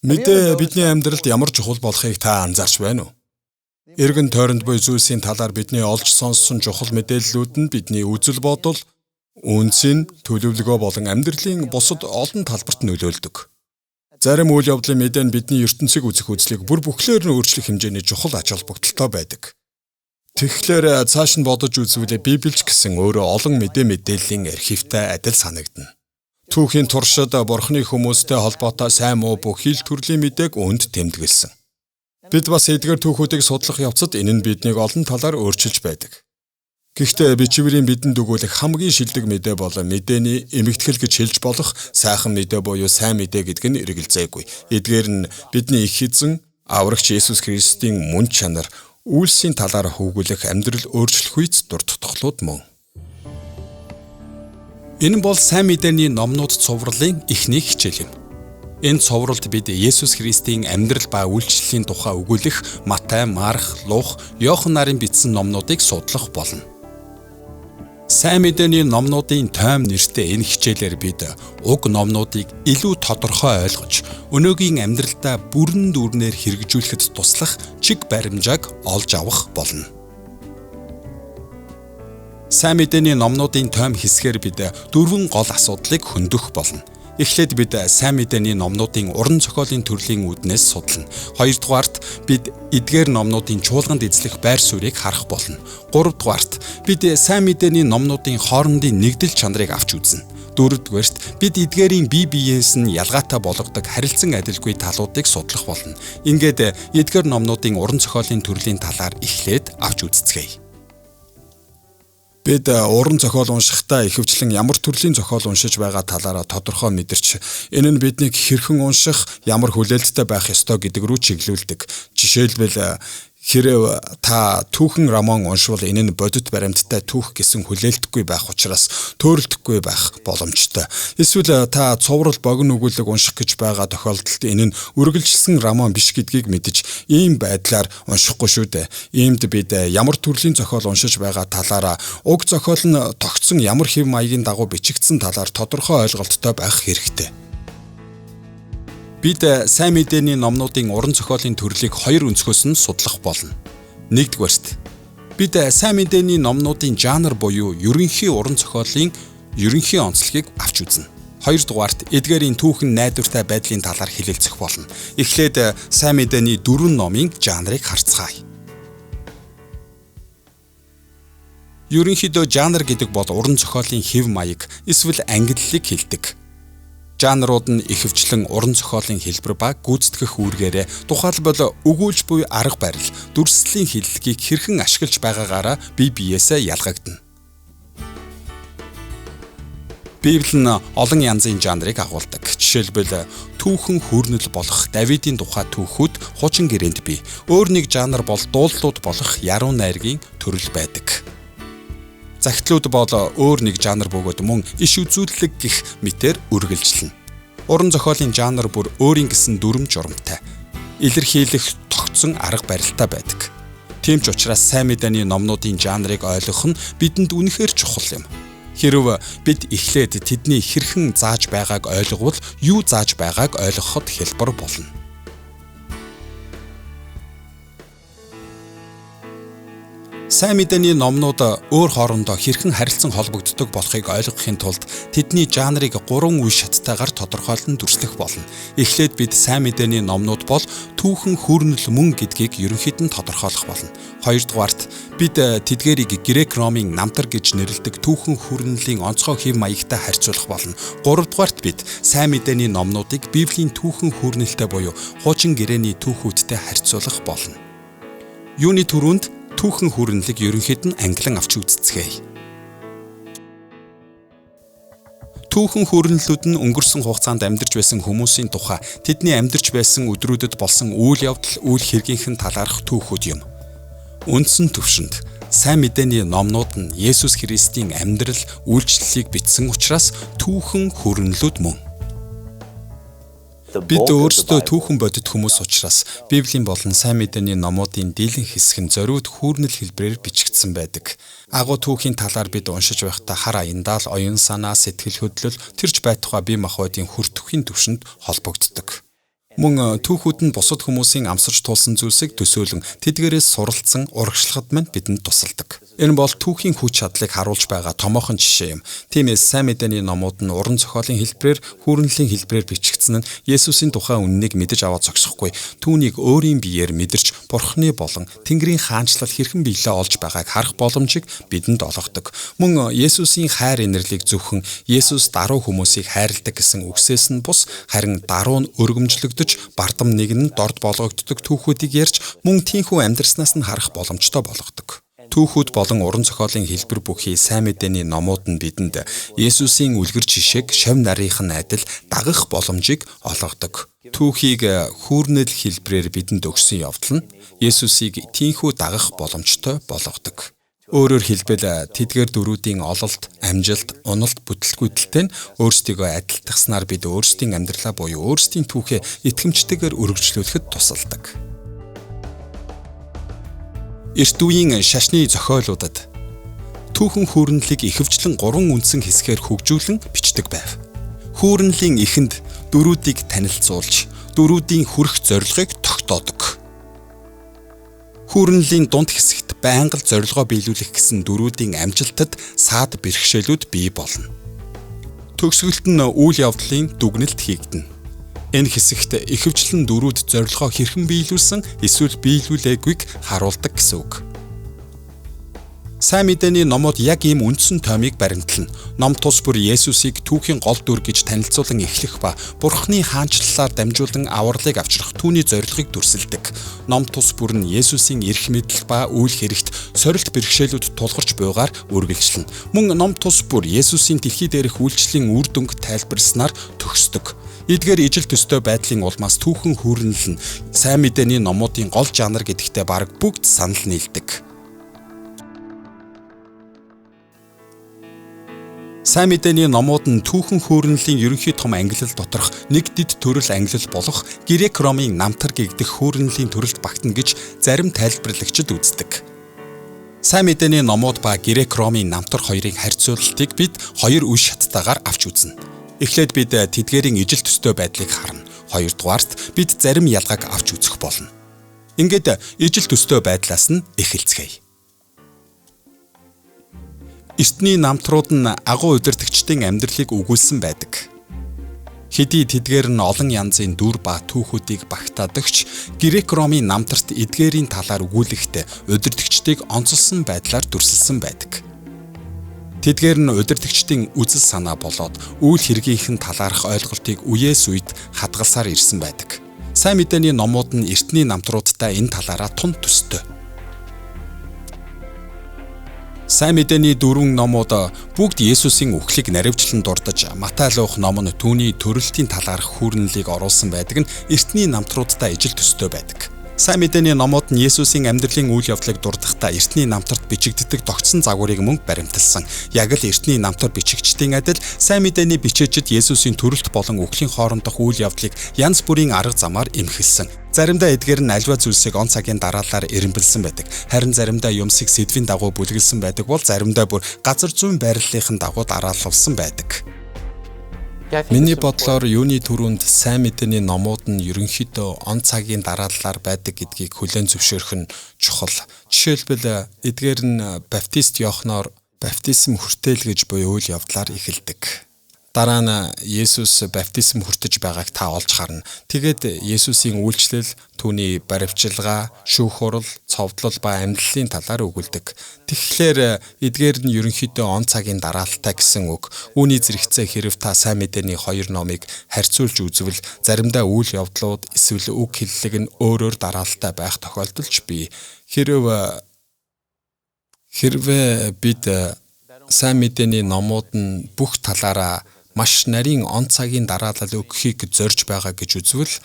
Мэдээ бидний амьдралд ямар чухал болохыг та анзаарч байна уу? Эргэн тойронд буй зүйлсийн талаар бидний олж сонссон чухал мэдээллүүд нь бидний үзэл бодол, үнцийн төлөвлөгөө болон амьдралын бусад олон талбарт нөлөөлдөг. Зарим үйл явдлын мэдээ нь бидний ертөнцийг үзэх үзлийг бүр бүхлээр нь өөрчлөх хэмжээний чухал ач холбогдолтой байдаг. Тэгэхээр цааш нь бодож үзвэл Библи ч гэсэн өөрөө олон мэдээллийн архивтай адил санагдана. Түүхийн туршид Бурхны хүмүүстэй холбоотой сайн муу бүх хил төрлийн мэдээг үнд тэмдэглэсэн. Бид бас эдгээр түүхүүдийг судлах явцад энэ нь биднийг олон талаар өөрчилж байдаг. Гэхдээ бичвэрийн бидэнд өгүүлэх хамгийн шилдэг мэдээ бол мэдээний эмэгтгэл гэж хэлж болох сайхан мэдээ буюу сайн мэдээ гэдэг нь эргэлзээгүй. Эдгээр нь бидний их эзэн Аврагч Есүс Христийн мөн чанар үйлсийн талаар хөвгүүлэх амьдрал өөрчлөх үйц дурдтахлууд мөн. Энэ бол сайн мэдээний номнууд цувралын эхний хичээл юм. Энэ цувралд бид Есүс Христийн амьдрал ба үйлчлэлийн тухай өгүүлэх Матай, Марк, Лух, Иохан нарын бичсэн номнуудыг судлах болно. Сайн мэдээний номнуудын тойм нэртэй энэ хичээлээр бид уг номнуудыг илүү тодорхой ойлгож, өнөөгийн амьдралдаа бүрэн дүүрнээр хэрэгжүүлэхэд туслах чиг баримжааг олж авах болно. Сайн мэдээний номнуудын тойм хэсгээр бид дөрвөн гол асуудлыг хөндөх болно. Эхлээд бид сайн мэдээний номнуудын уран зохиолын төрлийн үүднээс судлана. Хоёрдугаарт бид эдгээр номнуудын чуулганд эзлэх байр суурийг харах болно. Гуравдугаарт бид сайн мэдээний номнуудын хоорондын нэгдэл чанарыг авч үзнэ. Дөрөвдүгээрт бид эдгээрийн бие биеэс нь ялгаатай болгодог харилцан адилгүй талуудыг судлах болно. Ингээд эдгээр номнуудын уран зохиолын төрлийн талаар эхлээд авч үзцгээе. Бид уран зохиол уншихдаа ихэвчлэн ямар төрлийн зохиол уншиж байгаа талаараа тодорхой мэдэрч, энэ нь биднийг хэрхэн унших, ямар хүлээлттэй байх ёстой гэдэг рүү чиглүүлдэг. Жишээлбэл хэрэв та түүхэн роман уншвал энэ нь бодит баримттай түүх гэсэн хүлээлтгүй байх учраас төөрөлдөхгүй байх боломжтой. Эсвэл та цуврал богино өгүүлэг унших гэж байгаа тохиолдолд энэ нь үргэлжилсэн роман биш гэдгийг мэдэж ийм байдлаар уншихгүй шүү дээ. Иймд бид ямар төрлийн зохиол уншиж байгаа талаараа уг зохиол нь тогтсон ямар хэв маягийн дагуу бичигдсэн талаар тодорхой ойлголттой байх хэрэгтэй. Бид сайн мэдээний номнуудын уран зохиолын төрлийг хоёр өнцгөөс нь судлах болно. Нэгдүгээрт бид сайн мэдээний номнуудын жанр буюу ерөнхий уран зохиолын ерөнхий онцлогийг авч үзнэ. Хоёрдугаарт эдгээрийн түүхэн найдвартай байдлын талаар хэлэлцэх болно. Эхлээд сайн мэдээний дөрвөн номын жанрыг харцгаая. Ерөнхийдөө жанр гэдэг бол уран зохиолын хэв маяг эсвэл ангиллалыг хэлдэг. Жанрууд нь ихэвчлэн уран зохиолын хэлбэр ба гүйцэтгэх үүргээрээ тухайлбал өгүүлж буй арга барил, дүрслийн хэллэгийг хэрхэн ашиглаж байгаагаараа бие биеэсээ ялгагдана. Библи нь олон янзын жанрыг агуулдаг. Жишээлбэл түүхэн хүүрнэл болох Давидын тухай түүхүүд хуучин гэрээнд бий. Өөр нэг жанр бол дууллууд болох яруу найргийн төрөл байдаг. Захидлууд бол өөр нэг жанр бөгөөд мөн иш үзүүлэлэг гэх мэтээр үргэлжлэнэ. Уран зохиолын жанр бүр өөрийн гэсэн дүрм журамтай, илэрхийлэх тогтсон арга барилтай байдаг. Тийм ч учраас сайн мэдээний номнуудын жанрыг ойлгох нь бидэнд үнэхээр чухал юм. Хэрв бид эхлээд тэдний хэрхэн зааж байгааг ойлговол юу зааж байгааг ойлгоход хялбар болно. Сайн мэдээний номнууд өөр хоорондоо хэрхэн харилцан холбогддог болохыг ойлгохын тулд тэдний жанрыг гурван үе шаттайгаар тодорхойлон дүрслэх болно. Эхлээд бид сайн мэдээний номнууд бол түүхэн хүүрнэл мөн гэдгийг ерөнхийд нь тодорхойлох болно. Хоёрдугаарт бид тэдгээрийг Грек Ромын намтар гэж нэрлэдэг түүхэн хүүрнэлийн онцгой хэв маягтай харьцуулах болно. Гуравдугаарт бид сайн мэдээний номнуудыг Библийн түүхэн хүүрнэлтэй буюу хуучин гэрээний түүхүүдтэй харьцуулах болно. Юуны түрүүнд түүхэн хүүрнэлийг ерөнхийд нь ангилан авч үзцгээе. Түүхэн хүүрнэлүүд нь өнгөрсөн хугацаанд амьдарч байсан хүмүүсийн тухай, тэдний амьдарч байсан өдрүүдэд болсон үйл явдал, үйл хэргийнхэн талаарх түүхүүд юм. Үндсэн түвшинд сайн мэдээний номнууд нь Есүс Христийн амьдрал, үйлчлэлийг бичсэн учраас түүхэн хүүрнэлүүд мөн. Бид өөрсдөө түүхэн бодит хүмүүс учраас Библийн болон сайн мэдээний номуудын дийлэнх хэсэг нь зориуд хүүрнэл хэлбэрээр бичигдсэн байдаг. Агуу түүхийн талаар бид уншиж байхдаа хар аяндаа л оюун санаа, сэтгэл хөдлөл, тэрч байтугай бие махбодын хүртэхийн түвшинд холбогддог. Мөн түүхүүд нь бусад хүмүүсийн амсарч туулсан зүйлсийг төсөөлөн тэдгээрээс суралцсан урагшлахад мань бидэнд тусалдаг. Энэ бол түүхийн хүч чадлыг харуулж байгаа томоохон жишээ юм. Тиймээс сайн мэдээний номууд нь уран зохиолын хэлбэрээр, хүүрнэлийн хэлбэрээр бичигдсэн нь Есүсийн тухай үнэнийг мэдэж аваад зогсохгүй. Түүнийг өөрийн биеэр мэдэрч Бурхны болон Тэнгэрийн хаанчлал хэрхэн биелээ олж байгааг харах боломжийг бидэнд олгодог. Мөн Есүсийн хайр инэрлийг зөвхөн Есүс даруй хүмүүсийг хайрладаг гэсэн үгсээс нь бус харин даруй нь өргөмжлөгдөж бардам нэг нь дорд болгогддог түүхүүдийг ярьж мөн тийхүү амьдраснаас нь харах боломжтой болгодог. Түүхүүд болон уран зохиолын хэлбэр бүхий сайн мэдээний номууд нь бидэнд Есүсийн үлгэр жишээг шав нарийнх нь адил дагах боломжийг олгодог. Түүхийг хүүрнэл хэлбэрээр бидэнд өгсөн явдал нь Есүсийг тийхүү дагах боломжтой болгодог. Өөрөөр хэлбэл тэдгээр дөрүүдийн ололт, амжилт, уналт, бүтлгүүдэлтэй нь өөрсдийгөө адилтгаснаар бид өөрсдийн амьдралаа буюу өөрсдийн түүхээ итгэмжтэйгээр өргөжлүүлэхэд тусалдаг. Эрт үеийн шашны зохиолуудад түүхэн хүүрнэлийг ихэвчлэн 3 үндсэн хэсгээр хөгжүүлэн бичдэг байв. Хүүрнэлийн эхэнд дөрүүдийг танилцуулж, дөрүүдийн хүрэх зорилгыг тогтоодог. Хүүрнэлийн дунд хэсэгт байнга л зорилгоо биелүүлэх гэсэн дөрүүдийн амжилтад саад бэрхшээлүүд бий болно. Төгсгөлт нь үйл явдлын дүгнэлт хийгдэнэ. Энэ хэсэгт ихэвчлэн дөрүүд зорилгоо хэрхэн биелүүлсэн эсвэл биелүүлээгүйг харуулдаг гэсэн үг. Сайн мэдээний номууд яг ийм үндсэн тоймыг баримтлана. Ном тус бүр Есүсийг түүхийн гол дүр гэж танилцуулан эхлэх ба Бурхны хаанчлалаар дамжуулан авралыг авчрах түүний зорилгыг дүрсэлдэг. Ном тус бүр нь Есүсийн эрх мэдэл ба үйл хэрэгт сорилт бэрхшээлүүд тулгарч буйгаар үргэлжлэнэ. Мөн ном тус бүр Есүсийн дэлхий дээрх үйлчлэлийн үр дүнг тайлбарласнаар төгсдөг. Эдгээр ижил төстэй байдлын улмаас түүхэн хүүрнэл нь сайн мэдээний номуудын гол жанр гэдэгтээ бараг бүгд санал нийлдэг. Сайн мэдээний номууд нь түүхэн хүүрнэлийн ерөнхий том ангилал доторх нэг дэд төрөл ангилал болох Грек Ромын намтар гэгдэх хүүрнэлийн төрөлд багтана гэж зарим тайлбарлагчид үздэг. Сайн мэдээний номууд ба Грек Ромын намтар хоёрын харьцуулалтыг бид хоёр үе шаттайгаар авч үзнэ. Эхлээд бид тэдгээрийн ижил төстэй байдлыг харна. Хоёрдугаарт бид зарим ялгааг авч үзэх болно. Ингээд ижил төстэй байдлаас нь эхэлцгээе. Эртний намтрууд нь агуу удирдагчдын амьдралыг өгүүлсэн байдаг. Хэдий тэдгээр нь олон янзын дүр ба түүхүүдийг багтаадагч Грек Ромын намтарт эдгээрийн талаар өгүүлэхдээ удирдагчдыг онцолсон байдлаар дүрсэлсэн байдаг. Тэдгээр нь удирдагчдын үзэл санаа болоод үйл хэргийнх нь талаарх ойлголтыг үеэс үед хадгалсаар ирсэн байдаг. Сайн мэдээний номууд нь эртний намтруудтай энэ талаараа тун төстэй. Сайн мэдээний дөрвөн номууд бүгд Есүсийн үхлийг наривчлан дурдаж, Матай луух ном нь түүний төрөлтийн талаарх хүүрнэлийг оруулсан байдаг нь эртний намтруудтай ижил төстэй байдаг. Сайн мэдээний номууд нь Есүсийн амьдралын үйл явдлыг дурдахдаа эртний намтарт бичигддэг тогтсон загварыг мөн баримталсан. Яг л эртний намтар бичигчдийн адил сайн мэдээний бичээчид Есүсийн төрөлт болон үхлийн хоорондох үйл явдлыг янз бүрийн арга замаар эмхэлсэн. Заримдаа эдгээр нь альва зүйлсийг он цагийн дараалалаар эрэмбэлсэн байдаг. Харин заримдаа юмсыг сэдвийн дагуу бүлэглэсэн байдаг бол заримдаа бүр газар зүйн байрлалын дагуу дараалалсан байдаг. Миний бодлоор юуны түрүүнд сайн мэдээний номууд нь ерөнхийдөө он цагийн дарааллаар байдаг гэдгийг хүлээн зөвшөөрөх нь чухал. Жишээлбэл эдгээр нь баптист Иохноор баптизм хүртээл гэж буй үйл явдлаар эхэлдэг. Дараа нь Есүс баптизм хүртэж байгааг та олж харна. Тэгээд Есүсийн үйлчлэл, түүний баривчилгаа, шүүх хурал, цовдлол ба амьдлалын талаар өгүүлдэг. Тэгэхээр эдгээр нь ерөнхийдөө он цагийн дараалалтай гэсэн үг. Үүний зэрэгцээ хэрв та сайн мэдээний хоёр номыг харьцуулж үзвэл заримдаа үйл явдлууд эсвэл үг хэллэг нь өөрөөр дараалалтай байх тохиолдол ч бий. Хэрвээ бид сайн мэдээний номууд нь бүх талаараа маш нарийн он цагийн дараалал өгөхийг зорж байгаа гэж үзвэл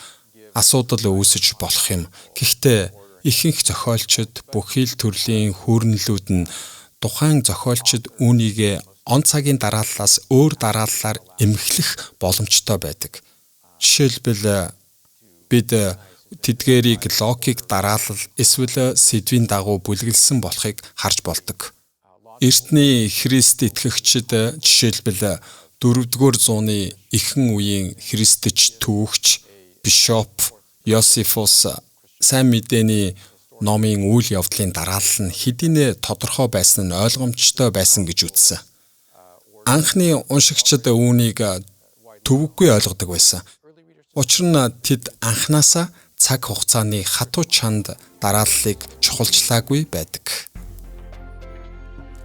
асуудал үүсэж болох юм. Гэхдээ ихэнх зохиолчид бүхий л төрлийн хүүрнэлүүд нь тухайн зохиолчид үүнийг он цагийн дарааллаас өөр дарааллаар эмхлэх боломжтой байдаг. Жишээлбэл бид тэдгээрийг логик дараалал эсвэл сэдвийн дагуу бүлэглэсэн болохыг харж болдог. Эртний Христ итгэгчид жишээлбэл 4-р зууны эхэн үеийн христч түүхч бишоп Йосифус сайн мэдээний номын үйл явдлын дараалал нь хэдийнэ тодорхой байсан нь ойлгомжтой байсан гэж үзсэн. Анхны уншигчид үүнийг төвөггүй ойлгодог байсан. Учир нь тэд анханасаа цаг хугацааны хатуу чанд дарааллыг чухалчлаагүй байдаг.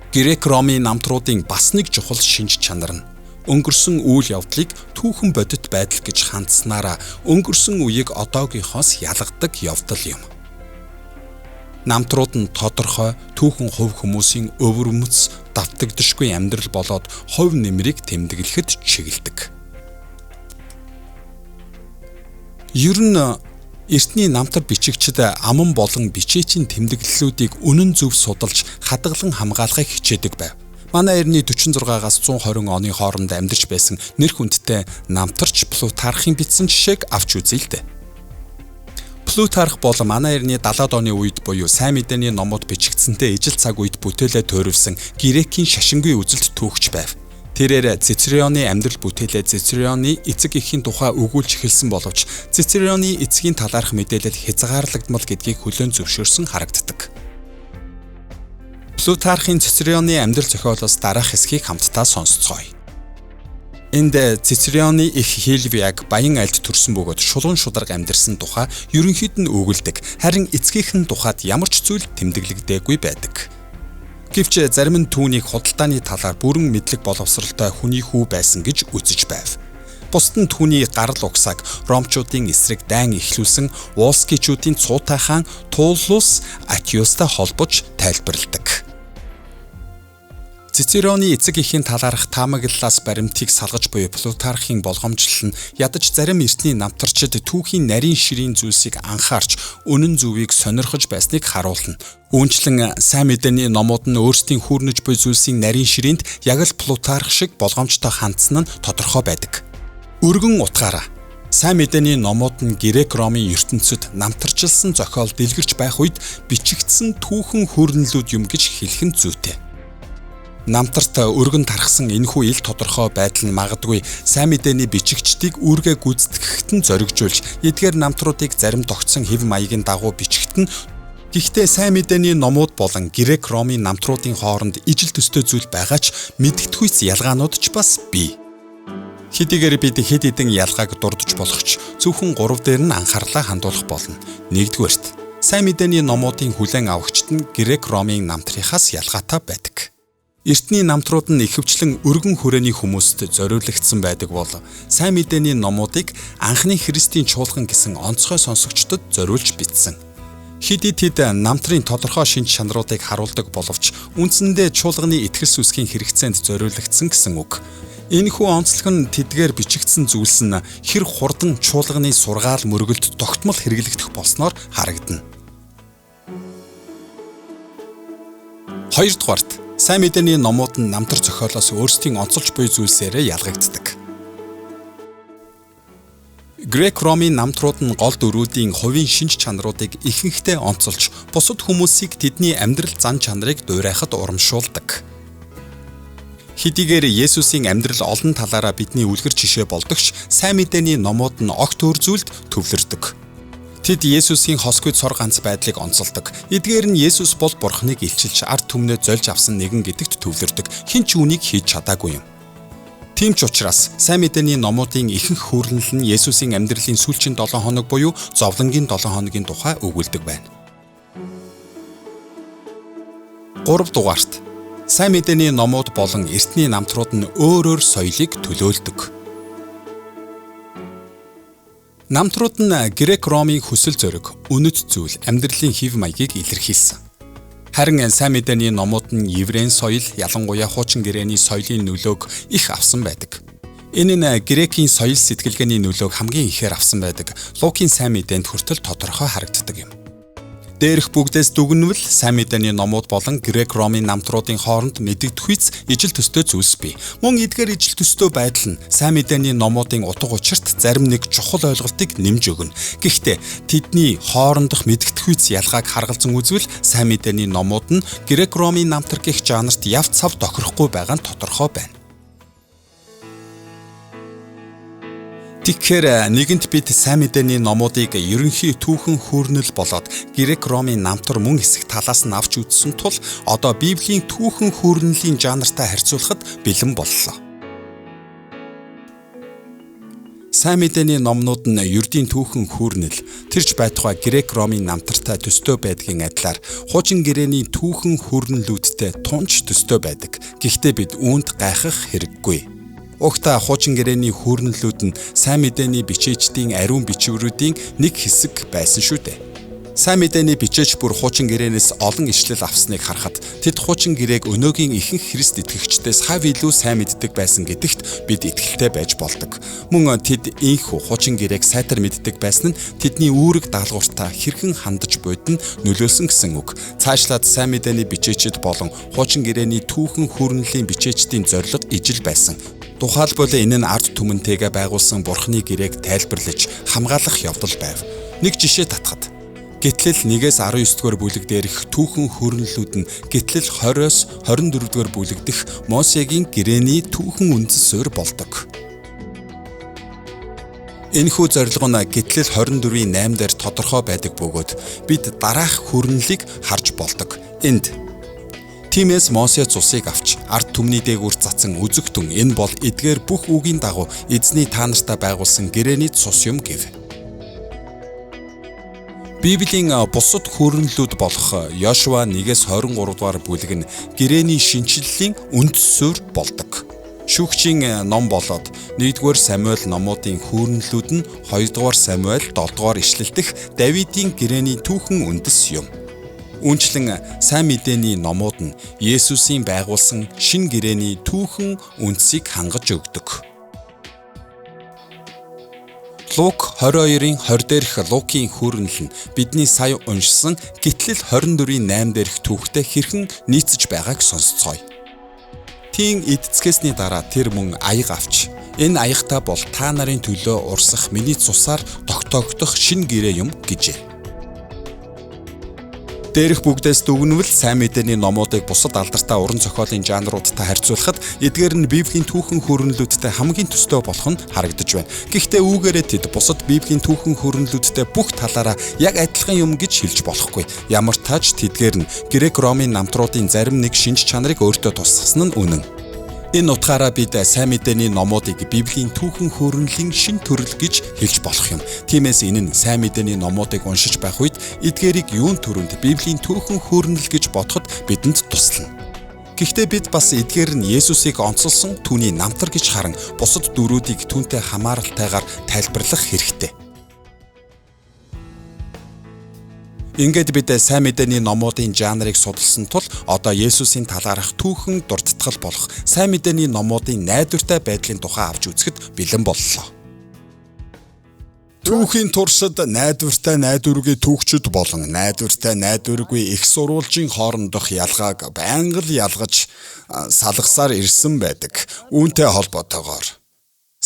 Грек Ромын намтруудын бас нэг чухал шинж чанар нь өнгөрсөн үйл явдлыг түүхэн бодит байдал гэж хандсанаараа өнгөрсөн үеийг одоогийнхоос ялгадаг явдал юм. Намтрууд нь тодорхой түүхэн хувь хүмүүсийн өвөрмөц давтагдашгүй амьдрал болоод хувь нэмрийг тэмдэглэхэд чиглэдэг. Ер нь эртний намтар бичигчид аман болон бичээчийн тэмдэглэлүүдийг үнэн зөв судалж хадгалан хамгаалахыг хичээдэг байв. Манай эртний 46-аас 120 оны хооронд амьдарч байсан нэр хүндтэй намтарч Плутархын бичсэн жишээг авч үзье л дээ. Плутарх бол манай эртний 70-аад оны үед буюу сайн мэдээний номууд бичигдсэнтэй ижил цаг үед бүтээлээ төөрөвсөн грекийн шашингүй үзэлт түүхч байв. Тэрээр Цицероны амьдрал бүтээлээ Цицероны эцэг эхийн тухай өгүүлж эхэлсэн боловч Цицероны эцгийн талаарх мэдээлэл хязгаарлагдмал гэдгийг хүлээн зөвшөөрсөн харагддаг. Плутархын Цицероны амьдрал зохиолоос дараах хэсгийг хамтдаа сонсцгоё. Энд Цицероны их Хилвиаг баян айлд төрсөн бөгөөд шулуун шударга амьдарсан тухай ерөнхийд нь өгүүлдэг. Харин эцгийнх нь тухайд ямар ч зүйл тэмдэглэгдээгүй байдаг. Гэвч зарим нь түүнийг худалдааны талаар бүрэн мэдлэг боловсролтой хүний хүү байсан гэж үзэж байв. Бусд нь түүний гарал угсааг ромчуудын эсрэг дайн эхлүүлсэн Волскичүүдийн цуутай хаан Туллус Атиустай холбож тайлбарладаг. Цицероны эцэг эхийн талаарх таамаглалаас баримтыг салгаж буй Плутархын болгоомжлол нь ядаж зарим эртний намтарчид түүхийн нарийн ширийн зүйлсийг анхаарч үнэн зөвийг сонирхож байсныг харуулна. Үүнчлэн сайн мэдээний номууд нь өөрсдийн хүүрнэж буй зүйлсийн нарийн ширээнд яг л Плутарх шиг болгоомжтой хандсан нь тодорхой байдаг. Өргөн утгаараа сайн мэдээний номууд нь Грек Ромын ертөнцид намтарчилсан зохиол дэлгэрч байх үед бичигдсэн түүхэн хүүрнэлүүд юм гэж хэлэх нь зүйтэй. Намтарт өргөн тархсан энэхүү ил тодорхой байдал нь магадгүй сайн мэдээний бичигчдийг үүргээ гүйцэтгэхэд нь зоригжуулж эдгээр намтруудыг зарим тогтсон хэв маягийн дагуу бичихэд нь гэхдээ сайн мэдээний номууд болон Грек Ромын намтруудын хооронд ижил төстэй зүйл байгаа ч мэдгэдэгхүйц ялгаанууд ч бас бий. Хэдийгээр бид хэд хэдэн ялгааг дурдж болох ч зөвхөн 3 дээр нь анхаарлаа хандуулах болно. Нэгдүгээрт, сайн мэдээний номуудын хүлээн авагчид нь Грек Ромын намтрынхаас ялгаатай байдаг. Эртний намтрууд нь ихэвчлэн өргөн хүрээний хүмүүст зориулагдсан байдаг бол сайн мэдээний номуудыг анхны Христийн чуулган гэсэн онцгой сонсогчдод зориулж бичсэн. Хэдий тэд намтрын тодорхой шинж чанаруудыг харуулдаг боловч үндсэндээ чуулганы итгэл сүсгийн хэрэгцээнд зориулагдсан гэсэн үг. Энэхүү онцлог нь тэдгээр бичигдсэн зүйлс нь хэр хурдан чуулганы сургаал мөргөлд тогтмол хэрэглэгдэх болсноор харагдана. Хоёрдугаарт, сайн мэдээний номууд нь намтар зохиолоос өөрсдийн онцолж буй зүйлсээрээ ялгагддаг. Грек Ромын намтрууд нь гол дүрүүдийн хувийн шинж чанаруудыг ихэнхдээ онцолж, бусад хүмүүсийг тэдний амьдрал зан чанарыг дуурайхад урамшуулдаг. Хэдийгээр Есүсийн амьдрал олон талаараа бидний үлгэр жишээ болдогч сайн мэдээний номууд нь огт өөр зүйлд төвлөрдөг. Тэд Есүсийн хосгүй цор ганц байдлыг онцолдог. Эдгээр нь Есүс бол Бурхныг илчилж ард түмнээ зольж авсан нэгэн гэдэгт төвлөрдөг. Хэн ч үүнийг хийж чадаагүй юм. Тийм ч учраас сайн мэдээний номуудын ихэнх хүүрнэл нь Есүсийн амьдралын сүүлчийн 7 хоног буюу зовлонгийн 7 хоногийн тухай өгүүлдэг байна. 3 дугаарт сайн мэдээний номууд болон эртний намтрууд нь өөр өөр соёлыг төлөөлдөг. Намтрууд нь Грек Ромын хүсэл зориг, үнэт зүйл, амьдралын хэв маягийг илэрхийлсэн. Харин сайн мэдээний номууд нь еврейн соёл, ялангуяа хуучин гэрээний соёлын нөлөөг их авсан байдаг. Энэ нь грекийн соёл сэтгэлгээний нөлөөг хамгийн ихээр авсан байдаг. Лукийн сайн мэдээнд хүртэл тодорхой харагддаг юм. Дээрх бүгдээс дүгнвэл сайн мэдээний номууд болон Грек Ромын намтруудын хооронд мэдэгдэхүйц ижил төстэй зүйлс бий. Мөн эдгээр ижил төстэй байдал нь сайн мэдээний номуудын утга учирт зарим нэг чухал ойлголтыг нэмж өгнө. Гэхдээ тэдний хоорондох мэдэгдэхүйц ялгааг харгалзан үзвэл сайн мэдээний номууд нь Грек Ромын намтар гэх жанрт яв цав тохирохгүй байгаа нь тодорхой байна. Тэгэхээр нэгэнт бид сайн мэдээний номуудыг ерөнхий түүхэн хүүрнэл болоод Грек Ромын намтар мөн хэсэг талаас нь авч үзсэн тул одоо Библийн түүхэн хүүрнэлийн жанртай харьцуулахад бэлэн боллоо. Сайн мэдээний номнууд нь ердийн түүхэн хүүрнэл, тэрч байтугай Грек Ромын намтартай төстэй байдгийн адилаар хуучин гэрээний түүхэн хүүрнэлүүдтэй тунч төстэй байдаг. Гэхдээ бид үүнд гайхах хэрэггүй. Угтаа хуучин гэрээний хүүрнэлүүд нь сайн мэдээний бичээчдийн ариун бичвэрүүдийн нэг хэсэг байсан шүү дээ. Сайн мэдээний бичээч бүр хуучин гэрээнээс олон ишлэл авсныг харахад тэд хуучин гэрээг өнөөгийн ихэнх Христ итгэгчдээс хав илүү сайн мэддэг байсан гэдэгт бид итгэлтэй байж болдог. Мөн тэд ийхүү хуучин гэрээг сайтар мэддэг байсан нь тэдний үүрэг даалгавартаа хэрхэн хандаж буйд нь нөлөөлсөн гэсэн үг. Цаашлаад сайн мэдээний бичээчид болон хуучин гэрээний түүхэн хүүрнэлийн бичээчдийн зорилго ижил байсан. Тухайлбал энэ нь ард түмэнтэйгээ байгуулсан Бурхны гэрээг тайлбарлаж хамгаалах явдал байв. Нэг жишээ татхад Гэтлэл 1-ээс 19 дугаар бүлэг дээрх түүхэн хөрнөлүүд нь Гэтлэл 20-оос 24 дугаар бүлэг дэх Мосегийн гэрээний түүхэн үндсэн суурь болдог. Энэхүү зорилго нь Гэтлэл 24-ийн 8 дээр тодорхой байдаг бөгөөд бид дараах хөрнөлийг харж болдог. Энд Тиймээс Мосе цусыг авч ард түмний дээгүүр цацсан үзэгтэн энэ бол эдгээр бүх үгийн дагуу эзний та нартай байгуулсан гэрээний цус юм гэв. Библийн бусад хөрөнлүүд болох Йошуа 1-ээс 23 дугаар бүлэг нь гэрээний шинэчлэлийн үндэс суурь болдог. Шүүгчийн ном болоод 1-р Самуэль номуудын хөрөнлүүд нь 2-р Самуэль 7-р ишлэл дэх Давидын гэрээний түүхэн үндэс юм. Үүнчлэн сайн мэдээний номууд нь Есүсийн байгуулсан шин гэрээний түүхэн үндсийг хангаж өгдөг. Лук 22-ын 20 дээрх Лукийн хүүрнэл нь бидний сая уншсан Гэтлэл 24-ийн 8 дээрх түүхтэй хэрхэн нийцэж байгааг сонсцгоё. Тийм эдцгээсний дараа тэр мөн аяг авч энэ аягтай бол та нарын төлөө урсах миний цусаар тогтоогдох шин гэрээ юм гэжээ. Дээрх бүгдээс дүгнвэл сайн мэдээний номуудыг бусад алдартай уран зохиолын жанруудтай харьцуулахад эдгээр нь Библийн түүхэн хөрөнлүүдтэй хамгийн төстэй болох нь харагдаж байна. Гэхдээ үүгээрээ тэд бусад Библийн түүхэн хөрөнлүүдтэй бүх талаараа яг адилхан юм гэж хэлж болохгүй. Ямар тач тэдгээр нь Грек Ромын намтруудын зарим нэг шинж чанарыг өөртөө тусгасан нь үнэн. Энэ утгаараа бид сайн мэдээний номуудыг Библийн түүхэн хөрөнлийн шин төрөл гэж хэлж болох юм. Тиймээс энэ нь сайн мэдээний номуудыг уншиж байх үед эдгээрийг юун төрөнд Библийн түүхэн хөрөнл гэж бодоход бидэнд туслана. Гэхдээ бид бас эдгээр нь Есүсийг онцолсон түүний намтар гэж харан бусад дүрүүдийг түүнтэй хамааралтайгаар тайлбарлах хэрэгтэй. Ингээд бид сайн мэдээний номуудын жанрыг судалсан тул одоо Есүсийн талаарх түүхэн дурдтгал болох сайн мэдээний номуудын найдвартай байдлын тухай авч үзэхэд бэлэн боллоо. Түүхийн туршид найдвартай найдваргүй түүхчид болон найдвартай найдваргүй их сурвалжийн хоорондох ялгааг байнга л ялгаж салгасаар ирсэн байдаг. Үүнтэй холбоотойгоор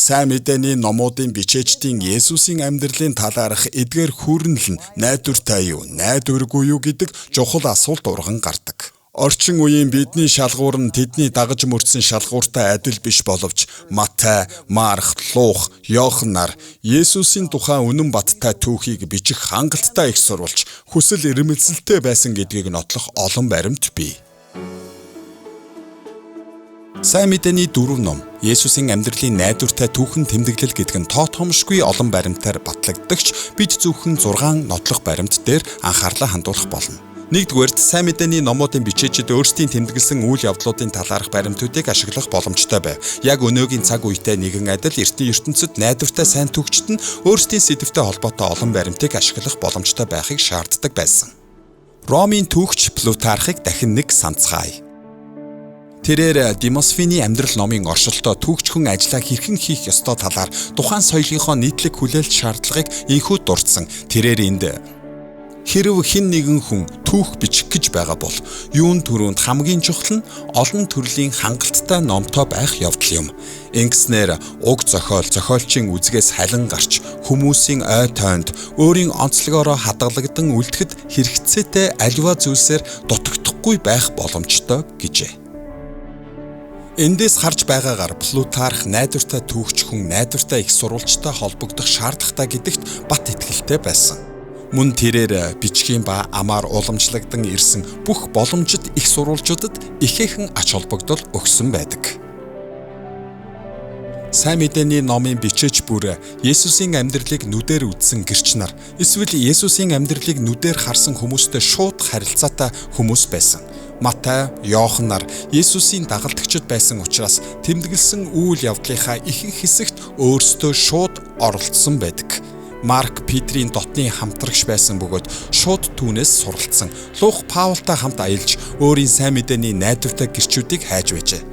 сайн мэдээний номуудын бичээчдийн Есүсийн амьдралын талаарх эдгээр хүүрнэл нь найдвартай юу, найдваргүй юу гэдэг чухал асуулт урган гардаг. Орчин үеийн бидний шалгуур нь тэдний дагаж мөрдсөн шалгууртай адил биш боловч Матай, Марк, Лук, Иохан нар Есүсийн тухай үнэн баттай түүхийг бичих хангалттай их сурвалж, хүсэл эрмэлзэлтэй байсан гэдгийг нотлох олон баримт бий. Сайн мэдээний дөрөв ном Есүсийн амьдралын найдвартай түүхэн тэмдэглэл гэдэг нь тоо томшгүй олон баримтаар батлагддагч бид зөвхөн 6 нотлох баримт дээр анхаарлаа хандуулах болно. Нэгдүгээрт сайн мэдээний номуудын бичээчид өөрсдийн тэмдэглэсэн үйл явдлуудын талаарх баримтуудыг ашиглах боломжтой байв. Яг өнөөгийн цаг үетэй нэгэн адил эртний ертөнцид найдвартай сайн түүхчид нь өөрсдийн сэдвтэй холбоотой олон баримтыг ашиглах боломжтой байхыг шаарддаг байсан. Ромын түүхч Плутархыг дахин нэг санацгаая. Тэрээр Демосфений амьдрал номын оршолтоо түүхч хүн ажлаа хэрхэн хийх ёстой талаар тухайн соёлынхоо нийтлэг хүлээлт шаардлагыг энхүү дурдсан. Тэрээр энд хэрв хэн нэгэн хүн түүх бичих гэж байгаа бол юун түрүүнд хамгийн чухал нь олон төрлийн хангалттай номтой байх явдал юм. Ингэснээр уг зохиол зохиолчийн үзгээс халин гарч хүмүүсийн ой тойнд өөрийн онцлогоороо хадгалагдан үлдэхэд хэрэгцээтэй аливаа зүйлсээр дутагдахгүй байх боломжтой гэжээ. Эндээс харж байгаагаар Плутарх найдвартай түүхч хүн найдвартай их сурвалжтай холбогдох шаардлагатай гэдэгт бат итгэлтэй байсан. Мөн тэрээр бичгийн ба амаар уламжлагдан ирсэн бүх боломжит их сурвалжуудад ихээхэн ач холбогдол өгсөн байдаг. Сайн мэдээний номын бичээч бүр Есүсийн амьдралыг нүдээр үзсэн гэрч нар эсвэл Есүсийн амьдралыг нүдээр харсан хүмүүстэй шууд харилцаатай хүмүүс байсан. Матай, Иохан нар Есүсийн дагалдагчид байсан учраас тэмдэглэсэн үйл явдлынхаа ихэнх хэсэгт өөрсдөө шууд оролцсон байдаг. Марк Петрийн дотны хамтрагч байсан бөгөөд шууд түүнээс суралцсан. Лук Паултай хамт аялж өөрийн сайн мэдээний найдвартай гэрчүүдийг хайж байжээ.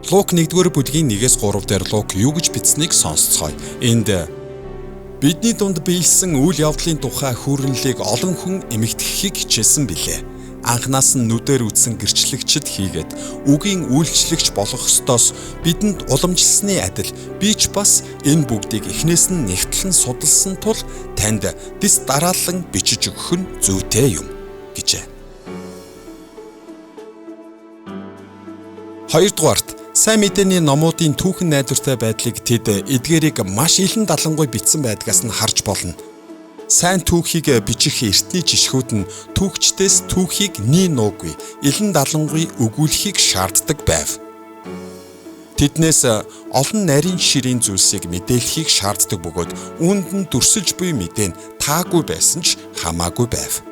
Лук 1-р бүлгийн 1-3 дээр Лук юу гэж бичсэнийг сонсцгоё. Энд бидний дунд биелсэн үйл явдлын тухай хүүрнэлийг олон хүн эмэгтэхийг хичээсэн билээ. Анхнаас нь нүдээр үзсэн гэрчлэгчд хийгээд үгийн үйлчлэгч болох ёстоос бидэнд уламжилсны адил би ч бас энэ бүгдийг эхнээс нь нэгтлэн судалсан тул танд дэс дараалан бичиж өгөх нь зүйтэй юм гэжээ. Хоёрдугаарт сайн мэдээний номуудын түүхэн найдвартай байдлыг тэд эдгээрийг маш илэн далангүй бичсэн байдгаас нь харж болно. Сайн түүхийг бичих эртний жишгүүд нь түүхчдээс түүхийг нии нуугүй, илэн далангүй өгүүлэхийг шаарддаг байв. Тэднээс олон нарийн ширийн зүйлсийг мэдээлэхийг шаарддаг бөгөөд үүнд нь дүрсэлж буй мэдээ нь таагүй байсан ч хамаагүй байв.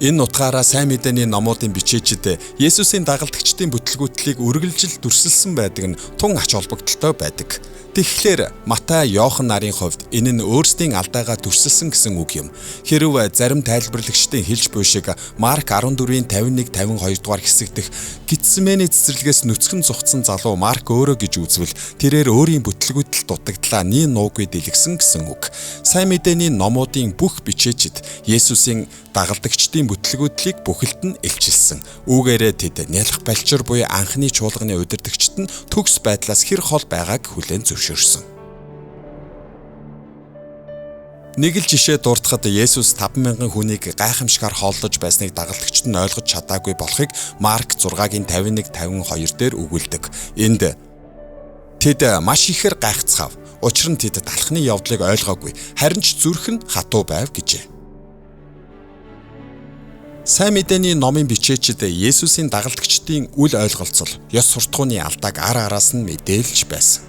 Энэ утгаараа сайн мэдээний номуудын бичээчид Есүсийн дагалдагчдын бүтлгүүтлийг үргэлжил дүрсэлсэн байдаг нь тун ач холбогдолтой байдаг. Тэгэхээр Матай, Иохан нарын хувьд энэ нь өөрсдийн алдаагаа дүрсэлсэн гэсэн үг юм. Хэрв зарим тайлбарлагчдын хэлж буй шиг Марк 14-ийн 51 52 дугаар хэсэг дэх Гитсмений цэцэрлэгээс нүцгэн зугтсан залуу Марк өөрөө гэж үзвэл тэрээр өөрийн бүтлгүүтэл дутагдлаа нийн нуугүй дэлгэсэн гэсэн үг. Сайн мэдээний номуудын бүх бичээчид Есүсийн дагалдагчдын бүтлгүүтлийг бүхэлд нь илчилсэн. Үүгээрээ тэд нялх балчир буюу анхны чуулганы удирдагчид нь төгс байдлаас хэр хол байгааг хүлээн зөвшөөрсөн. Нэг л жишээ дурдахад Есүс 5,000 хүнийг гайхамшигаар хооллож байсныг дагалдагчид нь ойлгож чадаагүй болохыг Марк 6-гийн 51 52 дээр өгүүлдэг. Энд тэд маш ихээр гайхацгаав. Учир нь тэд талхны явдлыг ойлгоогүй. Харин ч зүрх нь хатуу байв гэжээ. Сайн мэдээний номын бичээчид Есүсийн дагалдагчдын үл ойлголцол, ёс суртахууны алдааг ар араас нь мэдээлж байсан.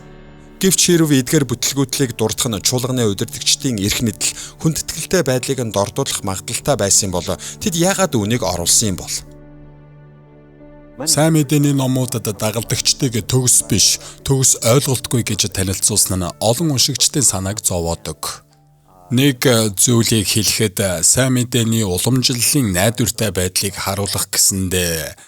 Гэвч хэрв эдгээр бүтлгүүтлийг дурдах нь чуулганы удирдагчдын эрх мэдэл, хүндэтгэлтэй байдлыг нь дордуулах магадлалтай байсан бол тэд яагаад үүнийг оруулсан юм бол? Сайн мэдээний номуудад дагалдагчдыг төгс биш, төгс ойлголтгүй гэж танилцуулсан нь олон уншигчдын санааг зовоодог. Нэг зүйлийг хэлэхэд сайн мэдээний уламжлалын найдвартай байдлыг харуулах гэсэндээ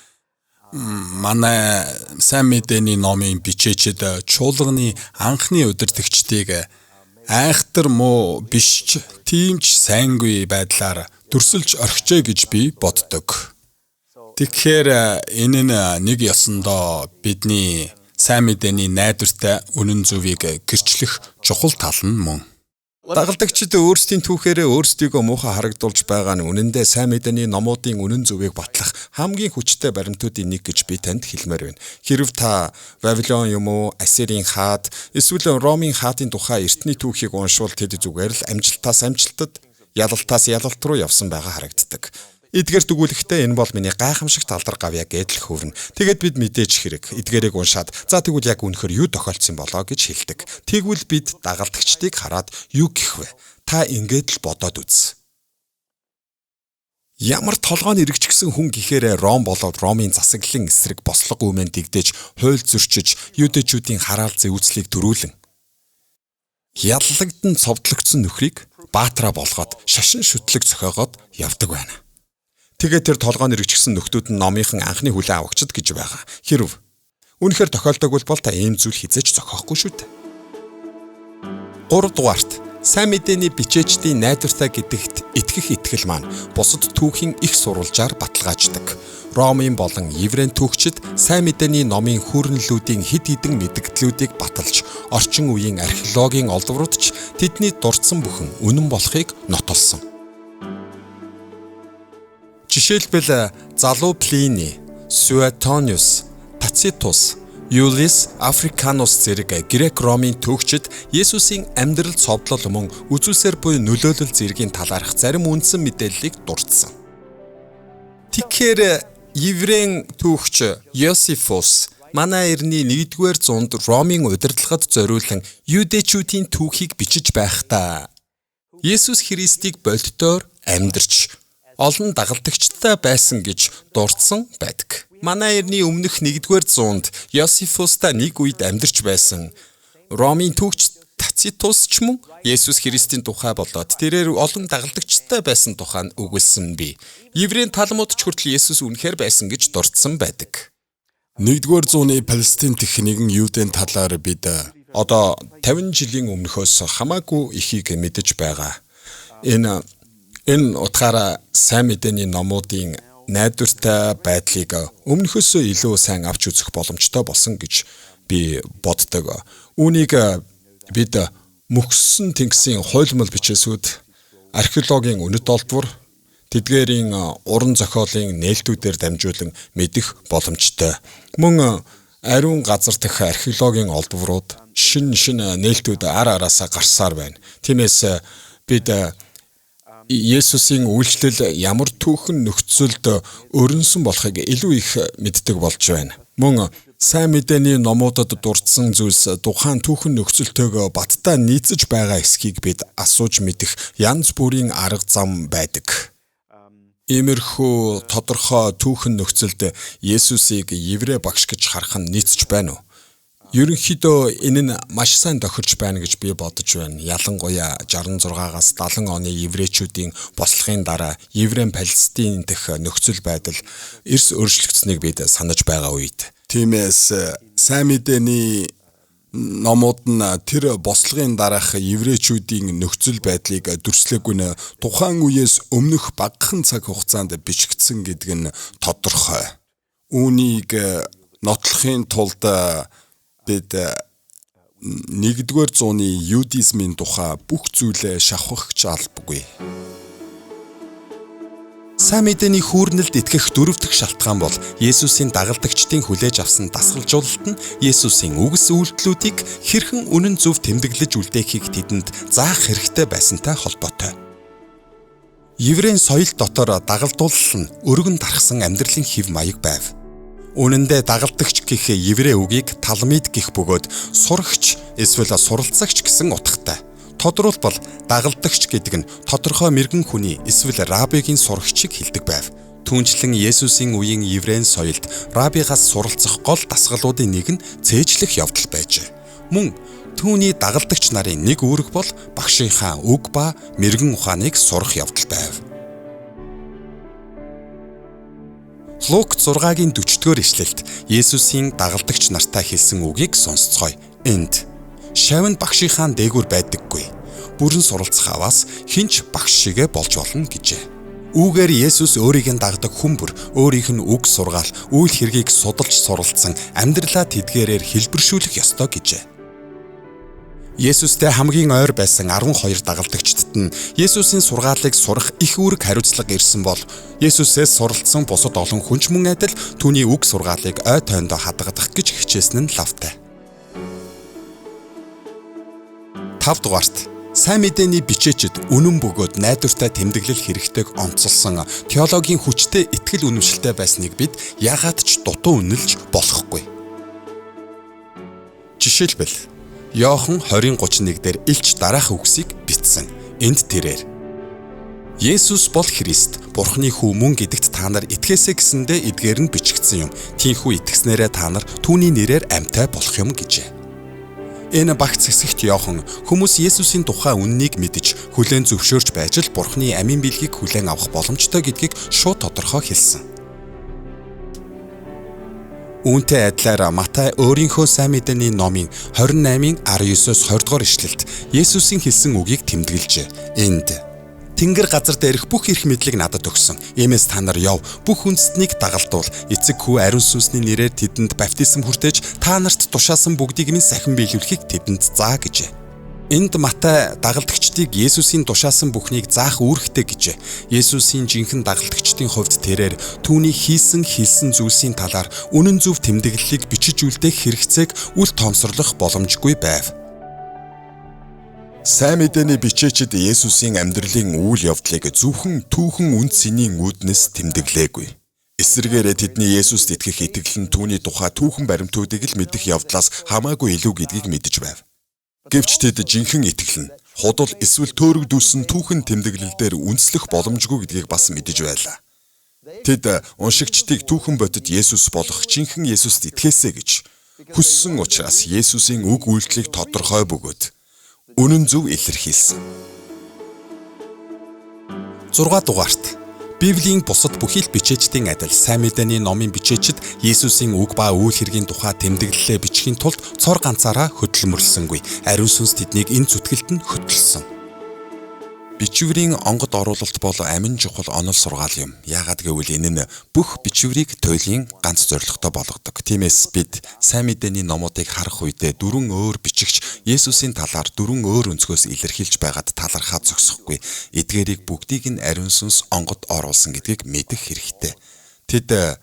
манай сайн мэдээний номын бичээчид чуулганы анхны удирдагчдыг айхтар муу биш ч тийм ч сайнгүй байдлаар дүрсэлж орхижээ гэж би боддог. Тэгэхээр энэ нь нэг ёсондоо бидний сайн мэдээний найдвартай үнэн зөвийг гэрчлэх чухал тал нь мөн. Дагалдагчид өөрсдийн түүхээрээ өөрсдийгөө муухай харагдуулж байгаа нь үнэндээ сайн мэдээний номуудын үнэн зөвийг батлах хамгийн хүчтэй баримтуудын нэг гэж би танд хэлмээр байна. Хэрв та Вавилон юм уу, Ассирийн хаад, эсвэл Ромын хаадын тухай эртний түүхийг уншвал тэд зүгээр л амжилтаас амжилтад, ялалтаас ялалт руу явсан байгаа харагддаг. Эдгээр дүгүүлэхдээ энэ бол миний гайхамшигт алдар гавьяа гэдэл хөврөн. Тэгээд бид мэдээж хэрэг эдгээрийг уншаад за тэгвэл яг үнэхээр юу тохиолдсон болоо гэж хэлдэг. Тэгвэл бид дагалдагчдыг хараад юу гэх вэ? Та ингээд л бодоод үз. Ямар толгойн эргэжгсэн хүн гэхээр Ром болоод Ромын засаглалын эсрэг бослого өмнө дэгдэж, хууль зөрчиж, юудэчүүдийн хараал зэвүүцлийг төрүүлэн яллагдан цовдлогдсон нөхрийг баатара болгоод шашин шүтлэг зохиогоод явдаг байна. Тэгээд тэр толгойн эргэжсэн нөхдүүд нь номынхан анхны хүлээн авагчид гэж байгаа. Хэрв үнэхээр тохиолдоогүй бол та ийм зүйл хизээж зохиохгүй шүү дээ. 3 дугаарт сайн мэдээний бичээчдийн найдвартай гэдэгт итгэх итгэл маань бусад түүхийн их сурвалжаар баталгааждаг. Ромын болон Еврейн түүхчид сайн мэдээний номын хүүрнэлүүдийн хэд хэдэн мэдгдлүүдийг баталж, орчин үеийн археологийн олдврууд ч тэдний дурдсан бүхэн үнэн болохыг нотолсон. Жишээлбэл залуу Плини Suetonius, Tacitus, Julius Africanus зэрэг Грек Ромын төвчд Есүсийн амьдрал цовдлол мөн үзүүлсээр буй нөлөөлөл зэргийн талаарх зарим үндсэн мэдээллийг дурдсан. Тэгэхээр еврейн түүхч Йосифус манай эртний 1-р зуунд Ромын удирдлагад зориулан юдэчүүдийн түүхийг бичиж байхдаа Есүс Христийг болтдоор амьдарч олон дагалдагчтай байсан гэж дурдсан байдаг. Манай эртний өмнөх 1-р зуунд Йосифустай нэг үед амьдарч байсан Ромын түүхч Тацитус ч мөн Есүс Христийн тухай болоод тэрээр олон дагалдагчтай байсан тухай нь өгүүлсэн бий. Еврейн Талмуд ч хүртэл Есүс үнэхээр байсан гэж дурдсан байдаг. 1-р зууны Палестин дэх нэгэн юудын талаар бид одоо 50 жилийн өмнөхөөс хамаагүй ихийг мэдэж байгаа. Энэ утгаараа сайн мэдээний номуудын найдвартай байдлыг өмнөхөөсөө илүү сайн авч үзэх боломжтой болсон гэж би боддог. Үүнийг бид мөхссөн тэнгисийн хуйлмал бичээсүүд, археологийн үнэт олдвор, тэдгээрийн уран зохиолын нээлтүүдээр дамжуулан мэдэх боломжтой. Мөн ариун газар дэх археологийн олдворууд шин нээлтүүд ар араасаа гарсаар байна. Тиймээс бид Есүсийн үйлчлэл ямар түүхэн нөхцөлд өрнөсөн болохыг илүү их мэддэг болж байна. Мөн сайн мэдээний номуудад дурдсан зүйлс тухайн түүхэн нөхцөлтэйг баттай нийцэж байгаа эсхийг бид асууж мэдэх янз бүрийн арга зам байдаг. Иймэрхүү тодорхой түүхэн нөхцөлд Есүсийг еврей багш гэж харах нь нийцэж байна уу? Ерөнхийдөө энэ нь маш сайн тохирч байна гэж би бодож байна. Ялангуяа 66-аас 70 оны еврейчүүдийн бослогын дараа еврейн Палестин дэх нөхцөл байдал эрс өөрчлөгдсөнийг бид санаж байгаа үед. Тиймээс сайн мэдээний номууд нь тэр бослогын дараах еврейчүүдийн нөхцөл байдлыг дүрслээгүй нь тухайн үеэс өмнөх багахан цаг хугацаанд бичигдсэн гэдэг нь тодорхой. Үүнийг нотлохын тулд бид 1-р зууны юдизмын тухай бүх зүйлээ шавхах ч албагүй. Сайн мэдээний хүүрнэлд итгэх дөрөв дэх шалтгаан бол Есүсийн дагалдагчдын хүлээж авсан дасгалжуулалт нь Есүсийн үгс үйлдэлүүдийг хэрхэн үнэн зөв тэмдэглэж үлдээхийг тэдэнд заах хэрэгтэй байсантай холбоотой. Еврейн соёл дотор дагалдуулал нь өргөн тархсан амьдралын хэв маяг байв. Үнэн дээр дагалдагч гэх еврей үгийг талмид гэх бөгөөд сурагч эсвэл суралцагч гэсэн утгатай. Тодруулбал дагалдагч гэдэг нь тодорхой мэрэгэн хүний эсвэл рабигийн сурагчийг хэлдэг байв. Түүнчлэн Есүсийн үеийн еврейн соёлд рабигаас суралцах гол дасгалуудын нэг нь цээжлэх явдал байжээ. Мөн түүний дагалдагч нарын нэг үүрэг бол багшийнхаа үг ба мэрэгэн ухааныг сурах явдал байв. Лук 6-гийн 40-р ишлэлд Есүсийн дагалдагч нартай хэлсэн үгийг сонсцгоё. Энд шавь нь багшийнхаа дээгүүр байдаггүй. Бүрэн суралцах аваас хинч багш шигэ болж болно гэжээ. Үүгээр Есүс өөрийг нь дагдаг хүн бүр өөрийнх нь үг сургаал, үйл хэргийг судалж суралцсан амьдралаа тэдгээрээр хэлбэршүүлэх ёстой гэжээ. Есүстэй хамгийн ойр байсан 12 дагалдагчдад нь Есүсийн сургаалыг сурах их үүрэг хариуцлага ирсэн бол Есүсээс суралцсан бусад олон хүн ч мөн адил түүний үг сургаалыг ой тойндоо хадгадах гэж хичээсэн нь лавтай. 5 дугаарт сайн мэдээний бичээчд үнэн бөгөөд найдвартай тэмдэглэл хэрэгтэйг онцолсон теологийн хүчтэй итгэл үнэмшилтэй байсныг бид яагаад ч дутуу үнэлж болохгүй. Жишээлбэл Иохан 20:31 дээр илч дараах үгсийг бичсэн. Энд тэрээр Есүс бол Христ, Бурхны хүү мөн гэдэгт та нар итгэсэй гэсэндээ эдгээр нь бичигдсэн юм. Тийхүү итгэснээрээ та нар түүний нэрээр амьтай болох юм гэжээ. Энэ багц хэсэгт Иохан хүмүүс Есүсийн тухай үннийг мэдэж, хүлээн зөвшөөрч байж л Бурхны амийн бэлгийг хүлээн авах боломжтой гэдгийг шууд тодорхой хэлсэн. Үүнтэй адилаар Матай өөрийнхөө сайн мэдээний номын 28-ын 19-оос 20 дугаар ишлэлд Есүсийн хэлсэн үгийг тэмдэглэжээ. Энд Тэнгэр газар дээрх бүх эрх мэдлийг надад өгсөн. Иймээс та нар яв, бүх үндэстнийг дагалдуул. Эцэг хүү ариун сүнсний нэрээр тэдэнд баптизм хүртээж та нарт тушаасан бүгдийг минь сахин биелүүлэхийг тэдэнд заа гэжээ. Энд Матай дагалдагчдыг Есүсийн тушаасан бүхнийг заах үүрэгтэй гэжээ. Есүсийн жинхэнэ дагалдагчдын хувьд тэрээр түүний хийсэн хэлсэн зүйлсийн талаар үнэн зөв тэмдэглэлийг бичиж үлдээх хэрэгцээг үл тоомсорлох боломжгүй байв. Сайн мэдээний бичээчид Есүсийн амьдралын үйл явдлыг зөвхөн түүхэн үн цэнийн үүднээс тэмдэглээгүй. Эсвэргээрээ тэдний Есүст итгэх итгэл нь түүний тухай түүхэн баримтуудыг л мэдэх явдлаас хамаагүй илүү гэдгийг мэдэж байв. Гэвч тэд жинхэнэ итгэл нь худал эсвэл төөрөгдүүлсэн түүхэн тэмдэглэл дээр үндэслэх боломжгүй гэдгийг бас мэдэж байлаа. Тэд уншигчдыг түүхэн бодит Есүс болох жинхэнэ Есүст итгэсэй гэж хүссэн учраас Есүсийн үг үйлдэлийг тодорхой бөгөөд үнэн зөв илэрхийлсэн. 6 дугаарт Библийн бусад бүхий л бичээчдийн адил сайн мэдээний номын бичээчид Есүсийн үг ба үйл хэргийн тухай тэмдэглэлээ бичихийн тулд цор ганцаараа хөдөлмөрлсөнгүй. Ариун сүнс тэднийг энэ зүтгэлд нь хөтлсөн. Бичвэрийн онгод оруулалт бол амин чухал онол сургаал юм. Яагаад гэвэл энэ нь бүх бичвэрийг туйлын ганц зорилготой болгодог. Тиймээс бид сайн мэдээний номуудыг харах үедээ дөрвөн өөр бичигч Есүсийн талаар дөрвөн өөр өнцгөөс илэрхийлж байгаад талархаа зогсохгүй. Эдгээрийг бүгдийг нь ариун сүнс онгод оруулсан гэдгийг мэдэх хэрэгтэй. Тэд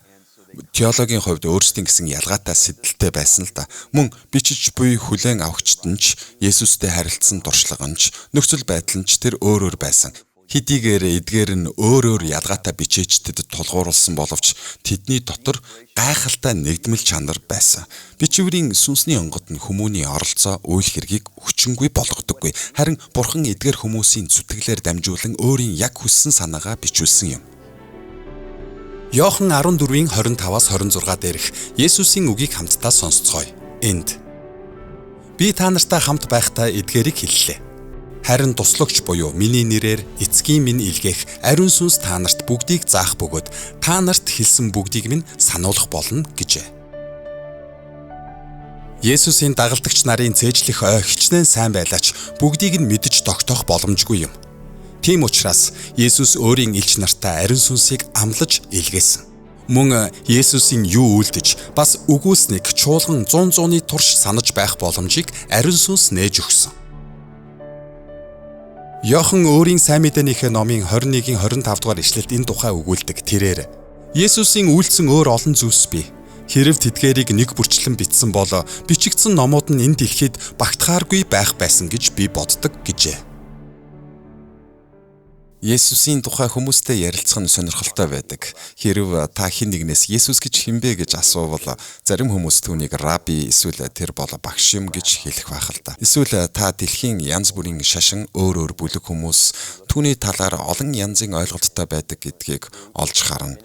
теологийн хувьд өөрсдийн гэсэн ялгаатай сэдэлтэй байсан л да. Мөн бичиж буй хүлээн авахчид нь ч Есүстэй харилцсан туршлага нь ч нөхцөл байдал нь ч тэр өөр өөр байсан. Хэдийгээр эдгээр нь өөр өөр ялгаатай бичээчдэд тулгуурласан боловч тэдний дотор гайхалтай нэгдмэл чанар байсан. Бичвэрийн сүнсний онгод нь хүмүүний оролцоо үйл хэргийг хүчингүй болгодоггүй. Харин Бурхан эдгээр хүмүүсийн зүтгэлээр дамжуулан өөрийн яг хүссэн санаагаа бичүүлсэн юм. Иохан 14-ийн 25-аас 26 дээрх Есүсийн үгийг хамтдаа сонсцгоё. Энд би та нартай хамт байхдаа эдгээрийг хэллээ. Харин туслагч буюу миний нэрээр эцгийн минь илгээх ариун сүнс та нарт бүгдийг заах бөгөөд та нарт хэлсэн бүгдийг минь сануулах болно гэжээ. Есүсийн дагалдагч нарын цээжлэх ой хичнээн сайн байлаач бүгдийг нь мэдэж тогтоох боломжгүй юм. Тийм учраас Есүс өөрийн элч нартай ариун сүнсийг амлаж илгээсэн. Мөн Есүсийн юу үйлдэж бас өгүүлснийг чуулган 100-ны турш санаж байх боломжийг ариун сүнс нээж өгсөн. Иохан өөрийн сайн мэдээнийхээ номын 21-ийн 25 дугаар ишлэлд энэ тухай өгүүлдэг. Тэрээр Есүсийн үйлдсэн өөр олон зүйлс бий. Хэрв тэдгээрийг нэг бүрчлэн бичсэн бол бичигдсэн номууд нь энэ дэлхийд багтахааргүй байх байсан гэж би боддог гэжээ. Есүсийн тухай хүмүүстэй ярилцах нь сонирхолтой байдаг. Хэрв та хэн нэгнээс Есүс гэж хэн бэ гэж асуувал зарим хүмүүс түүнийг раби эсвэл тэр бол багш юм гэж хэлэх байх л да. Эсвэл та дэлхийн янз бүрийн шашин өөр өөр бүлэг хүмүүс түүний талаар олон янзын ойлголттой байдаг гэдгийг олж харна.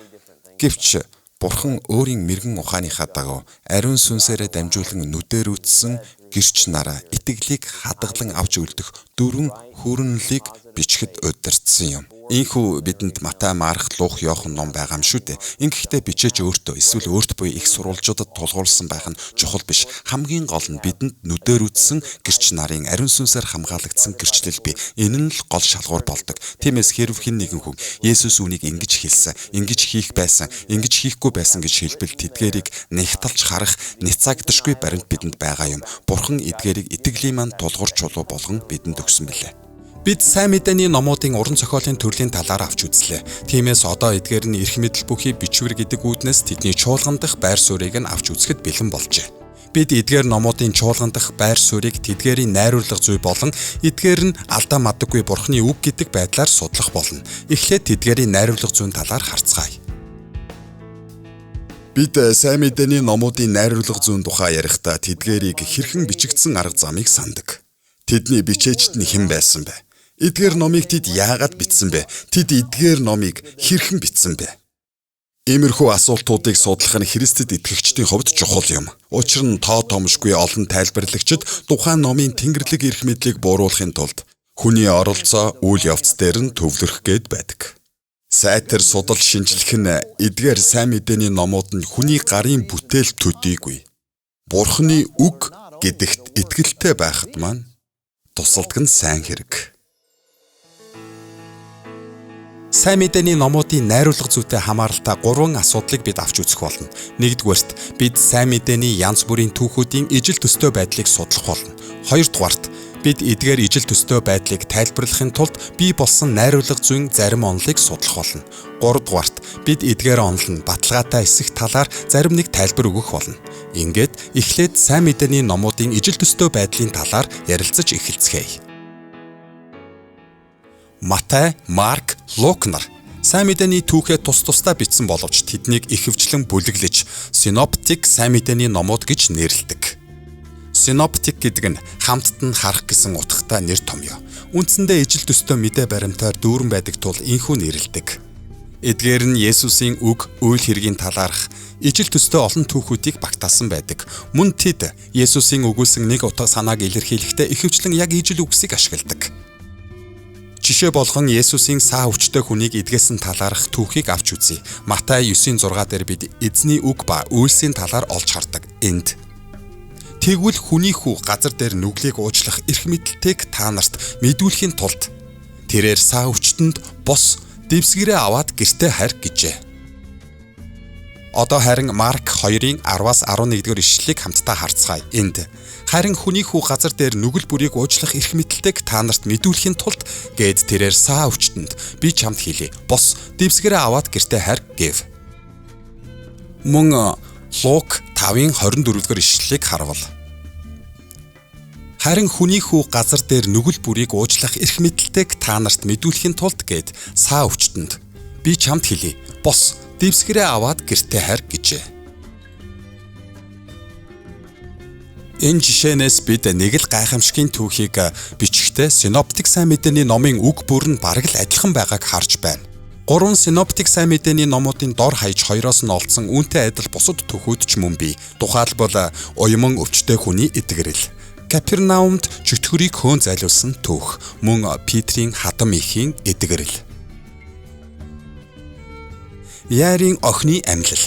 Гэвч Бурхан өөрийн мэрэгэн ухааныхаа дагуу ариун сүнсээрээ дамжуулан нүдээр үтсэн гэрч нараа итгэлийг хадгалан авч үлдэх дөрвөн хүүрнэлийг бичихэд удирдсан юм. Ийхүү бидэнд Матай, Марк, Лук, Иохан ном байгаа юм шүү дээ. Ингэхдээ бичээж өөртөө эсвэл өөрт буй их сурвалжуудад тулгуурласан байх нь чухал биш. Хамгийн гол нь бидэнд нүдээр үтсэн гэрч нарын ариун сүнсээр хамгаалагдсан гэрчлэл бий. Энэ нь л гол шалгуур болдог. Тиймээс хэрв хэн нэгэн хүн Есүс үүнийг ингэж хэлсэн, ингэж хийх байсан, ингэж хийхгүй байсан гэж хэлбэл тэдгээрийг нэгталж харах няцаагдашгүй баримт бидэнд байгаа юм. Бурхан эдгээрийг итгэлийн маань тулгуур чулуу болгон бидэнд өгсөн билээ. Бид сайн мэдээний номуудын уран зохиолын төрлийн талаар авч үзлээ. Тиймээс одоо эдгээр нь эрх мэдэл бүхий бичвэр гэдэг үүднээс тэдний чуулган дахь байр суурийг нь авч үзэхэд бэлэн болжээ. Бид эдгээр номуудын чуулган дахь байр суурийг тэдгээрийн найруулга зүй болон эдгээр нь алдаа мадаггүй Бурхны үг гэдэг байдлаар судлах болно. Эхлээд тэдгээрийн найруулга зүйн талаар харцгаая. Бид сайн мэдээний номуудын найруулга зүйн тухай ярихдаа тэдгээрийг хэрхэн бичигдсэн арга замыг сандаг. Тэдний бичээчд нь хэн байсан бэ? Эдгээр номыг тэд яагаад бичсэн бэ? Тэд эдгээр номыг хэрхэн бичсэн бэ? Иймэрхүү асуултуудыг судлах нь Христэд итгэгчдийн хувьд чухал юм. Учир нь тоо томшгүй олон тайлбарлагчид тухайн номын тэнгэрлэг эрх мэдлийг бууруулахын тулд хүний оролцоо үйл явц дээр нь төвлөрөх гээд байдаг. Сайтар судал шинжлэх нь эдгээр сайн мэдээний номууд нь хүний гарын бүтээл төдийгүй. Бурхны үг гэдэгт итгэлтэй байхад маань тусалдаг нь сайн хэрэг. Сайн мэдээний номуудын найруулга зүйтэй хамааралтай гурван асуудлыг бид авч үзэх болно. Нэгдүгээрт бид сайн мэдээний янз бүрийн түүхүүдийн ижил төстэй байдлыг судлах болно. Хоёрдугаарт Бид эдгээр ижил төстэй байдлыг тайлбарлахын тулд бий болсон найруулга зүйн зарим онолыг судлах болно. 3 дугаарт бид эдгээр онол нь баталгаатай эсэх талаар зарим нэг тайлбар өгөх болно. Ингээд эхлээд сайн мэдээний номуудын ижил төстэй байдлын талаар ярилцаж эхэлцгээе. Матай, Марк, Лук нар сайн мэдээний түүхээ тус тусдаа бичсэн боловч тэднийг ихэвчлэн бүлэглэж синоптик сайн мэдээний номууд гэж нэрлэдэг. Синоптик гэдэг нь хамтд нь харах гэсэн утгатай нэр томъёо. Үндсэндээ ижил төстэй мэдээ баримтаар дүүрэн байдаг тул энэхүү нэрлэдэг. Эдгээр нь Есүсийн үг, үйл хэргийн талаарх ижил төстэй олон түүхүүдийг багтаасан байдаг. Мөн тэд Есүсийн өгүүлсэн нэг утга санааг илэрхийлэхдээ ихэвчлэн яг ижил үгсийг ашигладаг. Жишээ болгон Есүсийн саа өвчтэй хүнийг эдгээсэн талаарх түүхийг авч үзье. Матай 9:6 дээр бид эзний үг ба үйлсийн талаар олж хардаг. Энд тэгвэл хүний хүү газар дээр нүглийг уучлах эрх мэдэлтэйг та нарт мэдүүлэхийн тулд тэрээр саа өвчтөнд бос дэвсгэрээ аваад гэртээ харь гэжээ. Одоо харин Марк 2-ын 10-аас 11 дугаар ишлэлийг хамтдаа харцгаая. Энд харин хүний хүү газар дээр нүгэл бүрийг уучлах эрх мэдэлтэйг та нарт мэдүүлэхийн тулд гээд тэрээр саа өвчтөнд би чамд хэлье. Бос дэвсгэрээ аваад гэртээ харь гэв. Мөн Лук 5-ын 24 дугаар ишлэлийг харвал харин хүний хүү газар дээр нүгэл бүрийг уучлах эрх мэдэлтэйг та нарт мэдүүлэхийн тулд гээд саа өвчтөнд би чамд хэлье. Бос дэвсгэрээ аваад гэртээ харь гэжээ. Энэ жишээнээс бид нэг л гайхамшигын түүхийг бичихдээ синоптик сайн мэдээний номын үг бүр нь бараг л адилхан байгааг харж байна. 3 синоптик сайн мэдээний номуудын дор хаяж 2-оос нь олдсон үүнтэй адил бусад түүхүүд ч мөн бий. Тухайлбал уяман өвчтэй хүний эдгэрэл, Капернаумд чөтгөрийг хөөн зайлуулсан түүх, мөн Петрийн хадам эхийн эдгэрэл. Яарын охины амьлал,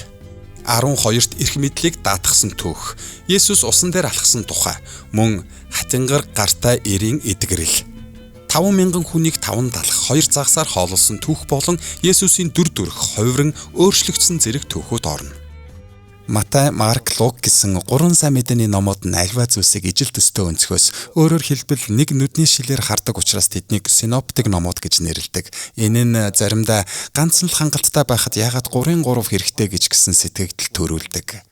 12-т эрх мэдлийг даатгсан түүх, Есүс усан дээр алхсан тухай, мөн хатингар гартай эрийн эдгэрэл. 5000 хүнийг 5 талах 2 загсаар хоололсон түүх болон Есүсийн дүр төрх хувиран өөрчлөгдсөн зэрэг түүхүүд орно. Матай, Марк, Лук гэсэн 3 сайн мэдээний номууд нь альва зүйлсийг ижил төстэй өнцгөөс өөрөөр хэлбэл нэг нүдний шилээр хардаг учраас тэднийг синоптик номууд гэж нэрлэдэг. Энэ нь заримдаа ганц л хангалттай байхад яагаад 3-ын 3 хэрэгтэй гэж гисэн сэтгэгдэл төрүүлдэг.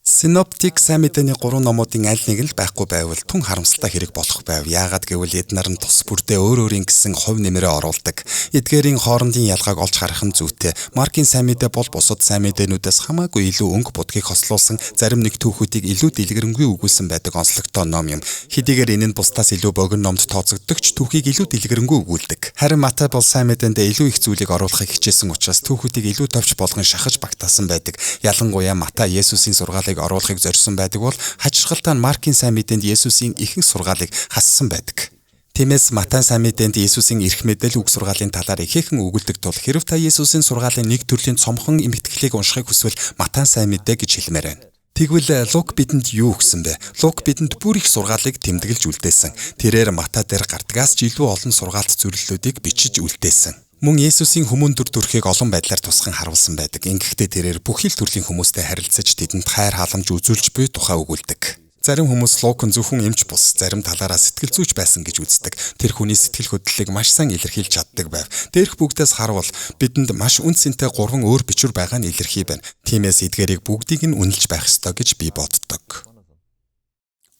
Синоптик сайн мэдээний 3 номуудын аль нэг нь л байхгүй байвал түн харамсалтай хэрэг болох байв. Яагаад гэвэл эд нар нь тус бүрдээ өөр өөрийн гэсэн хувь нэмрээ оруулдаг. Эдгээрийн хоорондын ялгааг олж харах нь зүйтэй. Маркийн сайн мэдээ бол бусад сайн мэдээнүүдээс хамаагүй илүү өнгө будгийг хослуулсан зарим нэг түүхүүдийг илүү дэлгэрэнгүй өгүүлсэн байдаг онцлогтой ном юм. Хэдийгээр энэ нь бусдаас илүү богино номд тооцогддог ч түүхийг илүү дэлгэрэнгүй өгүүлдэг. Харин Матай бол сайн мэдээндээ илүү их зүйлийг оруулахыг хичээсэн учраас түүхүүдийг илүү товч болгон шахаж багтаасан байдаг. Ялангуяа Матай Есүсийн сургаалыг оруулахыг зорьсон байдаг бол хачирхалтай нь Маркийн сайн мэдээнд Есүсийн ихэнх сургаалыг хассан байдаг. Тиймээс Матай сайн мэдээнд Есүсийн эрх мэдэл үг сургаалын талаар ихээхэн өгүүлдэг тул хэрв та Есүсийн сургаалын нэг төрлийн цомхон эмгэтгэлийг уншихыг хүсвэл Матай сайн мэдээ гэж хэлмээр байна. Тэгвэл Лук бидэнд юу өгсөн бэ? Лук бидэнд бүр их сургаалыг тэмдэглэж үлдээсэн. Тэрээр Матай дээр гардгаас ч илүү олон сургаалт зөвлөлүүдийг бичиж үлдээсэн. Мөн Есүсийн хүмүүн дүр төрхийг олон байдлаар тусган харуулсан байдаг. Ингэхдээ тэрээр бүхий л төрлийн хүмүүстэй харилцаж тэдэнд хайр халамж үзүүлж буй тухай өгүүлдэг. Зарим хүмүүс Лук нь зөвхөн эмч бус, зарим талаараа сэтгэл зүйч байсан гэж үздэг. Тэр хүний сэтгэл хөдлөлийг маш сайн илэрхийлж чаддаг байв. Дээрх бүгдээс харвал бидэнд маш үн цэнтэй 3 өөр бичвэр байгаа нь илэрхий байна. Тиймээс эдгээрийг бүгдийг нь үнэлж байх ёстой гэж би боддог.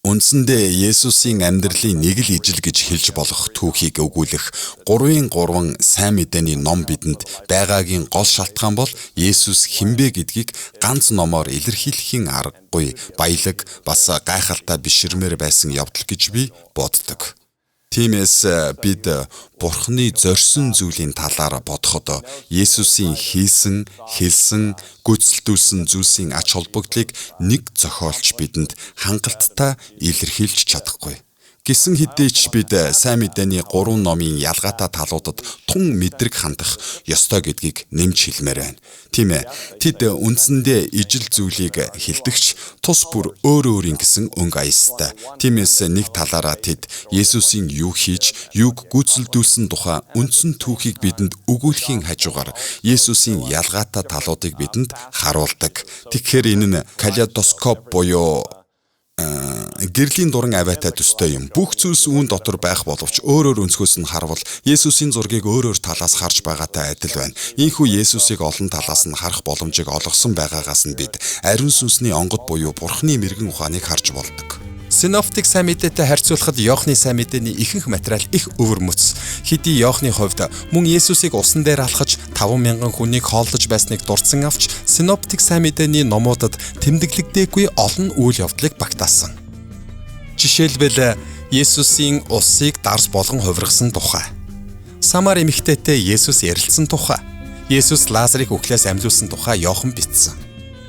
Үндсэндээ Есүсийн амьдралын нэг л ижил гэж хэлж болох түүхийг өгүүлэх 3-ын 3 сайн мэдээний ном бидэнд байгаагийн гол шалтгаан бол Есүс хинбэ гэдгийг ганц номоор илэрхийлэхийн аргагүй баялаг бас гайхалтай бишрмээр байсан явдал гэж би боддог. Тиймээс бид Бурхны зорьсон зүйлийн талаар бодоход Есүсийн хийсэн, хэлсэн, гүйцэлдүүлсэн зүйлсийн ач холбогдлыг нэг зохиолч бидэнд хангалттай илэрхийлж чадахгүй. Гэсэн хэдий ч бид сайн мэдээний 3 номын ялгаатай талуудад тун мэдрэг хандах ёстой гэдгийг нэмж хэлмээр байна. Тийм ээ. Тэд үндсэндээ ижил зүйлийг хэлдэгч тус бүр өөр өөрийн гэсэн өнгө аястай. Тиймээс нэг талаараа тэд Есүсийн юу хийж, юуг гүйцэлдүүлсэн тухай үндсэн түүхийг бидэнд өгүүлэхийн хажуугаар Есүсийн ялгаатай талуудыг бидэнд харуулдаг. Тэгэхээр энэ нь калейдоскоп буюу гэрлийн дуран авиатай төстэй юм. Бүх зүйлс үүн дотор байх боловч өөр өөр өнцгөөс нь харвал Есүсийн зургийг өөр өөр талаас харж байгаатай адил байна. Ийхүү Есүсийг олон талаас нь харах боломжийг олгосон байгаагаас нь бид ариун сүнсний онгод буюу Бурхны мэрэгэн ухааныг харж болдог. Синоптик сайн мэдээтэй харьцуулахад Иохны сайн мэдээний ихэнх материал их өвөрмөц. Хэдий Иохны хувьд мөн Есүсийг усан дээр алхаж 5,000 хүнийг хооллож байсныг дурдсан авч синоптик сайн мэдээний номуудад тэмдэглэгдээгүй олон үйл явдлыг багтаасан. Жишээлбэл Есүсийн усыг дарс болгон хувиргасан тухай, Самар эмэгтэйтэй Есүс ярилцсан тухай, Есүс Лазарыг үхлээс амьлуулсан тухай Иохан бичсэн.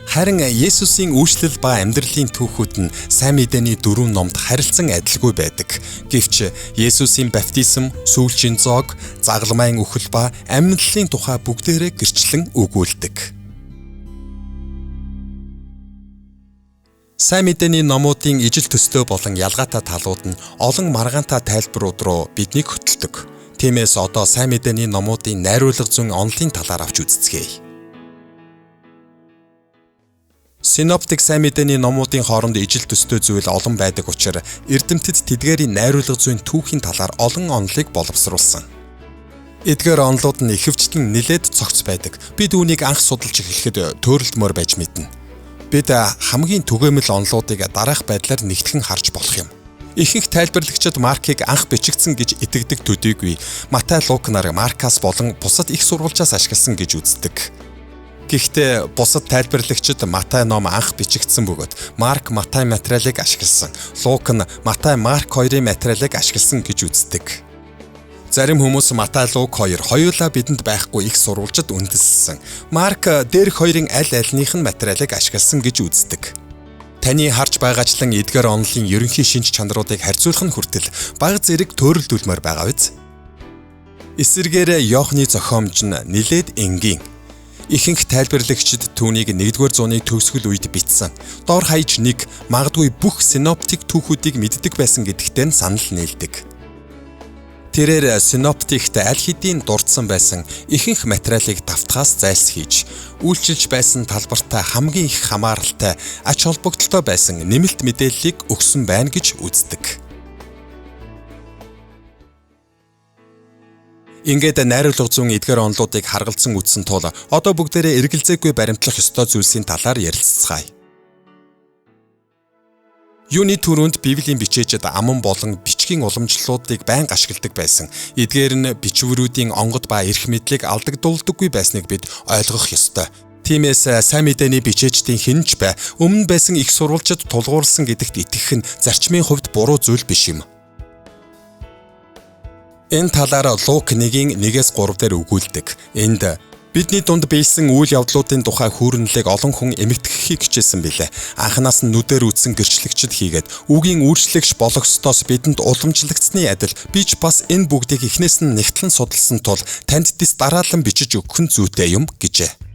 Харин Есүсийн үйлчлэл ба амьдралын түүхүүд нь сайн мэдээний дөрвөн номд харилцан адилгүй байдаг. Гэвч Есүсийн баптизм, сүүлчийн зоог, загалмайн үхэл ба амьдлалын тухай бүгдээрээ гэрчлэн өгүүлдэг. Сайн мэдээний номуудын ижил төстэй болон ялгаатай талууд нь олон маргаантай тайлбарууд руу биднийг хөтэлдэг. Тиймээс одоо сайн мэдээний номуудын найруулга зүйн онолын талаар авч үзцгээе. Синоптик сайн мэдээний номуудын хооронд ижил төстэй зүйл олон байдаг учраас эрдэмтэд тэдгээрийн найруулга зүйн түүхийн талаар олон онолыг боловсруулсан. Эдгээр онолууд нь ихэвчлэн нэлээд цогц байдаг. Бид үүнийг анх судалж эхлэхэд төөрөлдмөр байж мэднэ. Бид хамгийн түгээмэл онолуудыг дараах байдлаар нэгтгэн харж болох юм. Ихэнх тайлбарлагчид Маркийг анх бичигдсэн гэж итгэдэг төдийгүй Матай, Лук нар Маркаас болон бусад их сурвалжаас ашигласан гэж үздэг. Гэхдээ бусад тайлбарлагчид Матай ном анх бичигдсэн бөгөөд Марк Матай материалыг ашигласан, Лук нь Матай Марк хоёрын материалыг ашигласан гэж үздэг. Зарим хүмүүс Матай, Лук хоёр хоёулаа бидэнд байхгүй их сурвалжид үндэслэсэн. Марк дээрх хоёрын аль альных нь материалыг ашигласан гэж үздэг. Таны харж байгаачлан эдгээр онолын ерөнхий шинж чанаруудыг харьцуулах нь хүртэл бага зэрэг төөрөлдүүлмээр байгаа биз? Эсвэргээр Иохны зохиомж нь нэлээд энгийн. Ихэнх тайлбарлагчид түүнийг 1-р зууны төгсгөл үед бичсэн. Дор хаяж нэг, магадгүй бүх синоптик түүхүүдийг мэддэг байсан гэдэгтээ нь санал нийлдэг. Тэрээр синоптикт аль хэдийн дурдсан байсан ихэнх материалыг давтахаас зайлсхийж, үйлчилж байсан талбартай хамгийн их хамааралтай, ач холбогдолтой байсан нэмэлт мэдээллийг өгсөн байна гэж үздэг. Ингээд найруулга зүйн эдгээр онолуудыг харгалзан үзсэн тул одоо бүгдээрээ эргэлзээгүй баримтлах ёстой зүйлсийн талаар ярилцгаая. Юуны түрүүнд Библийн бичээчид аман болон бичгийн уламжлалуудыг байнга ашигладаг байсан. Эдгээр нь бичвэрүүдийн онгод ба эрх мэдлийг алдагдуулдаггүй байсныг бид ойлгох ёстой. Тиймээс сайн мэдээний бичээчдийн хэн ч бай өмнө байсан их сурвалжид тулгуурласан гэдэгт итгэх нь зарчмын хувьд буруу зүйл биш юм. Энэ талаар Лук 1-ийн 1-3 дээр өгүүлдэг. Энд бидний дунд биелсэн үйл явдлуудын тухай хүүрнэлийг олон хүн эмэгтгэхийг хичээсэн билээ. Анханаас нь нүдээр үзсэн гэрчлэгчд хийгээд үгийн үйлчлэгч болох ёстоос бидэнд уламжлагдсны адил би ч бас энэ бүгдийг эхнээс нь нэгтлэн судалсан тул танд дэс дараалан бичиж өгөх нь зүйтэй юм гэжээ.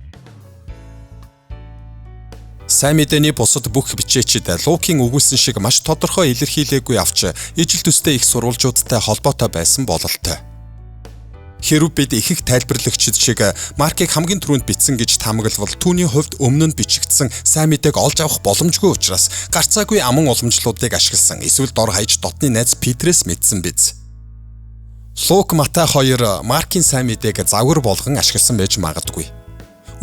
Сайн мэдээний бусад бүх бичээчид Лукийн өгүүлсэн шиг маш тодорхой илэрхийлээгүй авч ижил төстэй их сурвалжуудтай холбоотой байсан бололтой. Хэрв бид ихэнх тайлбарлагчид шиг Маркийг хамгийн түрүүнд бичсэн гэж таамаглавал түүний хувьд өмнө нь бичигдсэн сайн мэдээг олж авах боломжгүй учраас гарцаагүй аман уламжлалуудыг ашигласан эсвэл дор хаяж дотны найз Петрээс мэдсэн биз. Лук, Матай хоёр Маркийн сайн мэдээг загвар болгон ашигласан байж магадгүй.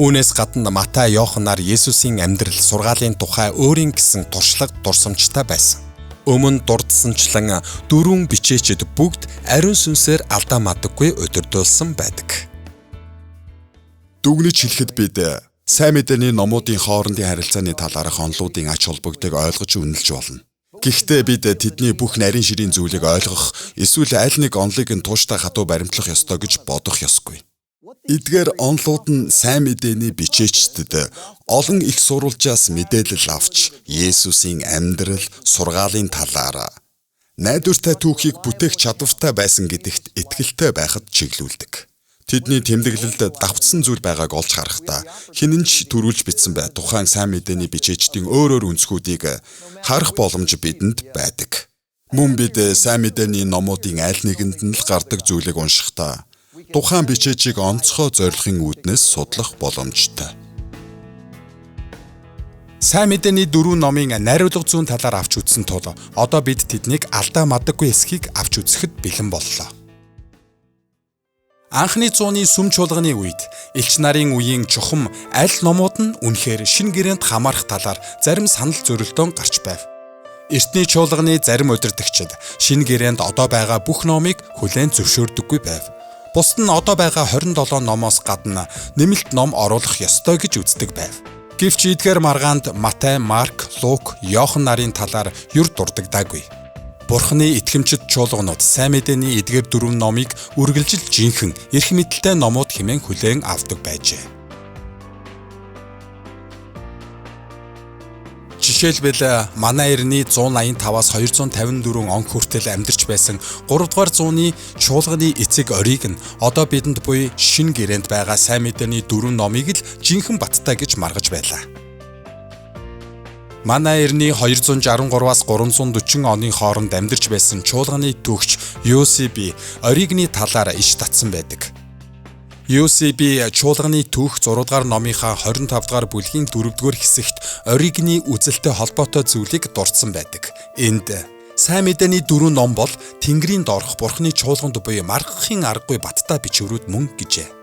Үүнээс гадна Матай, Иохан нар Есүсийн амьдрал, сургаалын тухай өөрийн гэсэн туршлага дурсамжтай байсан. Өмнө дурдсанчлан дөрвөн бичээчид бүгд ариун сүнсээр алдаа мадаггүй удирдуулсан байдаг. Дүгнэж хэлэхэд бид сайн мэдээний номуудын хоорондын харилцааны талаарх онолуудын ач холбогдыг ойлгож үнэлж болно. Гэхдээ бид тэдний бүх нарийн ширийн зүйлийг ойлгох эсвэл аль нэг онолыг нь тууштай хатуу баримтлах ёстой гэж бодох ёсгүй. Эдгээр онолууд нь сайн мэдээний бичээчдэд олон их сурвалжаас мэдээлэл авч Есүсийн амьдрал, сургаалын талаар найдвартай түүхийг бүтээх чадвартай байсан гэдэгт итгэлтэй байхад чиглүүлдэг. Тэдний тэмдэглэлд давтсан зүйл байгааг олж харахдаа хэн нь ч төрүүлж бичсэн бай тухайн сайн мэдээний бичээчдийн өөр өөр өнцгүүдийг харах боломж бидэнд байдаг. Мөн бид сайн мэдээний номуудын аль нэгэнд нь л гардаг зүйлийг уншихдаа тухайн бичээчийг онцгой зорилгын үүднээс судлах боломжтой. Сайн мэдээний дөрвөн номын найруулга зүүн талаар авч үзсэн тул одоо бид тэднийг алдаа мадаггүй эсхийг авч үзэхэд бэлэн боллоо. Анхны зууны сүм чуулганы үед элч нарын үеийн чухам аль номууд нь үнэхээр шинэ гэрээнд хамаарах талаар зарим санал зөрөлдөөн гарч байв. Эртний чуулганы зарим удирдагчид шинэ гэрээнд одоо байгаа бүх номыг хүлээн зөвшөөрдөггүй байв. Бусд нь одоо байгаа 27 номоос гадна нэмэлт ном оруулах ёстой гэж үздэг байв. Гэвч эдгээр маргаанд Матай, Марк, Лук, Иохан нарын талаар юр дурддаггүй. Бурхны итгэмжит чуулганууд сайн мэдээний эдгээр дөрвөн номыг үргэлжил жинхэнэ эрх мэдэлтэй номууд хэмээн хүлээн авдаг байжээ. Жишээлбэл манай эртний 185-аас 254 он хүртэл амьдарч байсан 3 дугаар зууны чуулганы эцэг Ориг нь одоо бидэнд буй шинэ гэрээнд байгаа сайн мэдээний дөрвөн номыг л жинхэнэ баттай гэж маргаж байлаа. Манай эртний 263-аас 340 оны хооронд амьдарч байсан чуулганы төгч Юсиби Оригны талаар иш татсан байдаг. Юсиби чуулганы түүх 6 дугаар номынхаа 25 дугаар бүлгийн 4 дугаар хэсэгт Оригны үзэлтэй холбоотой зүйлийг дурдсан байдаг. Энд сайн мэдээний дөрвөн ном бол Тэнгэрийн доорх Бурхны чуулганд буюу маргахын аргагүй баттай бичвэрүүд мөн гэжээ.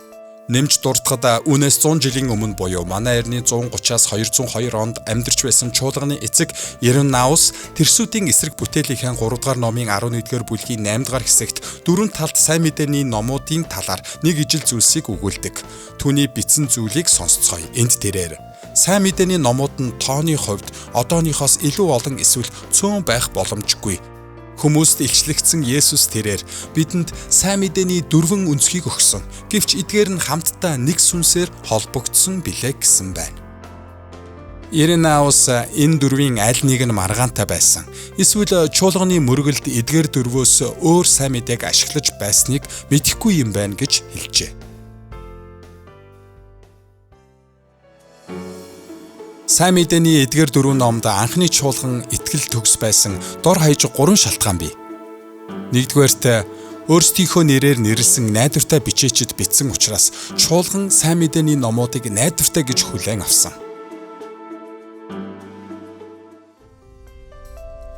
Нэмж дурдахад үүнээс 100 жилийн өмнө буюу манай эртний 130-аас 202 онд амьдарч байсан чуулганы эцэг Иренаус Тэрсүүдийн эсрэг бүтээлийнхээ 3 дугаар номын 11-р бүлгийн 8 дугаар хэсэгт дөрвөн талд сайн мэдээний номуудын талаар нэг ижил зүйлсийг өгүүлдэг. Түүний бичсэн зүйлийг сонсцгоё. Энд тэрээр сайн мэдээний номууд нь тооны хувьд одооныхоос илүү олон эсвэл цөөн байх боломжгүй. Хүмүүст илчлэгдсэн Есүс тэрээр бидэнд сайн мэдээний дөрвөн өнцгийг өгсөн. Гэвч эдгээр нь хамтдаа нэг сүнсээр холбогдсон билээ гэсэн байна. Иренаус энэ дөрвийн аль нэг нь маргаантай байсан. Эсвэл чуулганы мөргөлд эдгээр дөрвөөс өөр сайн мэдээг ашиглаж байсныг мэдэхгүй юм байна гэж хэлжээ. Сайн мэдээний эдгээр дөрвөн номд анхны чуулган итгэл төгс байсан дор хаяж 3 шалтгаан бий. Нэгдүгээрт өөрсдийнхөө нэрээр нэрлсэн найдвартай бичээчид бичсэн учраас чуулган сайн мэдээний номуудыг найдвартай гэж хүлээн авсан.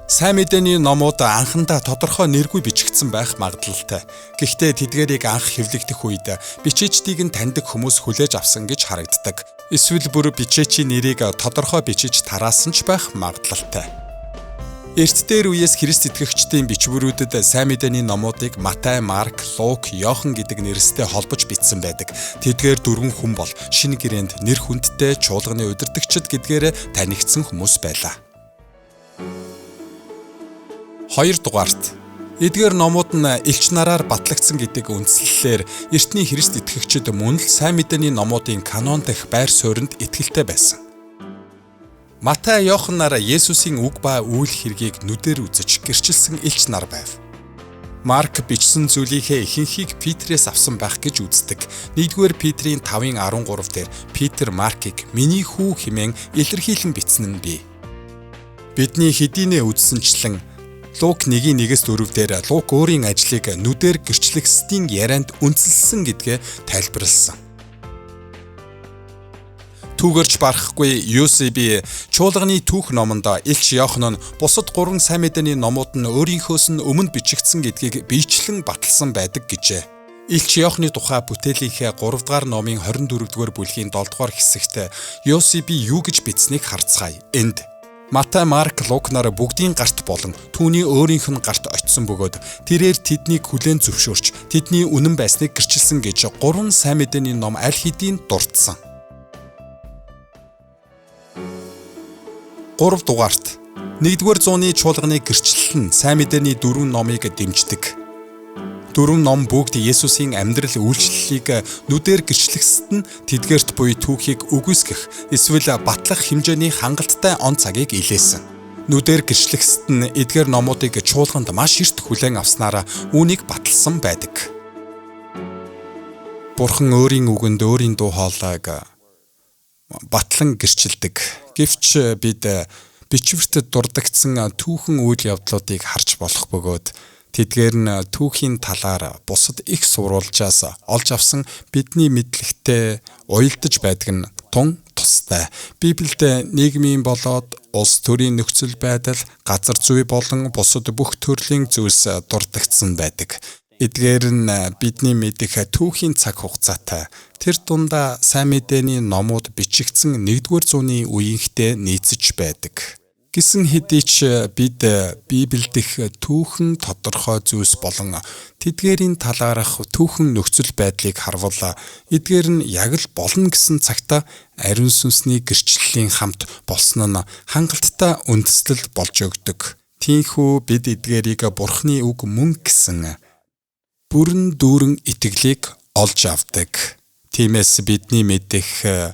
Сайн мэдээний номууд анхандаа тодорхой нэргүй бичигдсэн байх магадлалтай. Гэхдээ тэдгээрийг анх хэвлэгдэх үед бичээчдийг нь таньдаг хүмүүс хүлээж авсан гэж харагддаг. Эсвэл бүр бичээчийн нэрийг тодорхой бичиж тараасан ч байх магадлалтай. Эрт дээр үеэс Христ итгэгчдийн бичвэрүүдэд сайн мэдээний номуудыг Матай, Марк, Лук, Иохан гэдэг нэрстэй холбож бичсэн байдаг. Тэдгээр дөрвөн хүн бол шинэ гэрээнд нэр хүндтэй чуулганы удирдагчид гэдгээр танигдсан хүмүүс байлаа. 2 дугаарт эдгээр номууд нь элч нараар батлагдсан гэдэг үндслэлээр эртний Христ итгэгчид мөн л сайн мэдээний номуудын канон дах байр суурьнд итгэлтэй байсан. Матай, Иохан нар Есүсийн үг ба үйл хэргийг нүдээр үзэж гэрчилсэн элч нар байв. Марк бичсэн зүйлийнхээ ихэнхийг Петрээс авсан байх гэж үздэг. 1-р Петрийн 5:13 дээр Петр Маркийг миний хүү хэмээн илэрхийлэн бичсэн нь бий. Бидний хэдийнэ үзсэнчлэн Лук 1:1-4 дээр Лук өөрийн ажлыг нүдээр гэрчлэгсдийн ярианд үндэслэсэн гэдгээ тайлбарласан. Түүгэрч барахгүй Юсиби чуулганы түүх номонд элч Иохан нь бусад 3 сайн мэдээний номууд нь өөрийнхөөс нь өмнө бичигдсэн гэдгийг биечлэн баталсан байдаг гэжээ. Элч Иохны тухай бүтээлийнхээ 3 дугаар номын 24 дугаар бүлгийн 7 дугаар хэсэгт Юсиби юу гэж бичсэнийг харцгаая. Энд Матай, Марк, Лук нар бүгдийн гарт болон түүний өөрийнх нь гарт очисон бөгөөд тэрээр тэднийг хүлээн зөвшөөрч тэдний үнэн байсныг гэрчилсэн гэж 3 сайн мэдээний ном аль хэдийн дурдсан. 3 дугаарт 1-р зууны чуулганы гэрчлэл нь сайн мэдээний дөрвөн номыг дэмждэг. Дөрвөн ном бүгд Есүсийн амьдрал үйлчлэлийг нүдээр гэрчлэхсэд нь тэдгээрт буй түүхийг үгүйсгэх эсвэл батлах хэмжээний хангалттай он цагийг илээсэн. Нүдээр гэрчлэхсэд нь эдгээр номуудыг чуулганд маш эрт хүлээн авснараа үүнийг баталсан байдаг. Бурхан өөрийн үгэнд өөрийн дуу хоолойг батлан гэрчилдэг. Гэвч бид бичвэрт дурдагдсан түүхэн үйл явдлуудыг харж болох бөгөөд тэдгээр нь түүхийн талаар бусад их сурвалжаас олж авсан бидний мэдлэгтэй уялдаж байдаг нь тун тусгай. тустай. Библиэд нийгмийн болоод улс төрийн нөхцөл байдал, газар зүй болон бусад бүх төрлийн зүйлс дурддагдсан байдаг. Эдгээр нь бидний мэдэх түүхийн цаг хугацаатай. Тэр дундаа сайн мэдээний номууд бичигдсэн 1-р зууны үеийнхтэй нийцэж байдаг. Гэсэн хэдий ч бид Библиэд их түүхэн тодорхой зүйлс болон тэдгээрийн талаарх түүхэн нөхцөл байдлыг харвал эдгээр нь яг л болно гэсэн цагта ариун сүнсний гэрчлэлийн хамт болсон нь хангалттай үндэслэл болж өгдөг. Тиймээс бид эдгээрийг Бурхны үг мөн гэсэн бүрэн дүүрэн итгэлийг олж авдаг. Тиймээс бидний мэдэх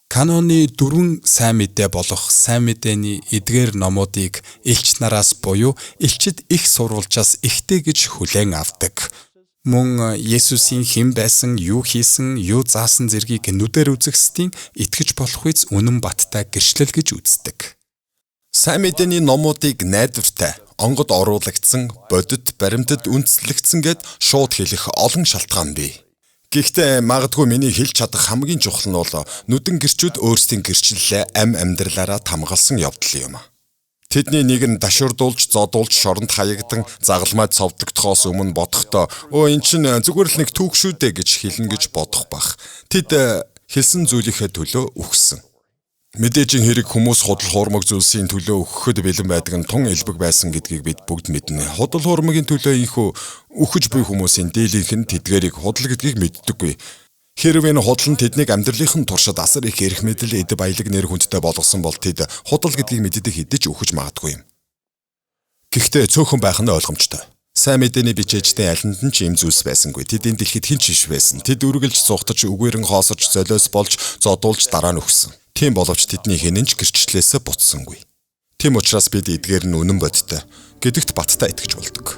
каноны дөрвөн сайн мэдээ болох сайн мэдээний эдгээр номуудыг элч нараас буюу элчид их сурвалжаас ихтэй гэж хүлээн авдаг. Мөн Есүсийн хэн байсан, юу хийсэн, юу заасан зэргийг нүдээр үзэхстийн итгэж болох үз үнэн баттай гэрчлэл гэж үздэг. Сайн мэдээний номуудыг найдвартай, онгод оруулагдсан, бодит, баримтад үндэслэгдсэн гэд шууд хэлэх олон шалтгаан бий. Гэхдээ магадгүй миний хэлж чадах хамгийн чухал нь бол нүдэн гэрчүүд өөрсдийн гэрчлэлээ ам амьдралаараа тамгалсан явдал юм. Тэдний нэг нь дашуурдуулж, зодуулж, шоронд хаягдан загалмайд цовдлогдохоос өмнө бодохдоо "Өө эн чинь зүгээр л нэг түүх шүү дээ" гэж хэлнэ гэж бодох бах. Тэд хэлсэн зүйлийнхээ төлөө үхсэн. Мэдээж хэрэг хүмүүс худал хуурмаг зүйлсийн төлөө үхэхэд бэлэн байдаг нь тун элбэг байсан гэдгийг бид бүгд мэднэ. Худал хуурмагийн төлөө инхүү үхэж буй хүмүүсийн дийлэнх нь тэдгэрийг худал гэдгийг мэддэггүй. Хэрв энэ худал нь тэднийг амьдралынх нь туршид асар их эрх мэдэл, эд баялаг, нэр хүндтэй болгосон бол тэд худал гэдгийг мэддэг хэдий ч үхэж магадгүй юм. Гэхдээ цөөхөн байх нь ойлгомжтой. Сайн мэдээний бичээчдийн алинд нь ч ийм зүйлс байсангүй. Тэд энэ дэлхийд хэн ч биш байсан. Тэд үргэлж зугтаж, үгээрэн хоосорч, золиос болж, зодуулж дараа нь үхсэн. Тийм боловч тэдний хэн нь ч гэрчлэлээсээ буцсангүй. Тийм учраас бид эдгээр нь үнэн бодиттой гэдэгт баттай итгэж болдог.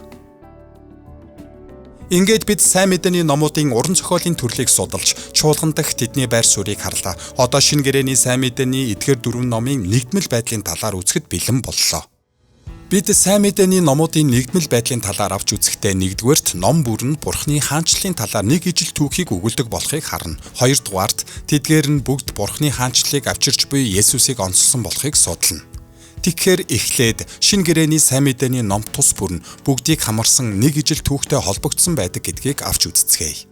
Ингээд бид сайн мэдээний номуудын уран зохиолын төрлийг судалж, чуулган дахь тэдний байр суурийг харлаа. Одоо шинэ гэрээний сайн мэдээний эдгээр дөрвөн номын нэгдмэл байдлын талаар үзэхэд бэлэн боллоо. Бид сайн мэдээний номуудын нэгдмэл байдлын талаар авч үзэхдээ нэгдүгээрт ном бүр нь Бурхны хаанчлалын талаар нэг ижил түүхийг өгүүлдэг болохыг харна. Хоёрдугаарт тэдгээр нь бүгд Бурхны хаанчлалыг авчирч буй Есүсийг онцлсон болохыг судална. Тэгэхээр эхлээд шинэ гэрээний сайн мэдээний ном тус бүр нь бүгдийг хамарсан нэг ижил түүхтэй холбогдсон байдаг гэдгийг авч үзцгээе.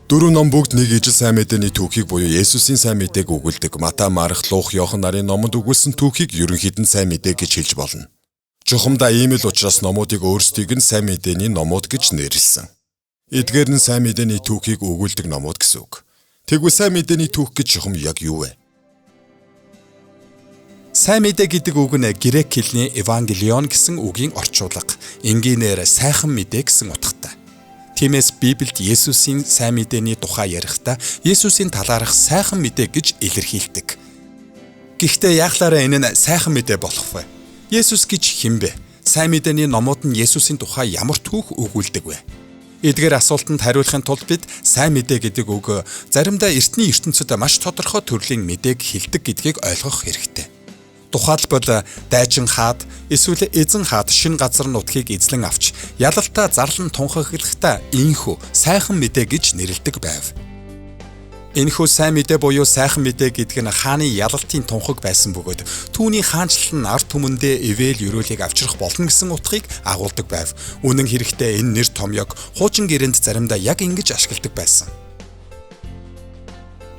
Дөрвөн ном бүгд нэг ижил сайн мэдээний түүхийг буюу Есүсийн сайн мэдээг өгүүлдэг. Матай, Марк, Лук, Иохан нарын номонд өгүүлсэн түүхийг ерөнхийд нь сайн мэдээ гэж хэлж болно. Чухамдаа ийм л учраас номуудыг өөрсдийг нь сайн мэдээний номууд гэж нэрлэсэн. Эдгээр нь сайн мэдээний түүхийг өгүүлдэг номууд гэсэн үг. Тэгвэл сайн мэдээний түүх гэж чухам яг юу вэ? Сайн мэдээ гэдэг үг нь грек хэлний Евангелион гэсэн үгийн орчуулга. Энгийнээр сайхан мэдээ гэсэн утгатай. Тиймээс Библиэд Есүсийн сайн мэдээний тухай ярихдаа Есүсийн талаарх сайхан мэдээ гэж илэрхийлдэг. Гэхдээ яахлаараа энэ нь сайхан мэдээ болох вэ? Есүс гэж хэн бэ? Сайн мэдээний номууд нь Есүсийн тухай ямар түүх өгүүлдэг вэ? Эдгээр асуултанд хариулахын тулд бид сайн мэдээ гэдэг үг заримдаа эртний ертөнцид маш тодорхой төрлийн мэдээг хэлдэг гэдгийг ойлгох хэрэгтэй. Тухайлбал дайчин хаад эсвэл эзэн хаад шинэ газар нутгийг эзлэн авч ялалтаа зарлан тунхаглахдаа инхүү сайхан мэдээ гэж нэрлэдэг байв. Энэхүү сайн мэдээ буюу сайхан мэдээ гэдэг нь хааны ялалтын тунхаг байсан бөгөөд түүний хаанчлал нь ард түмэндээ ивэл ерөөлийг авчрах болно гэсэн утгыг агуулдаг байв. Үнэн хэрэгтээ энэ нэр томьёог хуучин гэрээнд заримдаа яг ингэж ашигладаг байсан.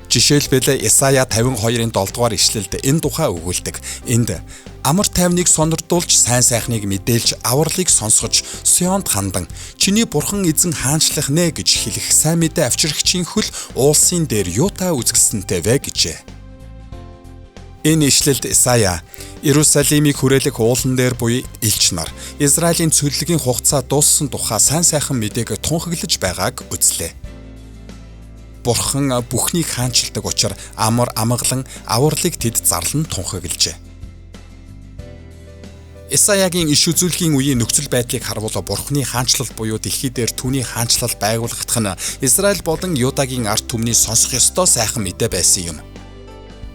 Жишээлбэл Исая 52-ын 7 дугаар ишлэлд энэ тухай өгүүлдэг. Энд амар тайвныг сонирдуулж, сайн сайхныг мэдээлж, авралыг сонсгож, Сионд хандан чиний бурхан эзэн хаанчлах нэ гэж хэлэх сайн мэдээ авчрагчийн хөл уулсын дээр юутай үзэсгэлэнтэй вэ гэжээ. Энэ ишлэлд Исая Иерусалимыг хүрээлэх уулан дээр буй элч нар Израилийн цөллөгийн хугацаа дууссан тухай сайн сайхан мэдээг тунхаглаж байгааг үзлээ. Бурхан бүхнийг хаанчилдаг учир амар амгалан авралыг тэд зарлан тунхаглажээ. Исаягийн иш үзүүлгийн үеийн нөхцөл байдлыг харвал Бурханы хаанчлал буюу дэлхий дээр түүний хаанчлал байгуулагдах нь Израиль болон Юдагийн ард түмний сонсох ёстой сайхан мэдээ байсан юм.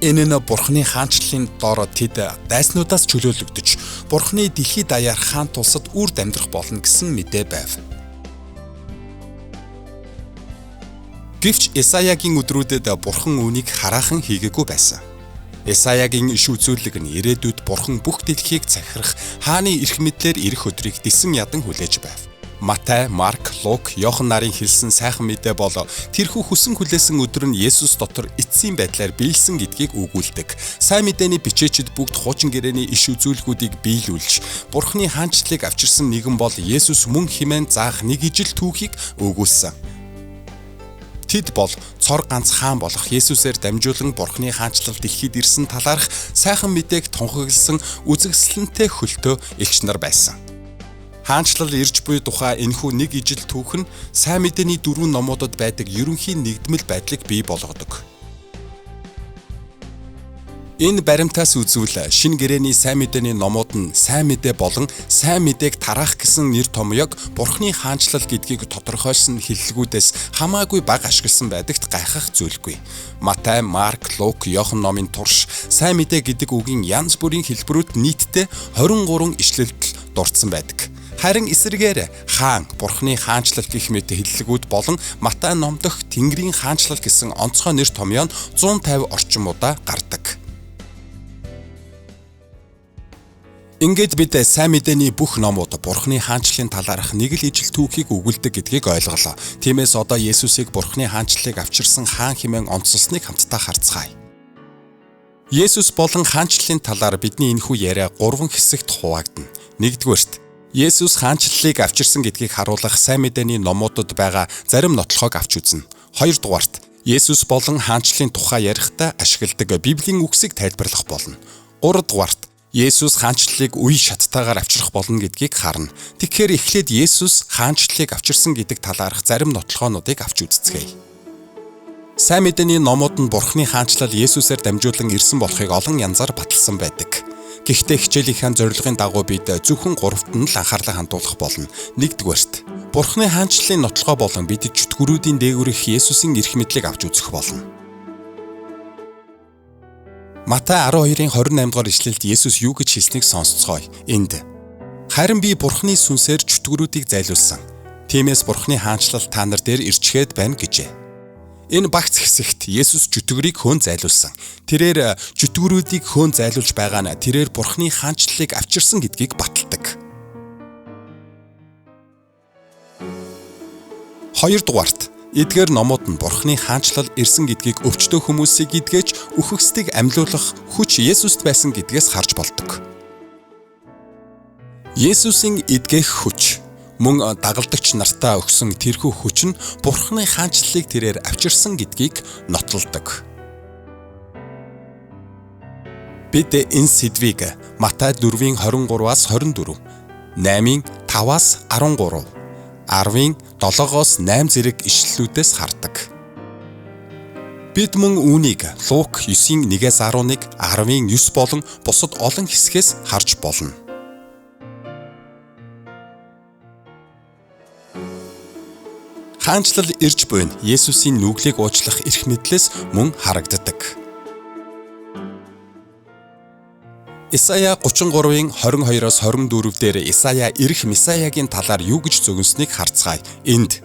Энэ нь Бурханы хаанчлалын доор тэд дайснуудаас чөлөөлөгдөж Бурханы дэлхий даяар хаан тулсад үрд амьдрах болно гэсэн мэдээ байв. Гэвч Исаягийн өдрүүдэд Бурхан үүнийг хараахан хийгээгүй байсан. Исаягийн иш үзүүлэг нь ирээдүйд Бурхан бүх дэлхийг захирах хааны эрх мэдлээр ирэх өдрийг дисэн ядан хүлээж байв. Матай, Марк, Лук, Иохан нарын хэлсэн сайхан мэдээ бол тэрхүү хүсэн хүлээсэн өдөр нь Есүс дотор эцсийн байдлаар биелсэн гэдгийг өгүүлдэг. Сайн мэдээний бичээчид бүгд хуучин гэрээний иш үзүүлгүүдийг биелүүлж, Бурхны хаанчлалыг авчирсан нэгэн бол Есүс мөн хэмээн заах нэг ижил түүхийг өгүүлсэн. Тэд бол цор ганц хаан болох Есүсээр дамжуулан Бурхны хаанчлал дэлхийд ирсэн талаарх сайхан мэдээг тунхагласан үзэгсэлэнтэй хөлтөө элч нар байсан. Хаанчлал ирж буй тухай энэхүү нэг ижил түүх нь сайн мэдээний дөрвөн номуудад байдаг ерөнхий нэгдмэл байдлыг бий болгодог. Энэ баримтаас үзвэл шинэ гэрээний сайн мэдээний номууд нь сайн мэдээ болон сайн мэдээг тараах гэсэн нэр томьёог Бурхны хаанчлал гэдгийг тодорхойлсон хэллэгүүдээс хамаагүй бага ашигласан байдагт гайхах зүйлгүй. Матай, Марк, Лук, Иохан номын турш сайн мэдээ гэдэг үгийн янз бүрийн хэлбэрүүд нийтдээ 23 ишлэлд дурдсан байдаг. Харин эсрэгээр хаан, Бурхны хаанчлал гэх мэт хэллэгүүд болон Матай номдох Тэнгэрийн хаанчлал гэсэн онцгой нэр томьёо нь 150 орчим удаа гардаг. Ингээд бид сайн мэдээний бүх номууд Бурхны хаанчлалын талаарх нэг л ижил түүхийг өгүүлдэг гэдгийг ойлголоо. Тиймээс одоо Есүсийг Бурхны хаанчлалыг авчирсан хаан хэмээн онцлосныг хамтдаа харцгаая. Есүс болон хаанчлалын талаар бидний энэхүү яриа гурван хэсэгт хуваагдана. Нэгдүгээрт, Есүс хаанчлалыг авчирсан гэдгийг харуулах сайн мэдээний номуудад байгаа зарим нотлохог авч үзнэ. Хоёрдугаарт, Есүс болон хаанчлалын тухай ярихдаа ашигладаг Библийн үгсийг тайлбарлах болно. Гуравдугаарт, Есүс хаанчлалыг үе шаттайгаар авчрах болно гэдгийг харна. Тэгэхээр эхлээд Есүс хаанчлалыг авчирсан гэдэг талаарх зарим нотлохоонуудыг авч үзцгээе. Сайн мэдээний номууд нь Бурхны хаанчлал Есүсээр дамжуулан ирсэн болохыг олон янзаар баталсан байдаг. Гэхдээ хичээлийнхээ зорилгын дагуу бид зөвхөн гуравт нь л анхаарлаа хандуулах болно. Нэгдүгээрт, Бурхны хаанчлалын нотлохоо болон бид чөтгөрүүдийн дээгүүрх Есүсийн эрх мэдлийг авч үзэх болно. Матай 12-ын 28 дугаар ишлэлд Есүс юу гэж хэлснийг сонсцгоё. Энд харин би Бурхны сүнсээр чөтгөрүүдийг зайлуулсан. Тиймээс Бурхны хаанчлал та нар дээр ирчгээд байна гэжээ. Энэ багц хэсэгт Есүс чөтгөрийг хөөн зайлуулсан. Тэрээр чөтгөрүүдийг хөөн зайлуулж байгаа нь тэрээр Бурхны хаанчлалыг авчирсан гэдгийг баталдаг. Хоёрдугаарт, эдгээр номууд нь Бурхны хаанчлал ирсэн гэдгийг өвчтөе хүмүүсийг эдгэж үхэгсдийг амьлуулах хүч Есүст байсан гэдгээс харж болдог. Есүсийн эдгэх хүч мөн дагалдагч нартаа өгсөн тэрхүү хүч нь Бурхны хаанчлалыг тэрээр авчирсан гэдгийг нотлолдог. Бид энэ сэдвийг Матай 4-ийн 23-аас 24, 8-ийн 5-аас 13, 10-ын 7-оос 8 зэрэг ишлэлүүдээс хардаг. Бид мөн үүнийг Лук 9-ийн 1-ээс 11, 10-ын 9 болон бусад олон хэсгээс харж болно. Хаанчлал ирж буй нь Есүсийн нүглийг уучлах эрх мэдлээс мөн харагддаг. Исая 33-ын 22-оос 24 дээр Исая ирэх Месаягийн талаар юу гэж зөгнөснийг харцгаая. Энд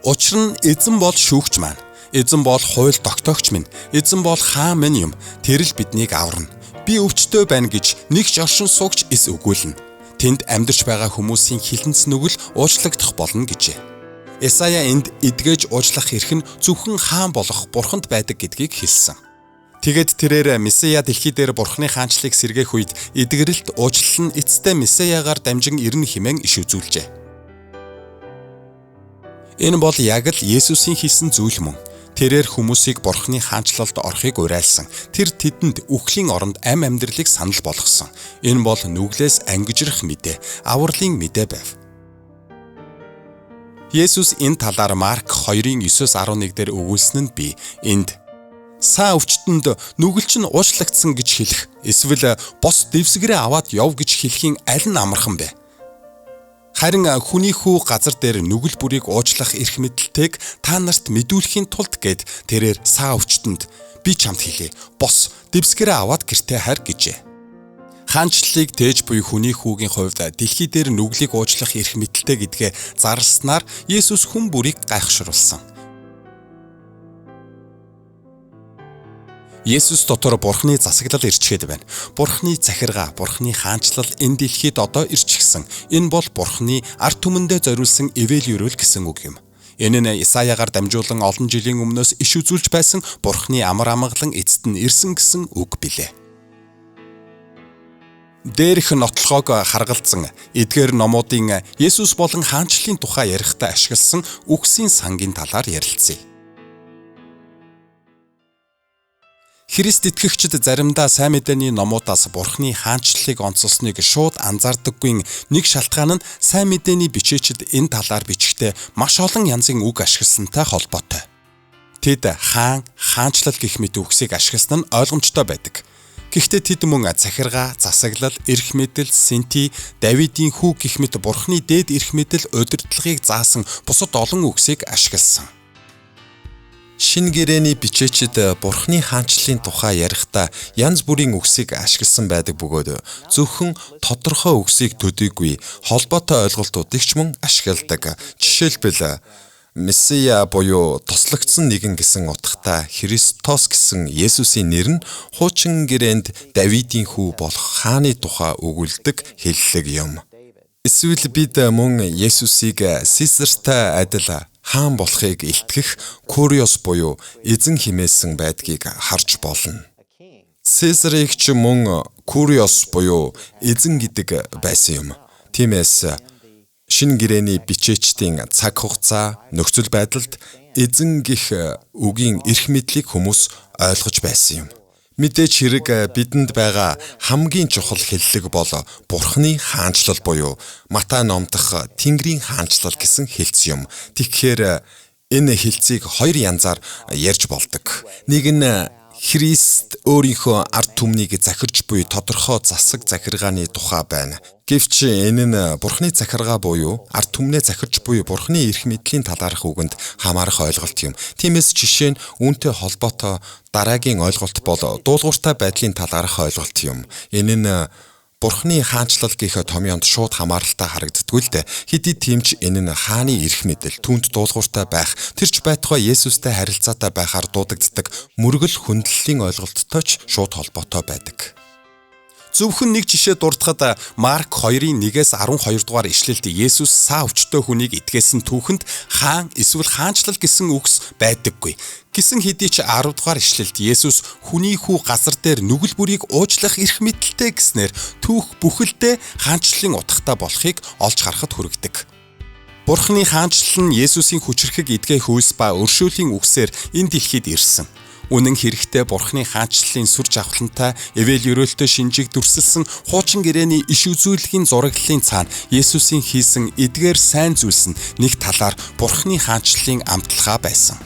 Учир нь эзэн бол шүүгч маань. Эзэн бол хууль тогтоогч минь. Эзэн бол хаан минь юм. Тэр л биднийг аварна. Би өвчтөй байна гэж нэг ч оршин суугч эс өгүүлнэ. Тэнд амьдарч байгаа хүмүүсийн хилэнц нүгэл уучлагдах болно гэжээ. Исая энд эдгэж уучлах эрх нь зөвхөн хаан болох бурханд байдаг гэдгийг хэлсэн. Тэгээд тэрээр Месиа дэлхий дээр бурхны хаанчлалыг сэргээх үед эдгэрэлт уучлал нь эцэстээ Месиагаар дамжин ирнэ хэмээн иш үзүүлжээ. Энэ бол яг л Есүсийн хийсэн зүйл мөн. Тэрээр хүмүүсийг бурхны хаанчлалд орохыг уриалсан. Тэр тэдэнд үхлийн оронд ам амьдралыг санал болгосон. Энэ бол нүглээс ангижрах мэдээ, авралын мэдээ байв. Есүс энэ талаар Марк 2-ын 9-11 дээр өгүүлсэн нь би энд саа өвчтөнд нүгэлч нь уучлагдсан гэж хэлэх эсвэл бос дэвсгэрээ аваад яв гэж хэлхийн аль нь амархан бэ? Харин хүний хүү газар дээр нүгэл бүрийг уучлах эрх мэдэлтэйг та нарт мэдүүлэхийн тулд гэд тэрээр саа өвчтөнд би чамд хэлье. Бос дэвсгэрээ аваад гэртээ харь гэжээ. Хаанчлалыг тээж буй хүний хүүгийн хувьд дэлхий дээр нүглийг уучлах эрх мэдэлтэй гэдгээ зарласнаар Есүс хүн бүрийг гайхшруулсан. Есүс дотор Бурхны засаглал ирчгээд байна. Бурхны захиргаа, Бурхны хаанчлал энэ дэлхийд одоо ирчихсэн. Энэ бол Бурхны ард түмэндээ зориулсан ивэл өрөөл гэсэн үг юм. Энэ нь Исаягаар дамжуулан олон жилийн өмнөөс иш үзүүлж байсан Бурхны амар амгалан эцэст нь ирсэн гэсэн үг билээ. Дээрх нотлохоог харгалзан эдгээр номуудын Есүс болон хаанчлалын тухай ярихдаа ашигласан үгсийн сангийн талаар ярилцъя. Христ итгэгчид заримдаа сайн мэдээний номуудаас Бурхны хаанчлалыг онцолсныг шууд анзаардаггүй нэг шалтгаан нь сайн мэдээний бичээчид энэ талаар бичихдээ маш олон янзын үг ашигласантай холбоотой. Тэд хаан, хаанчлал гэх мэт үгсийг ашигласан нь ойлгомжтой байдаг. Гэхдээ тэд мөн захиргаа, засаглал, эрх мэдэл, сэнти, Давидын хүү гэх мэт Бурхны дээд эрх мэдэл удирдлагыг заасан бусад олон үгсийг ашигласан. Шинэ гэрээний бичээчид Бурхны хаанчлалын тухай ярихдаа янз бүрийн үгсийг ашигласан байдаг бөгөөд зөвхөн тодорхой үгсийг төдийгүй холбоотой ойлголтуудыг ч мөн ашигладаг. Жишээлбэл Месиа буюу тослогдсон нэгэн гэсэн утгатай Христос гэсэн Есүсийн нэр нь хуучин гэрээнд Давидын хүү болох хааны тухай өгүүлдэг хэллэг юм. Эсвэл бид мөн Есүсийг Сесартай адил хаан болохыг илтгэх Куриос буюу эзэн химээсэн байдгийг харж болно. Цэсарыг ч мөн Куриос буюу эзэн гэдэг байсан юм. Тиймээс шинэ гэрээний бичээчдийн цаг хугацаа, нөхцөл байдалд эзэн гих үгийн эрх мэдлийг хүмүүс ойлгож байсан юм. Мэдээж хэрэг бидэнд байгаа хамгийн чухал хэллэг бол Бурхны хаанчлал буюу Матай номдох Тэнгэрийн хаанчлал гэсэн хэлц юм. Тэгэхээр энэ хэлцийг хоёр янзаар ярьж болдог. Нэг нь Христ өөрийнхөө ард түмнийг захирч буй тодорхой засаг захиргааны тухай байна. Гэвч энэ нь Бурхны захиргаа буюу ард түмнээ захирч буй Бурхны эрх мэдлийн талаарх үгэнд хамаарах ойлголт юм. Тиймээс жишээ нь үүнтэй холбоотой дараагийн ойлголт бол дуулууртай байдлын талаарх ойлголт юм. Энэ нь Бурхны хаанчлал гэх томьёонд шууд хамааралтай харагддаггүй л дээ. Хэдий тийм ч энэ нь хааны эрх мэдэл, түүнд дуулууртай байх, тэр ч байтугай Есүстэй харилцаатай байхаар дуудагддаг мөргөл хүндлэлийн ойлголттой ч шууд холбоотой байдаг. Зөвхөн нэг жишээ дурдахад Марк 2-ын 1-ээс 12 дугаар ишлэлд Есүс саа өвчтөй хүнийг итгээсэн түүхэнд хаан эсвэл хаанчлал гэсэн үгс байдаггүй. Гэсэн хэдий ч 10 дугаар ишлэлд Есүс хүний хүү газар дээр нүгэл бүрийг уучлах эрх мэдэлтэй гэснээр түүх бүхэлдээ хаанчлалын утгатай болохыг олж харахад хүргэдэг. Бурхны хаанчлал нь Есүсийн хүчирхэг эдгээх үйлс ба өршөөлийн үгсээр энэ дэлхийд ирсэн. Үнэн хэрэгтээ Бурхны хаанчлалын сүр жавхлантай ивэл өрөөлтэй шинжийг дүрсэлсэн хуучин гэрээний иш үзүүлгийн зураглалын цаана Есүсийн хийсэн эдгээр сайн зүйлс нь нэг талаар Бурхны хаанчлалын амталгаа байсан.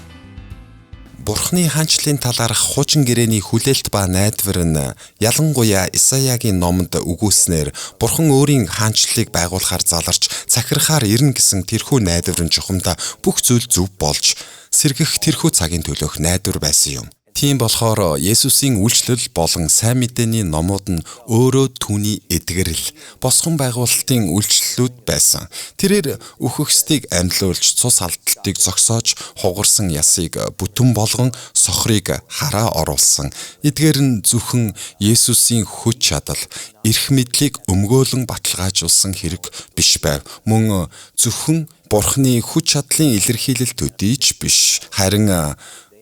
Бурхны хаанчлалын талаарх хуучин гэрээний хүлээлт ба найдвар нь ялангуяа Исаягийн номонд өгүүлснээр Бурхан өөрийн хаанчлалыг байгуулахаар заларч захирахаар ирнэ гэсэн тэрхүү найдвар нь чухамдаа бүх зүйл зөв болж сэргэх тэрхүү цагийн төлөөх найдвар байсан юм. Тийм болохоор Есүсийн үйлчлэл болон сайн мэдээний номууд нь өөрөө түүний эдгэрэл, босгон байгуулалтын үйлчлэлүүд байсан. Тэрээр үхэгсдийг амьлуулж, цус алдалтыг зогсоож, хугарсан ясыг бүтэн болгон сохрыг хараа оруулсан. Эдгээр нь зөвхөн Есүсийн хүч чадал, эрх мэдлийг өмгөөлөн баталгаажуулсан хэрэг биш байв. Мөн зөвхөн Бурхны хүч чадлын илэрхийлэл төдий ч биш. Харин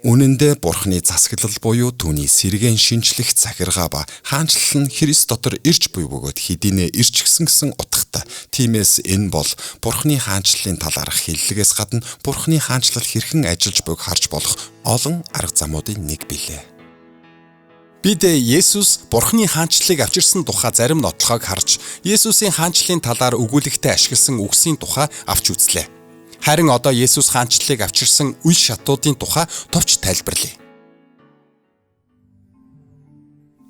үнэн дээр Бурхны засаглал буюу түүний сэргээн шинжлэх захиргаа ба хаанчлал нь Христ дотор ирж буй бөгөөд хэдийнэ ирчихсэн гэсэн утгатай. Тиймээс энэ бол Бурхны хаанчлалын талаарх хэллэгээс гадна Бурхны хаанчлал хэрхэн ажиллаж буйг харж болох олон арга замуудын нэг билээ. Бид Есүс Бурхны хаанчлалыг авчирсан тухай зарим нотлохыг харж, Есүсийн хаанчлалын талаар өгүүлэгтээ ашигласан үгсийн тухай авч үзлээ. Харин одоо Есүс хаанчлалыг авчирсан үе шатуудын тухай товч тайлбарлая.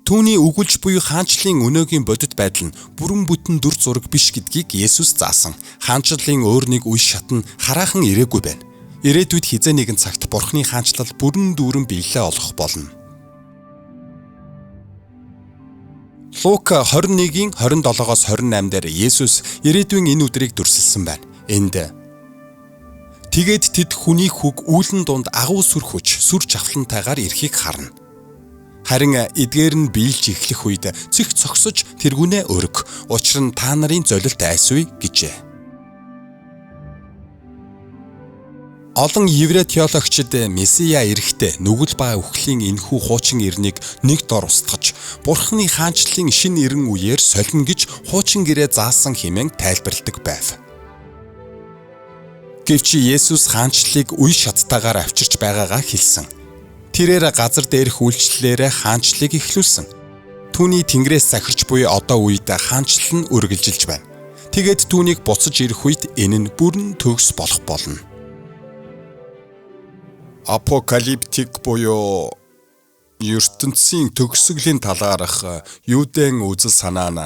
Түүний өгүүлж буй хаанчлалын өнөөгийн бодит байдал нь бүрэн бүтэн дүр зураг биш гэдгийг Есүс заасан. Хаанчлалын өөр нэг үе шат нь хараахан ирээгүй байна. Ирээдүйд хизээ нэгэн цагт Бурхны хаанчлал бүрэн дүүрэн биелэлээ олох болно. Лук 21-ийн 27-оос 28 дээр Есүс ирээдүйн энэ өдрийг дүрсэлсэн байна. Энд тэгээд тэд хүний хүүг үүлэн дунд агуу сүр хүч, сүр жавхлантайгаар ирэхийг харна. Харин эдгээр нь биелж эхлэх үед цэх цогсож тэргүүнээ өрг. Учир нь та нарын золилт айсвэ гэжээ. Олон еврей теологчид Месиа эрэхтээ нүгэл ба үхлийн энэхүү хуучин эрнийг нэг дор устгаж Бурхны хаанчлалын шинэ эрен үеэр солино гэж хуучин гэрээ заасан хэмээн тайлбарладаг байв. Гэвч Есүс хаанчлалыг үе шаттайгаар авчирч байгаагаа хэлсэн. Тэрээр газар дээрх үйлчлэлээрээ хаанчлалыг эхлүүлсэн. Түүний Тэнгэрээс захирч буй одоо үед хаанчлал нь үргэлжилж байна. Тэгээд түүнийг буцаж ирэх үед энэ нь бүрэн төгс болох болно. Апокалиптик буюу ертөнцийн төгсгөлийн талаарх юудын үзэл санаа нь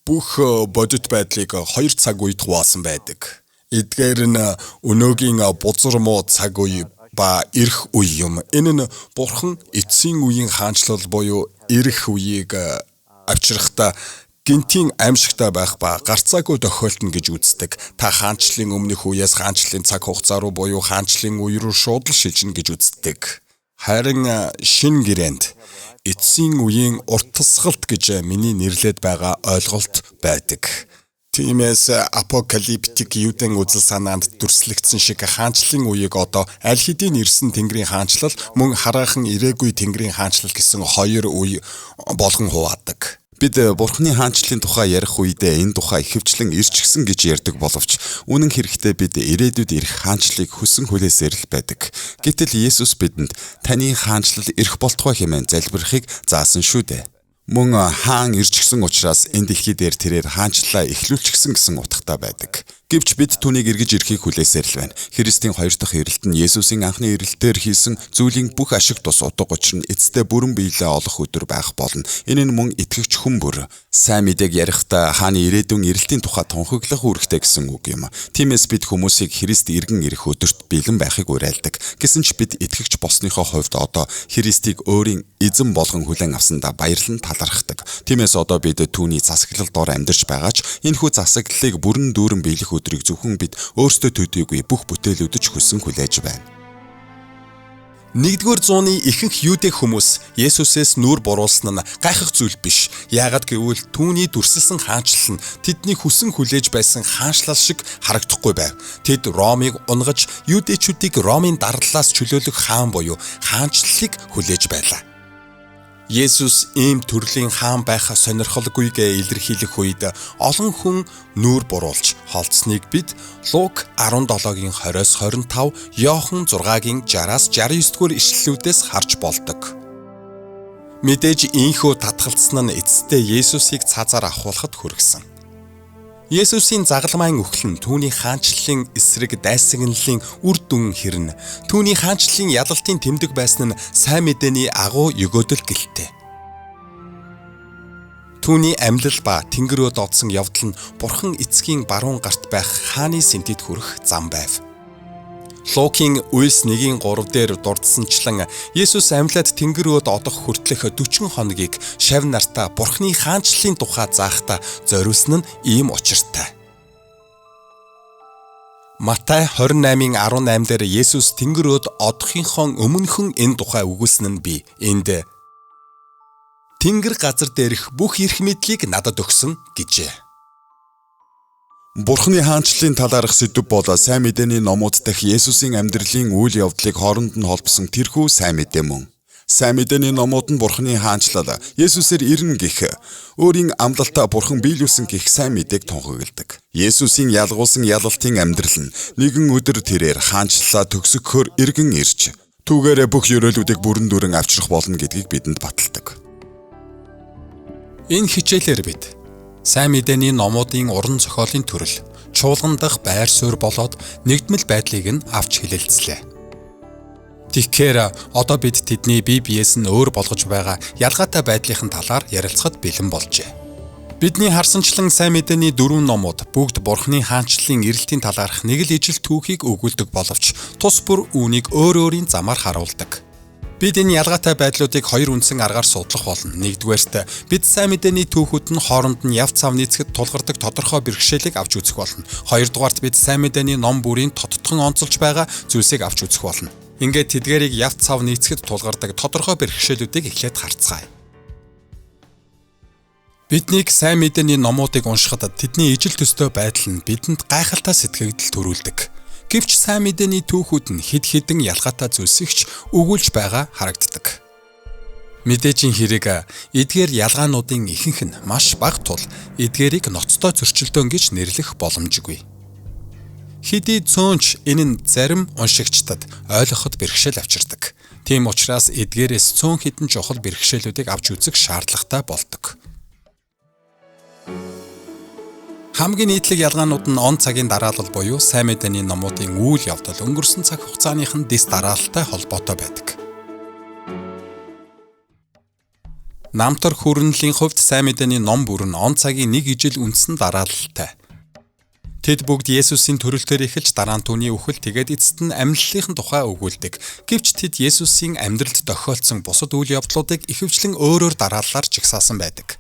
бүх бодит байдлыг хоёр цаг үед хуваасан байдаг. Эдгээр нь өнөөгийн бузар муу цаг үе ба ирэх үе юм. Энэ нь Бурхан эцсийн үеийн хаанчлал буюу ирэх үеийг авчрахдаа гинтийн аимшигтай байх ба гарцаагүй тохиолдно гэж үздэг. Та хаанчлалын өмнөх үеэс хаанчлалын цаг хугацаа руу буюу хаанчлалын үе рүү шууд л шилжинэ гэж үздэг. Харин шинэ гэрээнд эцсийн үеийн урт тасгалт гэж миний нэрлээд байгаа ойлголт байдаг. Тиймээс апокалиптик юудын үзэл санаанд дүрслэгдсэн шиг хаанчлалын үеийг одоо аль хэдийн ирсэн Тэнгэрийн хаанчлал мөн хараахан ирээгүй Тэнгэрийн хаанчлал гэсэн хоёр үе болгон хуваадаг. Бид Бурхны хаанчлалын тухай ярих үедээ энэ тухай ихэвчлэн ирчихсэн гэж ярьдаг боловч үнэн хэрэгтээ бид ирээдүйд ирэх хаанчлалыг хүсэн хүлээсээр л байдаг. Гэтэл Есүс бидэнд таны хаанчлал ирэх болтугай хэмээн залбирахыг заасан шүү дээ. Мөн хаан ирчихсэн учраас энэ дэлхий дээр тэрээр хаанчлалаа эхлүүлчихсэн гэсэн утгатай байдаг. Гэвч бид түүнийг эргэж ирэхийг хүлээсээр л байна. Христийн хоёр дахь ирэлт нь Есүсийн анхны ирэлтээр хийсэн зүйлийн бүх ашиг тус утга учир нь эцэстээ бүрэн биелээ олох өдөр байх болно. Энэ нь мөн итгэгч хүн бүр сайн мэдээг ярихдаа хааны ирээдүйн ирэлтийн тухай тунхаглах үүрэгтэй гэсэн үг юм. Тиймээс бид хүмүүсийг Христ эргэн ирэх өдөрт бэлэн байхыг уриалдаг. Гэсэн ч бид итгэгч болсныхоо хувьд одоо Христийг өөрийн эзэн болгон хүлээн авсандаа баярлан талархдаг. Тиймээс одоо бид түүний засаглал дор амьдарч байгаа ч энэхүү засаглалыг бүрэн дүүрэн биелэх өдрийг зөвхөн бид өөрсдөө төдийгүй бүх бүтээлүүд ч хүсэн хүлээж байна. 1-р зууны ихэнх юудэ хүмүүс Есүсээс нүур буруулсан нь гайхах зүйл биш. Яагаад гэвэл түүний дүрсэлсэн хаанчлал нь тэдний хүсэн хүлээж байсан хаанчлал шиг харагдахгүй байв. Тэд Ромыг унгаж юудэчүүдийг Ромын дарлалаас чөлөөлөх хаан буюу хаанчлалыг хүлээж байлаа. Есүс ийм төрлийн хаан байх сонирхолгүйгээ илэрхийлэх үед олон хүн нүүр буруулж холдсныг бид Лук 17-гийн 20-с 25, Иохан 6-гийн 60-аас 69-р ишлэлүүдээс харж болдог. Мэдээж ийхүү татгалцсан нь эцэстээ Есүсийг цазаар авахулахад хүргэсэн. Есүсийн загалмайн үхэл нь түүний хаанчлалын эсрэг дайсагналын үр дүн хэрнэ. Түүний хаанчлалын ялалтын тэмдэг байсан нь сайн мэдээний агуу егөөдөл гэлтэй. Түүний амьлал ба Тэнгэр рүү додсон явдал нь Бурхан эцгийн баруун гарт байх хааны сэнтэд хүрэх зам байв. Лукийн үйлс 1-ийн 3 дээр дурдсанчлан Есүс амьлаад Тэнгэр рүү додох хүртэлх 40 хоногийг шав нартаа Бурхны хаанчлалын тухай заахтаа зориулсан нь ийм учиртай. Матай 28-ийн 18 дээр Есүс Тэнгэр рүү одохынхон өмнөхөн энэ тухай өгүүлсэн нь би энд Тэнгэр газар дээрх бүх эрх мэдлийг надад өгсөн гэжээ. Бурхны хаанчлалын талаарх сэдэв бол сайн мэдээний номууд дахь Есүсийн амьдралын үйл явдлыг хооронд нь холбосон тэрхүү сайн мэдээ мөн. Сайн мэдээний номууд нь Бурхны хаанчлал Есүсээр ирнэ гэх өөрийн амлалтаа Бурхан биелүүлсэн гэх сайн мэдээг тунхагладаг. Есүсийн ялгуулсан ялалтын амьдрал нь нэгэн өдөр тэрээр хаанчлалаа төгсгөхөөр эргэн ирж түүгээрээ бүх ёроолуудыг бүрэн дүүрэн авчрах болно гэдгийг бидэнд баталдаг. Энэ хичээлээр бид сайн мэдээний номуудын уран зохиолын төрөл, чуулган дахь байр суурь болоод нэгдмэл байдлыг нь авч хэлэлцлээ. Тэгэхээр одоо бид тэдний бие биес нь өөр болгож байгаа ялгаатай байдлын талаар ярилцахад бэлэн болжээ. Бидний харсанчлан сайн мэдээний дөрвөн номууд бүгд Бурхны хаанчлалын эрэлтийн талаарх нэг л ижил түүхийг өгүүлдэг боловч тус бүр үүнийг өөр өөрийн замаар харуулдаг. Бид энэ ялгаатай байдлуудыг хоёр үндсэн аргаар судлах болно. Нэгдүгээрт бид сайн мэдээний түүхүүд нь хооронд нь яв цав нийцэхэд тулгардаг тодорхой бэрхшээлийг авч үзэх болно. Хоёрдугаарт бид сайн мэдээний ном бүрийн тодтогхон онцолж байгаа зүйлсийг авч үзэх болно. Ингээд тэдгээрийг яв цав нийцэхэд тулгардаг тодорхой бэрхшээлүүдийг эхлээд харцгаая. Биднийг сайн мэдээний номуудыг уншихад тэдний ижил төстэй байдал нь бидэнд гайхалтай сэтгэгдэл төрүүлдэг. Гэвч сайн мэдээний түүхүүд нь хэд хэдэн ялгаатай зүйлсийг ч өгүүлж байгаа харагддаг. Мэдээжийн хэрэг эдгээр ялгаануудын ихэнх нь маш бага тул эдгээрийг ноцтой зөрчилдөөн гэж нэрлэх боломжгүй. Хэдий цөөнч энэ нь зарим уншигчдад ойлгоход бэрхшээл авчирдаг. Тийм учраас эдгээрээс цөөн хэдэн чухал бэрхшээлүүдийг авч үзэх шаардлагатай болдог. Хамгийн нийтлэг ялгаанууд нь он цагийн дараалал буюу сайн мэдээний номуудын үйл явдал өнгөрсөн цаг хугацааных нь дэс дараалалтай холбоотой байдаг. Намтар хүрнэлийн хувьд сайн мэдээний ном бүр нь он цагийн нэг ижил үндсэн дараалалтай. Тэд бүгд Есүсийн төрөлтөөр эхэлж дараа нь түүний үхэл тэгээд эцэст нь амьллынх нь тухай өгүүлдэг. Гэвч тэд Есүсийн амьдралд тохиолдсон бусад үйл явдлуудыг ихэвчлэн өөрөөр дарааллаар жагсаасан байдаг.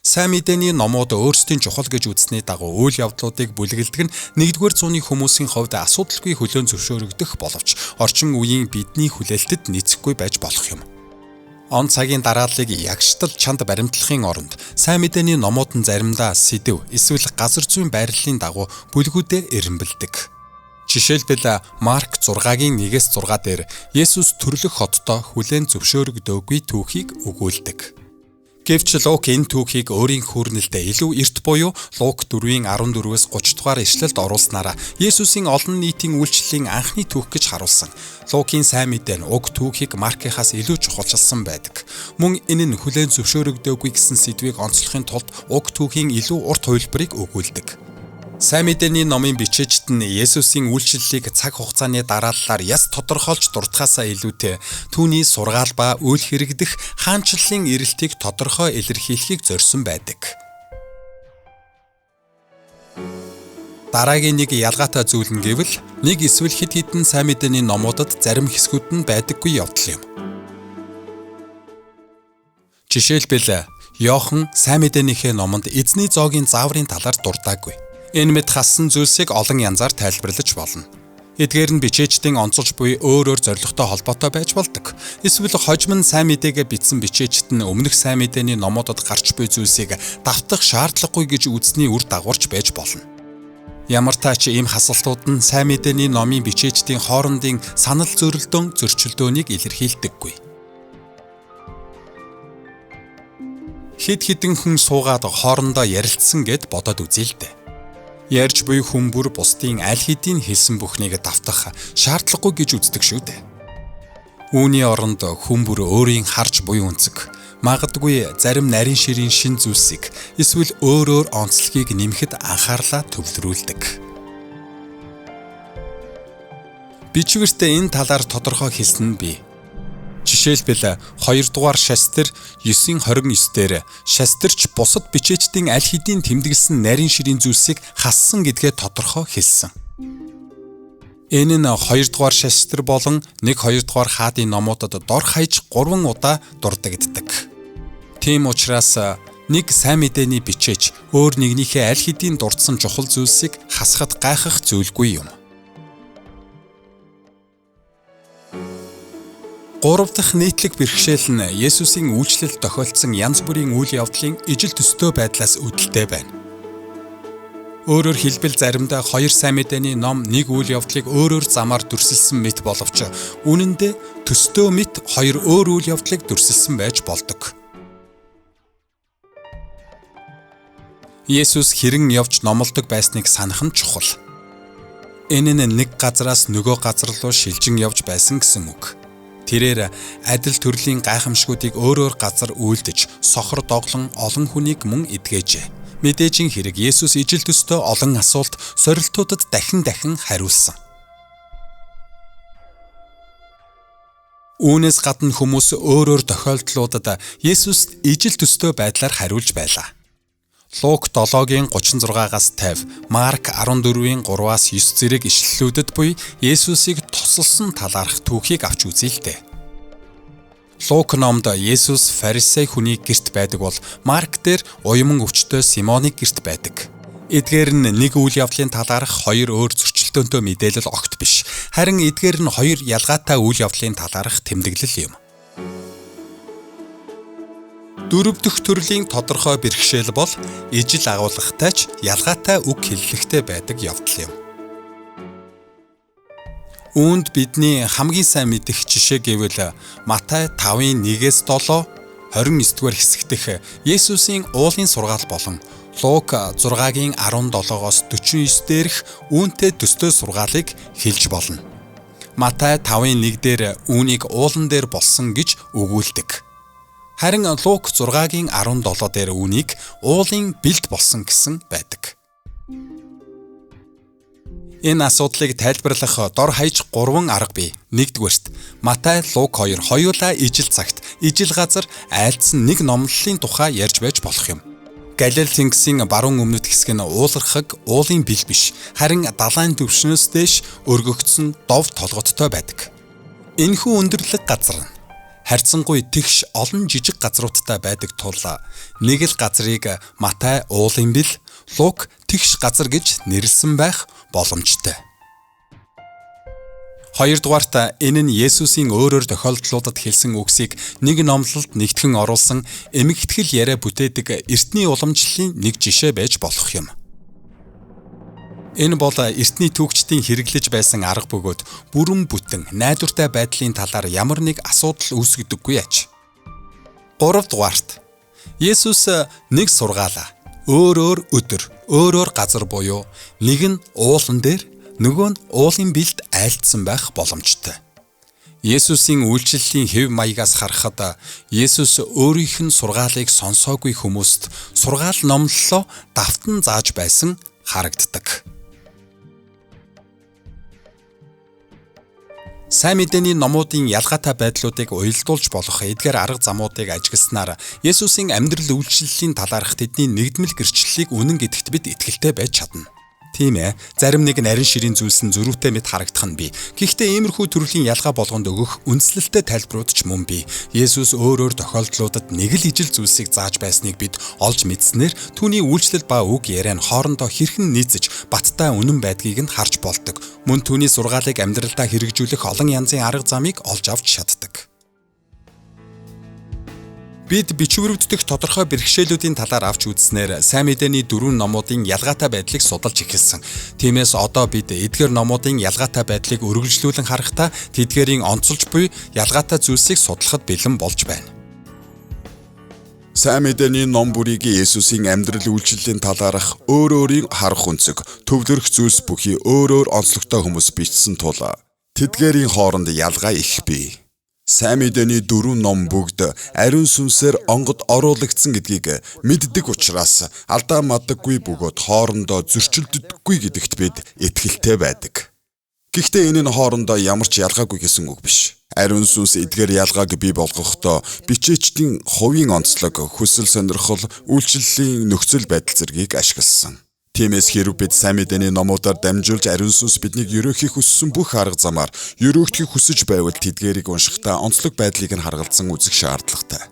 Сайн мэдээний номууд өөрсдийн чухал гэж үзсний дагуу үйл явдлуудыг бүлэглэдэг нь 1-р зууны хүмүүсийн хувьд асуудалгүй хүлээн зөвшөөрөгдөх боловч орчин үеийн бидний хүлээлтэд нийцэхгүй байж болох юм. Он цагийн дарааллыг ягштал чанд баримтлахын оронд сайн мэдээний номууд нь заримдаа сэдэв эсвэл газар зүйн байрлалын дагуу бүлгүүдээ эрэмбэлдэг. Жишээлбэл Марк 6-гийн 1-ээс 6 дээр Есүс төрлөх хотдоо хүлээн зөвшөөрөгдөөгүй түүхийг өгүүлдэг. Гэвч Лук энэ түүхийг өөрийн хүүрнэлдээ илүү эрт буюу Лук 4-ийн 14-өөс 30 дугаар ишлэлд оруулснараа Есүсийн олон нийтийн үйлчлэлийн анхны түүх гэж харуулсан. Лукийн сайн мэдээ нь уг түүхийг Маркийнхаас илүү чухалчилсан байдаг. Мөн энэ нь хүлээн зөвшөөрөгдөөгүй гэсэн сэдвийг онцлохын тулд уг түүхийн илүү урт хувилбарыг өгүүлдэг. Сайн мэдээний номын бичээчд нь Есүсийн үйлчлэлийг цаг хугацааны дарааллаар яс тодорхойлж дурдхаасаа илүүтэй түүний сургаал ба үйл хэрэгдэх хаанчлалын эрэлтийг тодорхой илэрхийлэхийг зорьсон байдаг. Дараагийн нэг ялгаатай зүйл нь гэвэл нэг эсвэл хэд хэдэн сайн мэдээний номуудад зарим хэсгүүд нь байдаггүй явдал юм. Жишээлбэл Иохан сайн мэдээнийхээ номонд эзний зоогийн зааврын талаар дурдаагүй. Энэ мэт хассан зүйлсийг олон янзаар тайлбарлаж болно. Эдгээр нь бичээчдийн онцолж буй өөр өөр зорилготой холбоотой байж болдог. Эсвэл хожим нь сайн мэдээгээ бичсэн бичээчд нь өмнөх сайн мэдээний номуудад гарч буй зүйлсийг давтах шаардлагагүй гэж үзсний үр дагаварч байж болно. Ямар тач ийм хасалтууд нь сайн мэдээний номын бичээчдийн хоорондын санал зөрөлдөөн зөрчилдөөнийг илэрхийлдэггүй. Хэд хэдэн хүн суугаад хоорондоо ярилцсан гэд бодоод үзье л дээ. Ярьж буй хүн бүр бусдын аль хэдийн хэлсэн бүхнийг давтах шаардлагагүй гэж үздэг шүү дээ. Үүний оронд хүн бүр өөрийн харж буй өнцөг, магадгүй зарим нарийн ширийн шин зүйлсийг эсвэл өөр өөр онцлогийг нэмэхэд анхаарлаа төвлөрүүлдэг. Бичвэртээ энэ талаар тодорхой хэлсэн нь бий. Жишээлбэл 2 дугаар шастер 9:29 дээр шастерч бусад бичээчдийн аль хэдийн тэмдэглэсэн нарийн ширийн зүйлсийг хассан гэдгээ тодорхой хэлсэн. Энэ нь 2 дугаар шастер болон 1-2 дугаар хаадын номуудад дор хаяж 3 удаа дурддагддаг. Тийм учраас нэг сайн мэдээний бичээч өөр нэгнийхээ аль хэдийн дурдсан чухал зүйлсийг хасахад гайхах зүйлгүй юм. 3 дахь нийтлэг бэрхшээл нь Есүсийн үйлчлэлд тохиолдсон янз бүрийн үйл явдлын ижил төстэй байдлаас үүдэлтэй байна. Өөрөөр хэлбэл заримдаа хоёр сайн мэдээний ном нэг үйл явдлыг өөр өөр замаар дүрсэлсэн мэт боловч үнэн дээр төстэй мэт хоёр өөр үйл явдлыг дүрсэлсэн байж болдог. Есүс хэрэн явж номлодог байсныг санах нь чухал. Энэ нь нэг газараас нөгөө газар руу шилжин явж байсан гэсэн үг. Тэрээр адил төрлийн гайхамшгуудыг өөр өөр газар үйлдэж, сохор доглон олон хүнийг мөн эдгээжээ. Мэдээжийн хэрэг Есүс ижил төстэй олон асуулт, сорилтуудад дахин дахин хариулсан. Үүнээс гадна хүмүүс өөр өөр тохиолдлуудад Есүст ижил төстэй байдлаар хариулж байлаа. Лук 7-гийн 36-аас 50, Марк 14-ийн 3-аас 9 зэрэг ишлэлүүдэд буй Есүсийг тосолсон талаарх түүхийг авч үзье л дээ. Лук номд Есүс фарисей хүний герт байдаг бол Марк дээр уяман өвчтөй Симоны герт байдаг. Эдгээр нь нэг үйл явдлын талаарх хоёр өөр зөрчилдөөнтэй мэдээлэл огт биш. Харин эдгээр нь хоёр ялгаатай үйл явдлын талаарх тэмдэглэл юм. Дөрөв дэх төрлийн тодорхой бэрхшээл бол ижил агуулгатай ч ялгаатай үг хэллэгтэй байдаг явдал юм. Үүнд бидний хамгийн сайн мэдэх жишээ гэвэл Матай 5-ын 1-ээс 7, 29-р хэсэг дэх Есүсийн уулын сургаал болон Лук 6-гийн 17-оос 49 дээрх үүнтэй төстэй сургаалыг хэлж болно. Матай 5-ын 1 дээр үүнийг уулан дээр болсон гэж өгүүлдэг. Харин Лук 6-гийн 17 дээр үүнийг уулын бэлд болсон гэсэн байдаг. Энэ асуудлыг тайлбарлах дор хаяж 3 арга бий. Нэгдүгээрт, Матай, Лук хоёр хоёулаа ижил цагт, ижил газар айлдсан нэг номлолын тухай ярьж байж болох юм. Галил тэнгисийн баруун өмнөд хэсэг нь уулархаг уулын бэл биш, харин далайн түвшнөөс дээш өргөгдсөн дов толгодтой байдаг. Энэхүү өндөрлөг газар нь харьцангуй тэгш олон жижиг газруудтай байдаг тул нэг л газрыг Матай уулын бэл, Лук тэгш газар гэж нэрлэсэн байх боломжтой. Хоёрдугаарт, энэ нь Есүсийн өөрөөр тохиолдлуудад хэлсэн үгсийг нэг номлолд нэгтгэн оруулсан эмэгтгэл яриа бүтээдэг эртний уламжлалын нэг жишээ байж болох юм. Энэ бол эртний түүхчдийн хэрэглэж байсан арга бөгөөд бүрэн бүтэн найдвартай байдлын талаар ямар нэг асуудал үүсгдэггүй аж. Гуравдугаарт, Есүс нэг сургаалаа өөр өөр өдөр, өөр өөр газар буюу нэг нь уулан дээр, нөгөө нь уулын бэлд айлдсан байх боломжтой. Есүсийн үйлчлэлийн хэв маягаас харахад Есүс өөрийнх нь сургаалыг сонсоогүй хүмүүст сургаал номлолоо давтан зааж байсан харагддаг. Сайн мэдээний номуудын ялгаатай байдлуудыг уялдуулж болох эдгээр арга замуудыг ажигласнаар Есүсийн амьдрал үйлчлэлийн талаарх тэдний нэгдмэл гэрчлэлийг үнэн гэдэгт бид итгэлтэй байж чадна. Тийм зарим нэг нарийн ширийн зүйлс нь зөрүүтэй мэт харагдах нь бий. Гэхдээ иймэрхүү төрлийн ялгаа болгонд өгөх үндслэлтэй тайлбарууд ч мөн бий. Есүс өөр өөр тохиолдлуудад нэг л ижил зүйлсийг зааж байсныг бид олж мэдснээр түүний үйлчлэл ба үг яриа нь хоорондоо хэрхэн нийцэж баттай үнэн байдгийг нь харж болдог. Мөн түүний сургаалыг амьдралдаа хэрэгжүүлэх олон янзын арга замыг олж авч чаддаг. Бид бичвэрүүд дэх тодорхой бэрхшээлүүдийн талаар авч үзснээр сайн мэдээний дөрвөн номуудын ялгаатай байдлыг судалж эхэлсэн. Тиймээс одоо бид эдгээр номуудын ялгаатай байдлыг өргөжлүүлэн харахдаа тэдгээрийн онцолж буй ялгаатай зүйлсийг судлахад бэлэн болж байна. Сайн мэдээний ном бүрийг Есүсийн амьдрал үйлчлэлийн талаарх өөр өөрийн харах өнцөг, төвлөрөх зүйлс бүхий өөр өөр онцлогтой хүмүүс бичсэн тул тэдгээрийн хооронд ялгаа их бий. Сайн мэдээний дөрвөн ном бүгд ариун сүнсээр онгод оруулагдсан гэдгийг мэддэг учраас алдаа мадаггүй бөгөөд хоорондоо зөрчилддөггүй гэдэгт бид итгэлтэй байдаг. Гэхдээ энэ нь хоорондоо ямар ч ялгаагүй гэсэн үг биш. Ариун сүнс эдгээр ялгааг бий болгохдоо бичээчдийн хувийн онцлог, хүсэл сонирхол, үйлчлэлийн нөхцөл байдал зэргийг ашигласан. Тиймээс хэрв бид сайн мэдээний номуудаар дамжуулж ариун сүнс биднийг ерөөхийг хүссэн бүх арга замаар ерөөхдөхийг хүсэж байвал тэдгээрийг уншихдаа онцлог байдлыг нь харгалзан үзэх шаардлагатай.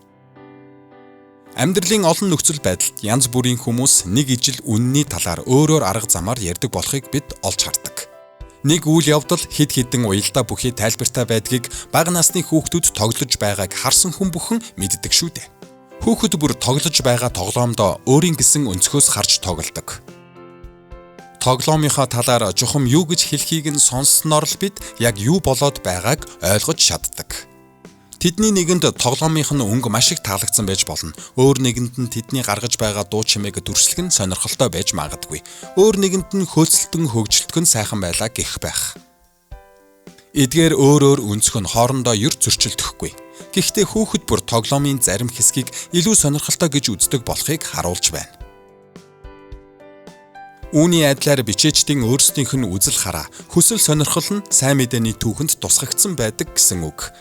Амьдралын олон нөхцөл байдалд янз бүрийн хүмүүс нэг ижил үнний талаар өөрөөр арга замаар ярьдаг болохыг бид олж хардаг. Нэг үйл явдал хэд хэдэн уялдаа бүхий тайлбартай байдгийг бага насны хүүхдүүд тоглож байгааг харсан хүн бүхэн мэддэг шүү дээ. Хүүхэд бүр тоглож байгаа тоглоомдоо өөрийн гэсэн өнцгөөс харж тоглодог. Тоглоомынхаа талаар чухам юу гэж хэлхийг нь сонссноор л бид яг юу болоод байгааг ойлгож чаддаг. Тэдний нэгэнд тоглоомынх нь өнгө маш их таалагдсан байж болно. Өөр нэгэнд нь тэдний гаргаж байгаа дуу чимээг дүрслэх нь сонирхолтой байж магадгүй. Өөр нэгэнд нь хөөцөлтөн хөгжилтг нь сайхан байлаа гэх байх. Эдгээр өөр өөр өнцөг нь хоорондоо ер зөрчилдөхгүй. Гэхдээ хүүхэд бүр тоглоомын зарим хэсгийг илүү сонирхолтой гэж үздэг болохыг харуулж байна. Үүний адилаар бичээчдийн өөрсдийнх нь үзэл хараа, хүсэл сонирхол нь сайн мэдээний түүхэнд тусгагдсан байдаг гэсэн үг.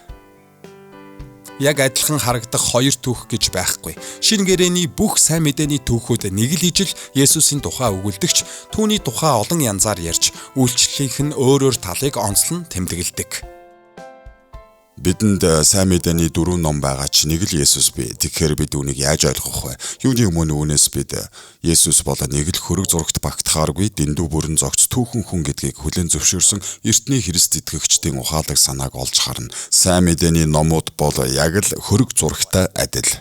Яг адилхан харагдах хоёр түүх гэж байхгүй. Шинэ гэрээний бүх сайн мэдээний түүхүүд нэг л ижил Есүсийн тухай өгүүлдэгч түүний тухай олон янзаар ярьж, үйлчлэлийнх нь өөр өөр талыг онцлон тэмдэглэдэг. Бидэнд сайн мэдээний 4 ном байгаа ч нэг л Есүс бий. Тэгэхээр бид үүнийг яаж ойлгох вэ? Юуны өмнө үүнээс бид Есүс бол нэг л хөрөг зурагт багтахааргүй дэндүү бүрэн зогц түүхэн хүн гэдгийг хүлээн зөвшөөрсөн эртний Христ итгэгчдийн ухаалаг санааг олж харна. Сайн мэдээний номууд бол яг л хөрөг зурагтай адил.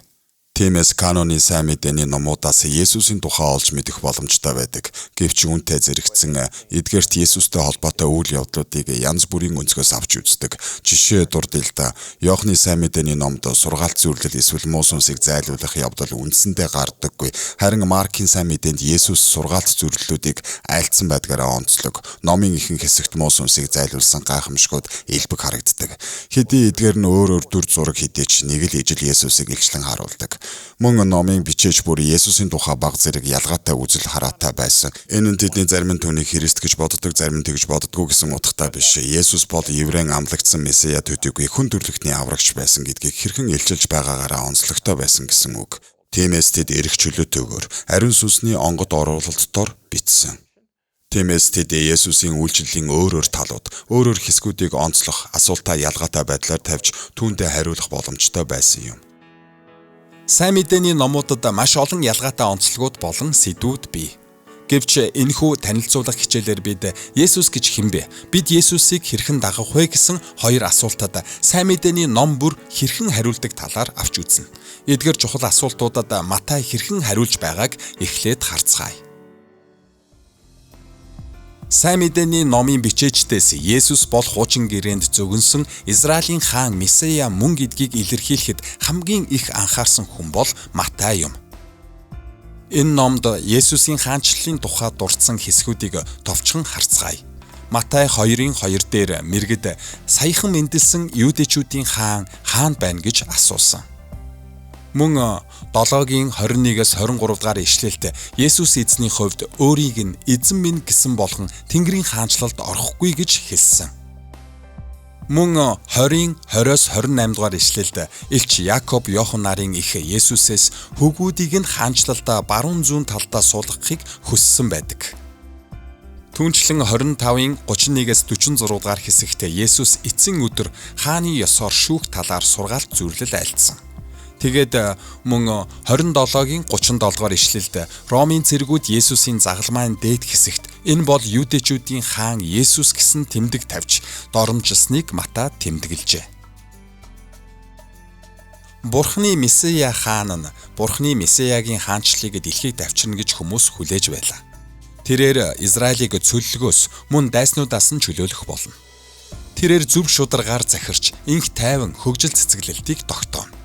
Тиймээс каноны сайн мэдээний номуудаас Есүсийн тухай олж мэдэх боломжтой байдаг. Гэвч үүнтэй зэрэгцэн эдгээрт Есүстэй холбоотой үйл явдлуудыг янз бүрийн өнцгөөс авч үздэг. Жишээ дурдъя л да. Иохны сайн мэдээний номд сургаалт зүрлэл эсвэл муу сүнсийг зайлуулах явдал үндсэндээ гардаггүй. Харин Маркийн сайн мэдээнд Есүс сургаалт зүрлэлүүдийг айлтсан байдгаараа онцлог. Номын ихэнх хэсэгт муу сүнсийг зайлуулсан гайхамшгууд элбэг харагддаг. Хэдий эдгээр нь өөр өөр дүр зураг хэдий ч нэг л ижил Есүсийг илчлэн харуулдаг. Мөн номын бичээч бүр Есүсийн тухай баг зэрэг ялгаатай үзэл хараатай байсан. Энэ нь тэдний зарим нь түүнийг Христ гэж боддог, зарим нь тэгж боддгоо гэсэн утгатай биш. Есүс бол еврейн амлагдсан Месиа төдийгүй хүн төрөлхтний аврагч байсан гэдгийг хэрхэн илчилж байгаагаараа онцлогтой байсан гэсэн үг. Тиймээс тэд эрх чөлөөтэйгээр ариун сүнсний онгод оруулалтдор бичсэн. Тиймээс тэд Есүсийн үйлчлэлийн өөр өөр талууд, өөр өөр хэсгүүдийг онцлох, асуултаа ялгаатай байдлаар тавьж түүндээ хариулах боломжтой байсан юм. Сайн мэдээний номуудад маш олон ялгаатай онцлогуд болон сэдвүүд бий. Гэвч энэхүү танилцуулах хичээлээр бид Есүс гэж хэн бэ? Бид Есүсийг хэрхэн дагах вэ гэсэн хоёр асуултад сайн мэдээний ном бүр хэрхэн хариулдаг талаар авч үзнэ. Эдгээр чухал асуултуудад Матай хэрхэн хариулж байгааг эхлээд харцгаая. Сайн мэдээний номын бичээчдээс Есүс бол хуучин гэрээнд зөгнсөн Израилийн хаан Месиа мөн гэдгийг илэрхийлэхэд хамгийн их анхаарсан хүн бол Матай юм. Энэ номд Есүсийн хаанчлалын тухай дурдсан хэсгүүдийг товчхон харцгаая. Матай 2-ын 2 дээр мэргэд саяхан мэндэлсэн юудэчүүдийн хаан хаана байна гэж асуусан. Мөн 7-гийн 21-ээс 23 дугаар ишлэлд Есүс эзний хувьд өөрийг нь эзэн минь гэсэн болгон Тэнгэрийн хаанчлалд орохгүй гэж хэлсэн. Мөн 20-ын 20-оос 28 дугаар ишлэлд элч Якоб Йохан нарын их Есүсээс хөвгүүдийг нь хаанчлалдаа баруун зүүн талдаа суулгахыг хүссэн байдаг. Түүнчлэн 25-ын 31-ээс 46 дугаар хэсэгт Есүс эцсийн өдөр хааны ёсоор шүүх талаар сургаалт зөвлөл айлтсан. Тэгээд мөн 27-гийн 37 дугаар ишлэлд Ромын цэргүүд Есүсийн загалмайн дээд хэсэгт энэ бол юудэчүүдийн хаан Есүс гэсэн тэмдэг тавьж доромжилсныг Матай тэмдэглэжээ. Бурхны Месиа хаан нь Бурхны Месиагийн хаанчлалыг дэлхийд авчирна гэж хүмүүс хүлээж байлаа. Тэрээр Израилийг цөллөгөөс мөн дайснуудаас нь чөлөөлөх болно. Тэрээр зөв шударгаар захирч инх тайван хөгжил цэцэглэлтийг тогтооно.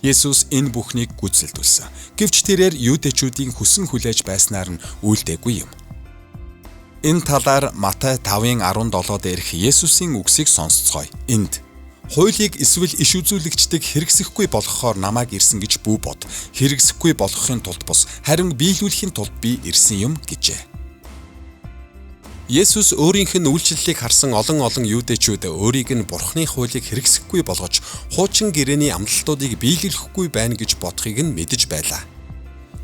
Есүс энэ бүхнийг гүйцэлдүүлсэн. Гэвч тэрээр юудэчүүдийн хүсэн хүлээж байснаар нь үйлдээгүй юм. Энэ талаар Матай 5-ын 17 дээрх Есүсийн үгсийг сонсцгоё. Энд хуулийг эсвэл иш үзүүлэгчдийг хэрэгсэхгүй болгохоор намайг ирсэн гэж бүү бод. Хэрэгсэхгүй болгохын тулд бус, харин биелүүлэхийн тулд би ирсэн юм гэжээ. Есүс өөрийнх нь үйлчлэлийг харсан олон олон юудэчүүд өөрийг нь Бурхны хуулийг хэрэгсэхгүй болгож хуучин гэрээний амлалтуудыг биелүүлэхгүй байна гэж бодохыг нь мэдэж байлаа.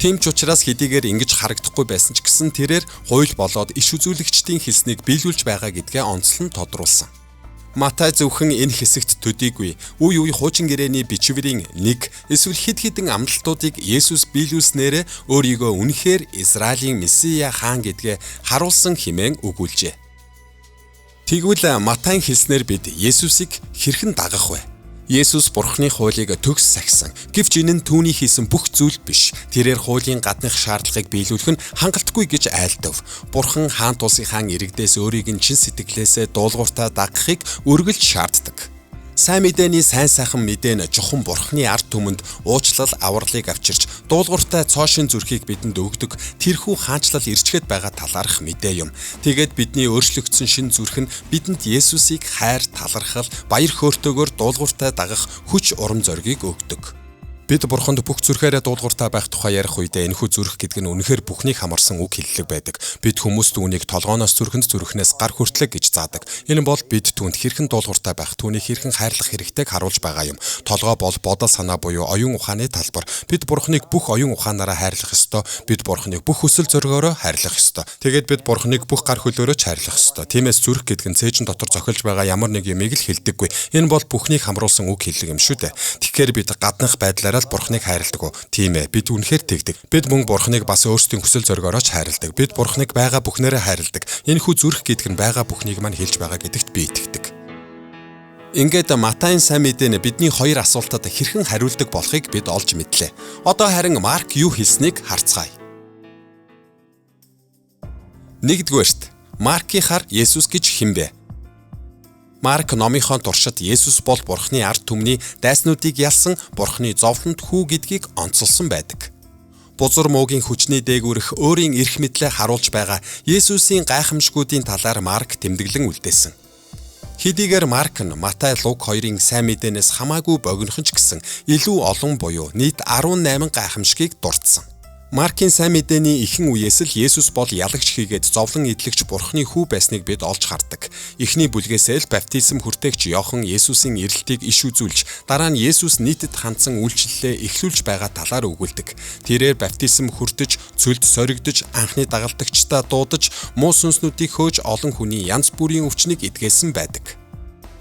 Тийм ч учраас хэдийгээр ингэж харагдахгүй байсан ч гэсэн тэрээр хууль болоод иш үзүүлэгчдийн хэлснийг биелүүлж байгаа гэдгээ онцлон тодруулсан. Матай зөвхөн энэ хэсэгт төдийгүй үе үе хуучин гэрээний бичвэрийн нэг эсвэл хэд хэдэн амлалтуудыг Есүс биелүүлснээр өөрийгөө үнэхээр Израилийн Месиа хаан гэдгээ харуулсан хэмээн өгүүлжээ. Тэгвэл Матайн хэлснээр бид Есүсийг хэрхэн дагах вэ? Есүс Бурхны хуулийг төгс сахисан. Гэвч энэ нь түүний хийсэн бүх зүйл биш. Тэрээр хуулийн гадных шаардлагыг биелүүлэх нь хангалтгүй гэж айлдав. Бурхан хаан тулсынхаа иргэдээс өөрийг нь чин сэтгэлээсээ дуулууртаа дагахыг үргэлж шаарддаг. Сайн мэдээний сайн сайхан мэдээ нь чухам Бурхны ард түмэнд уучлал авралыг авчирч дуулууртай цоошин зүрхийг бидэнд өгдөг тэрхүү хаанчлал ирчгээд байгаа талаарх мэдээ юм. Тэгээд бидний өөрчлөгдсөн шин зүрх нь бидэнд Есүсийг хайр, талархал, баяр хөөртэйгээр дуулууртай дагах хүч урам зоригийг өгдөг. Бид Бурханд бүх зүрхээрээ дуулууртай байх тухай ярих үедээ энэхүү зүрх гэдэг нь үнэхээр бүхнийг хамарсан үг хэллэг байдаг. Бид хүмүүст үүнийг толгооноос зүрхэнд, зүрхнээс гар хүртлэг гэж заадаг. Энэ бол бид түүнд хэрхэн дуулууртай байх, түүнийг хэрхэн хайрлах хэрэгтэйг харуулж байгаа юм. Толгой бол бодол санаа буюу оюун ухааны талбар. Бид Бурханыг бүх оюун ухаанаараа хайрлах ёстой. Бид Бурханыг бүх хүсэл зоригоороо хайрлах ёстой. Тэгээд бид Бурханыг бүх гар хөлөөрөө ч хайрлах ёстой. Тиймээс зүрх гэдэг нь цээжин дотор зохилж байгаа ямар нэг юмыг л хэлдэггүй. Энэ бол бүхнийг хамруулсан үг хэллэг юм шүү дээ. Тэгэхээр бид гаднах байдлаараа л Бурханыг хайрладаг уу? Тийм ээ. Бид үнэхээр тэгдэг. Бид мөн Бурханыг бас өөрсдийн хүсэл зоригоороо ч хайрладаг. Бид Бурханыг байгаа бүхнээрээ хайрладаг. Энэхүү зүрх гэдэг нь байгаа бүхнийг маань хэлж байгаа гэдэгт би итгэдэг. Ингээд Матайн сайн мэдээ нь бидний хоёр асуултад хэрхэн хариулдаг болохыг бид олж мэдлээ. Одоо харин Марк юу хэлснийг харцгаая. Нэгдүгээрт, Маркийнхаар Есүс гэж хэн бэ? Марк номынхоо туршид Есүс бол Бурхны ард түмний дайснуудыг ялсан Бурхны зовлонт хүү гэдгийг онцолсон байдаг. Бузар муугийн хүчний дээгүүрх өөрийн эрх мэдлээ харуулж байгаа Есүсийн гайхамшгуудын талаар Марк тэмдэглэн үлдээсэн. Хэдийгээр Марк нь Матай, Лук хоёрын сайн мэдээнээс хамаагүй богинохон ч гэсэн илүү олон буюу нийт 18 гайхамшгийг дурдсан. Маркийн сайн мэдээний ихэнх үеэс л Есүс бол ялагч хийгээд зовлон эдлэгч Бурхны хүү байсныг бид олж хардаг. Эхний бүлгээсээ л баптизм хүртээгч Иохан Есүсийн ирэлтийг иш үзүүлж, дараа нь Есүс нийтэд хандсан үйлчлэлээ эхлүүлж байгаа талаар өгүүлдэг. Тэрээр баптизм хүртэж, цөлд соригдож, анхны дагалдагчдаа дуудаж, муу сүнснүүдийг хөөж олон хүний янз бүрийн өвчнийг эдгээсэн байдаг.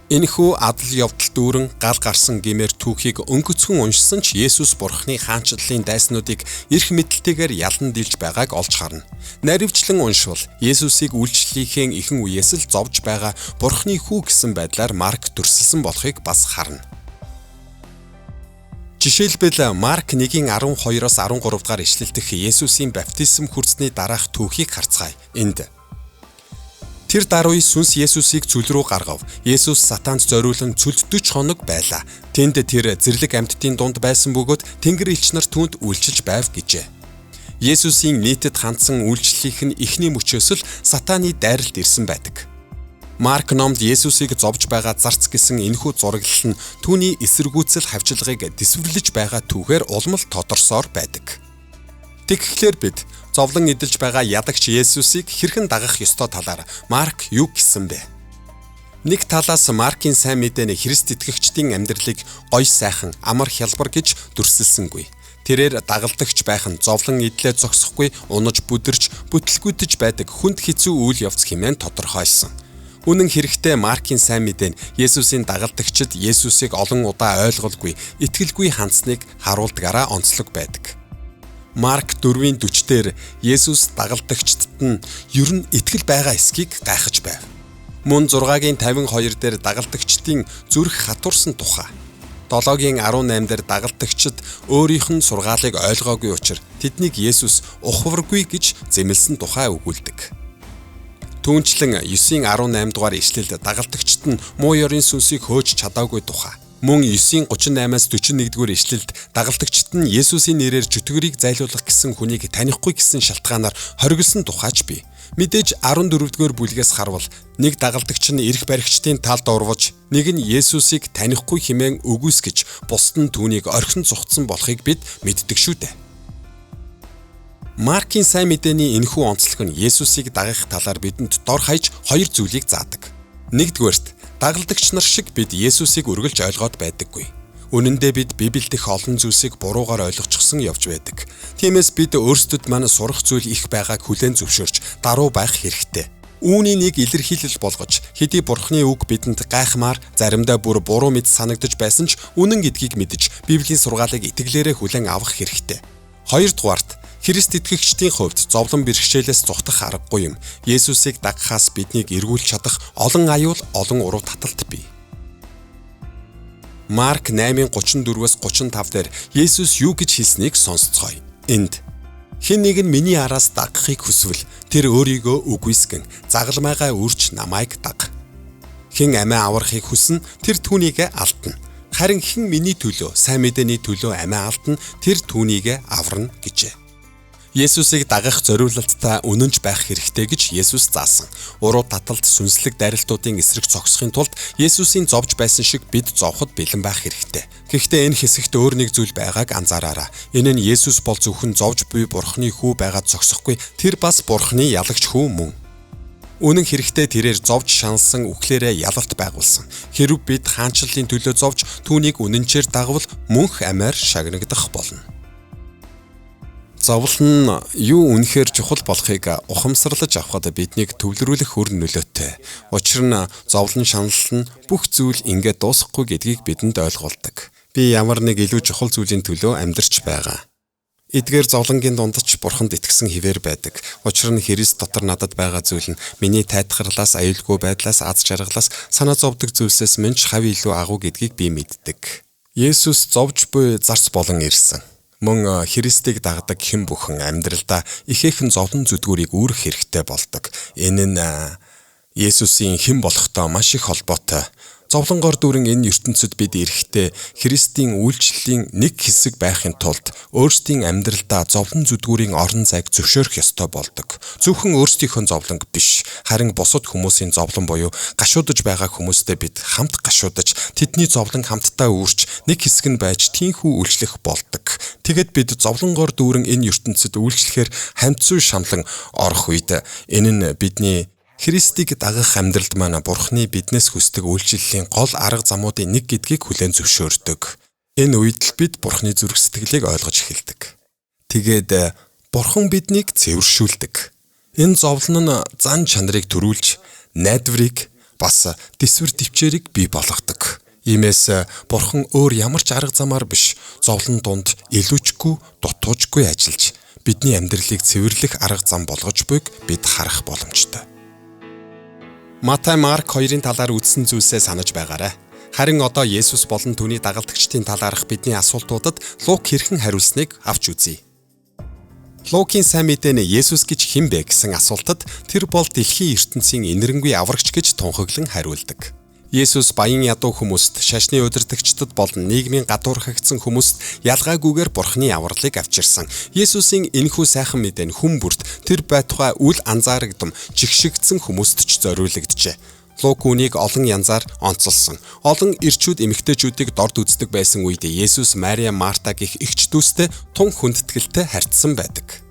Энэхүү адал явдал дүүрэн гал гарсан гэмээр түүхийг өнгөцгөн уншсан ч Есүс Бурхны хаанчлалын дайснуудыг эрх мэдэлтэйгээр ялан дийлж байгааг олж харна. Наривчлан уншвал Есүсийг үйлчлэлийнхээ ихэнх үеэс л зовж байгаа Бурхны хүү гэсэн байдлаар Марк дүрсэлсэн болохыг бас харна. Жишээлбэл Марк 1:12-оос 13 дугаар ишлэлдэх Есүсийн баптизм хүртсэний дараах түүхийг харцгаая. Энд Тэр даруй сүнс Есүсийг цөл рүү гаргав. Есүс сатаанд зориулан цөлд 40 хоног байлаа. Тэнд тэр зэрлэг амьтдын дунд байсан бөгөөд Тэнгэр элч нар түүнд үйлчилж байв гэжээ. Есүсийн нийтэд хандсан үйлчлэлийнх нь эхний мөчөөс л сатааны дайралт ирсэн байдаг. Марк номд Есүсийг зовж байгаа зарц гэсэн энэхүү зураглал нь түүний эсэргүүцэл хавчлагыг тэсвэрлэж байгаа түүхээр улам л тодорсоор байдаг. Тэгэхээр бид зовлон эдэлж байгаа ялагч Есүсийг хэрхэн дагах ёстой талаар Марк юу гэсэн бэ? Нэг талаас Маркийн сайн мэдээ нь Христ итгэгчдийн амьдралыг гоё сайхан, амар хялбар гэж дүрсэлсэнгүй. Тэрээр дагалдагч байх нь зовлон эдлээ зогсохгүй, унаж бүдэрч, бүтлгүүтэж байдаг хүнд хэцүү үйл явц хэмээн тодорхойлсон. Үнэн хэрэгтээ Маркийн сайн мэдээ нь Есүсийн дагалдагчид Есүсийг олон удаа ойлголгүй, итгэлгүй хандсныг харуулдгаараа онцлог байдаг. Марк 4:40 дээр Есүс дагалдагчдад нь ер нь итгэл байгаа эсхийг гайхаж байв. Мөн 6:52 дээр дагалдагчдын зүрх хатуурсан тухай. 7:18 дээр дагалдагчид өөрийнх нь сургаалыг ойлгоогүй учраас тэднийг Есүс ухваргүй гэж зэмлсэн тухай өгүүлдэг. Түүнчлэн 9:18 дугаар ишлэлд дагалдагчид нь муу ёрын сүнсийг хөөж чадаагүй тухай. Мөн 9:38-аас 41 дугаар ишлэлд дагалдагчид нь Есүсийн нэрээр чөтгөрийг зайлуулах гэсэн хүнийг танихгүй гэсэн шалтгаанаар хориглосон тухайч бий. Мэдээж 14 дугаар бүлгээс харвал нэг дагалдагч нь эрх баригчдын талд урвж, нэг нь Есүсийг танихгүй хэмээн үгүйсгэж, бусд нь түүнийг орхин зугтсан болохыг бид мэддэг шүү дээ. Маркийн сайн мэдээний энэхүү онцлог нь Есүсийг дагах талаар бидэнд дор хаяж хоёр зүйлийг заадаг. Нэгдүгээрт, дагалдагч нар шиг бид Есүсийг үргэлж ойлгоод байдаггүй. Үнэн дээр бид Библиэд их олон зүйлсийг буруугаар ойлгочихсон явж байдаг. Тиймээс бид өөрсдөд маань сурах зүйл их байгааг хүлээн зөвшөөрч даруй байх хэрэгтэй. Үүний нэг илэрхийлэл болгож хэдий Бурхны үг бидэнд гайхмаар заримдаа бүр буруу мэд санагдаж байсан ч үнэн гэдгийг мэдэж Библийн сургаалыг итгэлээрээ хүлээн авах хэрэгтэй. Хоёрдугаарт, Христ итгэгчдийн хувьд зовлон бэрхшээлээс зугтах аргагүй юм. Есүсийг дагахаас биднийг эргүүлж чадах олон аюул, олон уруу таталт бий. Марк 8:34-өөс 35 дээр Есүс юу гэж хэлснийг сонсцгоё. Энд хэн нэг нь миний араас дагахыг хүсвэл тэр өөрийгөө үгүйсгэн загалмайгаа үрж намайг даг. Хэн амиа аврахыг хүснэ тэр түүнийг алдна. Харин хэн миний төлөө, сайн мэдээний төлөө амиа алдна тэр түүнийг аварна гэжээ. Есүсийг дагах зориулалттай үнэнч байх хэрэгтэй гэж Есүс заасан. Уруу таталт сүнслэг дайралтуудын эсрэг зогсохын тулд Есүсийн зовж байсан шиг бид зовход бэлэн байх хэрэгтэй. Гэхдээ энэ хэсэгт өөр нэг зүйл байгааг анзаараарай. Энэ нь Есүс бол зөвхөн зовж буй Бурхны хүү байгаад зогсохгүй, тэр бас Бурхны ялагч хүү мөн. Үнэн хэрэгтээ тэрээр зовж шаналсан үхлээрээ ялалт байгуулсан. Хэрв бид хаанчлалын төлөө зовж түүнийг үнэнчээр дагавал мөнх амиар шагнагдах болно. Зовлон нь юу үнэхээр чухал болохыг ухамсарлаж авахад биднийг төвлөрүүлэх үр нөлөөтэй. Учир нь зовлон шанал нь бүх зүйл ингээд дуусахгүй гэдгийг бидэнд ойлгуулдаг. Би ямар нэг илүү чухал зүйлийн төлөө амьдарч байгаа. Эдгээр зовлонгийн дунд ч бурханд итгэсэн хിവэр байдаг. Учир нь Христ дотор надад байгаа зүйл нь миний тайтгарлаас, аюулгүй байдлаас, аз жаргалаас, санаа зовдөг зүйлсээс минь ч хав илүү агуу гэдгийг би мэддэг. Есүс зовж буй зарц болон ирсэн. Мөн Христийг дагдаг хэн бүхэн амьдралдаа ихээхэн зовлон зүдгүүрийг үүрэх хэрэгтэй болдог. Энэ нь Есүсийн хэн болохтой маш их холбоотой. Зовлонгоор дүүрэн энэ ертөнцид бид ирэхдээ Христийн үйлчлэлийн нэг хэсэг байхын тулд өөрсдийн амьдралдаа зовлон зүдгүүрийн орон зайг зөвшөөрөх ёстой болдог. Зөвхөн өөрсдийнхөө зовлонг биш, харин бусад хүмүүсийн зовлон буюу гашуудаж байгаа хүмүүстэй бид хамт гашуудаж, тэдний зовлон хамтдаа үүрч, нэг хэсэг нь байж тийхүү үйлчлэх болдог. Тэгэд бид зовлонгоор дүүрэн энэ ертөнцид үйлчлэхээр хамтсуу шамлан орох үед энэ нь бидний Христийг дагах амьдралд маань Бурхны биднээс хүсдэг үйлчлэлийн гол арга замуудын нэг гэдгийг хүлээн зөвшөөрдөг. Энэ үед л бид Бурхны зүрх сэтгэлийг ойлгож эхэлдэг. Тэгээд Бурхан биднийг цэвэршүүлдэг. Энэ зовлон нь зан чанарыг төрүүлж, найдварыг бас тэсвэр төвчээрийг бий болгодог. Иймээс Бурхан өөр ямар ч арга замаар биш, зовлон дунд илүүчгүй, дутуужгүй ажиллаж бидний амьдралыг цэвэрлэх арга зам болгож буйг бид харах боломжтой. Матай, Марк хоёрын талаар үзсэн зүйлсээ санаж байгаарай. Харин одоо Есүс болон түүний дагалдагчдын талаарх бидний асуултуудад Лук хэрхэн хариулсныг авч үзье. Лукийн сайн мэдээний Есүс гэж хэн бэ гэсэн асуултад тэр бол дэлхийн ертөнцийн энэрэнгүй аврагч гэж тунхаглан хариулдаг. Есүс баян ядуу хүмүүст, шашны удирдагчдад болон нийгмийн гадуурхагдсан хүмүүст ялгаагүйгээр Бурхны авралыг авчирсан. Есүсийн энэхүү сайхан мэдээ нь хүн бүрт тэр байтугай үл анзаарагдам жигшигдсэн хүмүүст ч зориулэгджээ. Лук үүнийг олон янзаар онцолсон. Олон эрчүүд эмэгтэйчүүдийг дорд үздэг байсан үед Есүс Мария, Марта гэх эгч дүүстэй тун хүндэтгэлтэй харьцсан байдаг.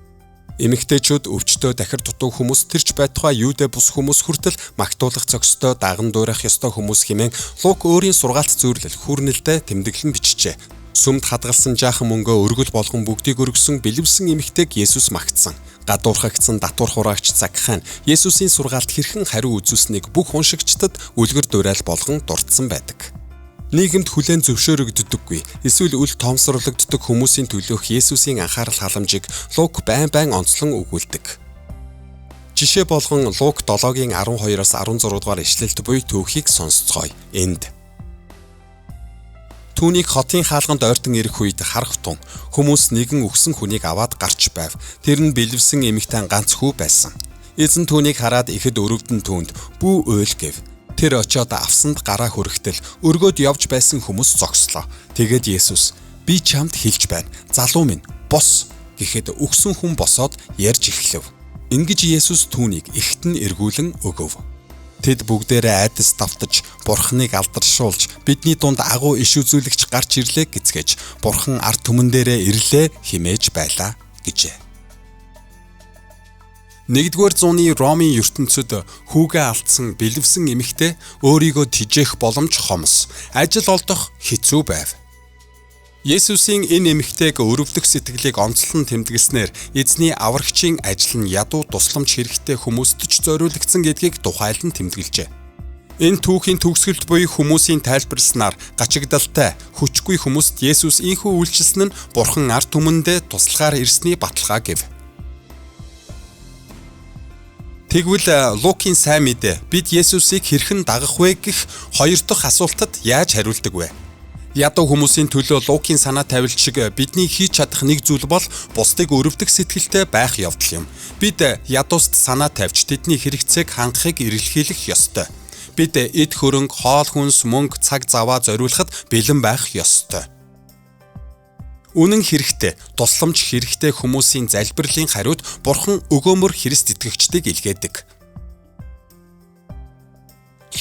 Эмэгтэйчүүд өвчтөө дахир дутуу хүмүүс тэрч байтугай юудэ бус хүмүүс хүртэл магтуулах зохистой даган дуурайх ёстой хүмүүс хэмээн Лук өөрийн сургаалт зүйрлэл хүүрнэлдээ тэмдэглэн бичжээ. Сүмд хадгалсан жаахан мөнгөө өргөл болгон бүгдийг өргөсөн бэлэвсэн эмэгтэйг Есүс магтсан. Гадуурхагдсан татвар хураагч Закхайн Есүсийн сургаалт хэрхэн хариу үзүүлснийг бүх уншигчдад үлгэр дуурайл болгон дурдсан байдаг. Нийгэмд хүлээн зөвшөөрөгддөггүй эсвэл үл тоомсорлогддог хүмүүсийн төлөөх Есүсийн анхаарал халамжийг Лук байн байн онцлон өгүүлдэг. Жишээ болгон Лук 7-гийн 12-оос 16 дугаар ишлэлд буй түүхийг сонсцгоё. Энд түүнийг хотын хаалганд ойртон ирэх үед харах тун хүмүүс нэгэн үхсэн хүнийг аваад гарч байв. Тэр нь бэлэвсэн эмэгтэй ганц хүү байсан. Эзэн түүнийг хараад ихэд өрөвдөн түүнд бүү уйл гэв. Тэр очиод авсанд гараа хүрэхтэл өргөөд явж байсан хүмүүс зогслоо. Тэгээд Есүс би чамд хэлж байна. Залуу минь бос гэхэд үхсэн хүн босоод ярьж эхлэв. Ингэж Есүс түүнийг ихт нь эргүүлэн өгөв. Тэд бүгдээрээ айдас давтаж Бурхныг алдаршуулж бидний дунд агуу иш үзүүлэгч гарч ирлээ гэцгээж Бурхан ард түмэн дээрээ ирлээ химээж байлаа гэжээ. 1-р зууны Ромын ертөнцид хүүгээ алдсан бэлэвсэн эмэгтэй өөрийгөө тижээх боломж хомс, ажил олдох хэцүү байв. Есүсийн энэ эмэгтэйг өрөвдөх сэтгэлийг онцлон тэмдэглэснээр эзний аврагчийн ажил нь ядуу тусламж хэрэгтэй хүмүүст ч зориулагдсан гэдгийг тухайлан тэмдэглэжээ. Энэ түүхийн төгсгөлд буй хүмүүсийн тайлбарласнаар гачигдaltaй, хүчгүй хүмүүст Есүс ийнхүү үйлчилсэн нь Бурхан ард түмэндээ туслахаар ирсний баталгаа гэв. Тэгвэл Лукийн сайн мэдээ бид Есүсийг хэрхэн дагах вэ гэх хоёр дахь асуултад яаж хариулдаг вэ? Ядуу хүмүүсийн төлөө Лукийн санаа тавилт шиг бидний хийж чадах нэг зүйл бол бусдыг өрөвдөх сэтгэлтэй байх явдал юм. Бид ядууст санаа тавьж тэдний хэрэгцээг хангахыг эрэлхийлэх ёстой. Бид эд хөрөнгө, хоол хүнс, мөнгө, цаг заваа зориулахад бэлэн байх ёстой. Үнэн хэрэгтээ тусламж хэрэгтэй хүмүүсийн залбирлын хариуд Бурхан өгөөмөр Христ итгэгчдийг илгээдэг.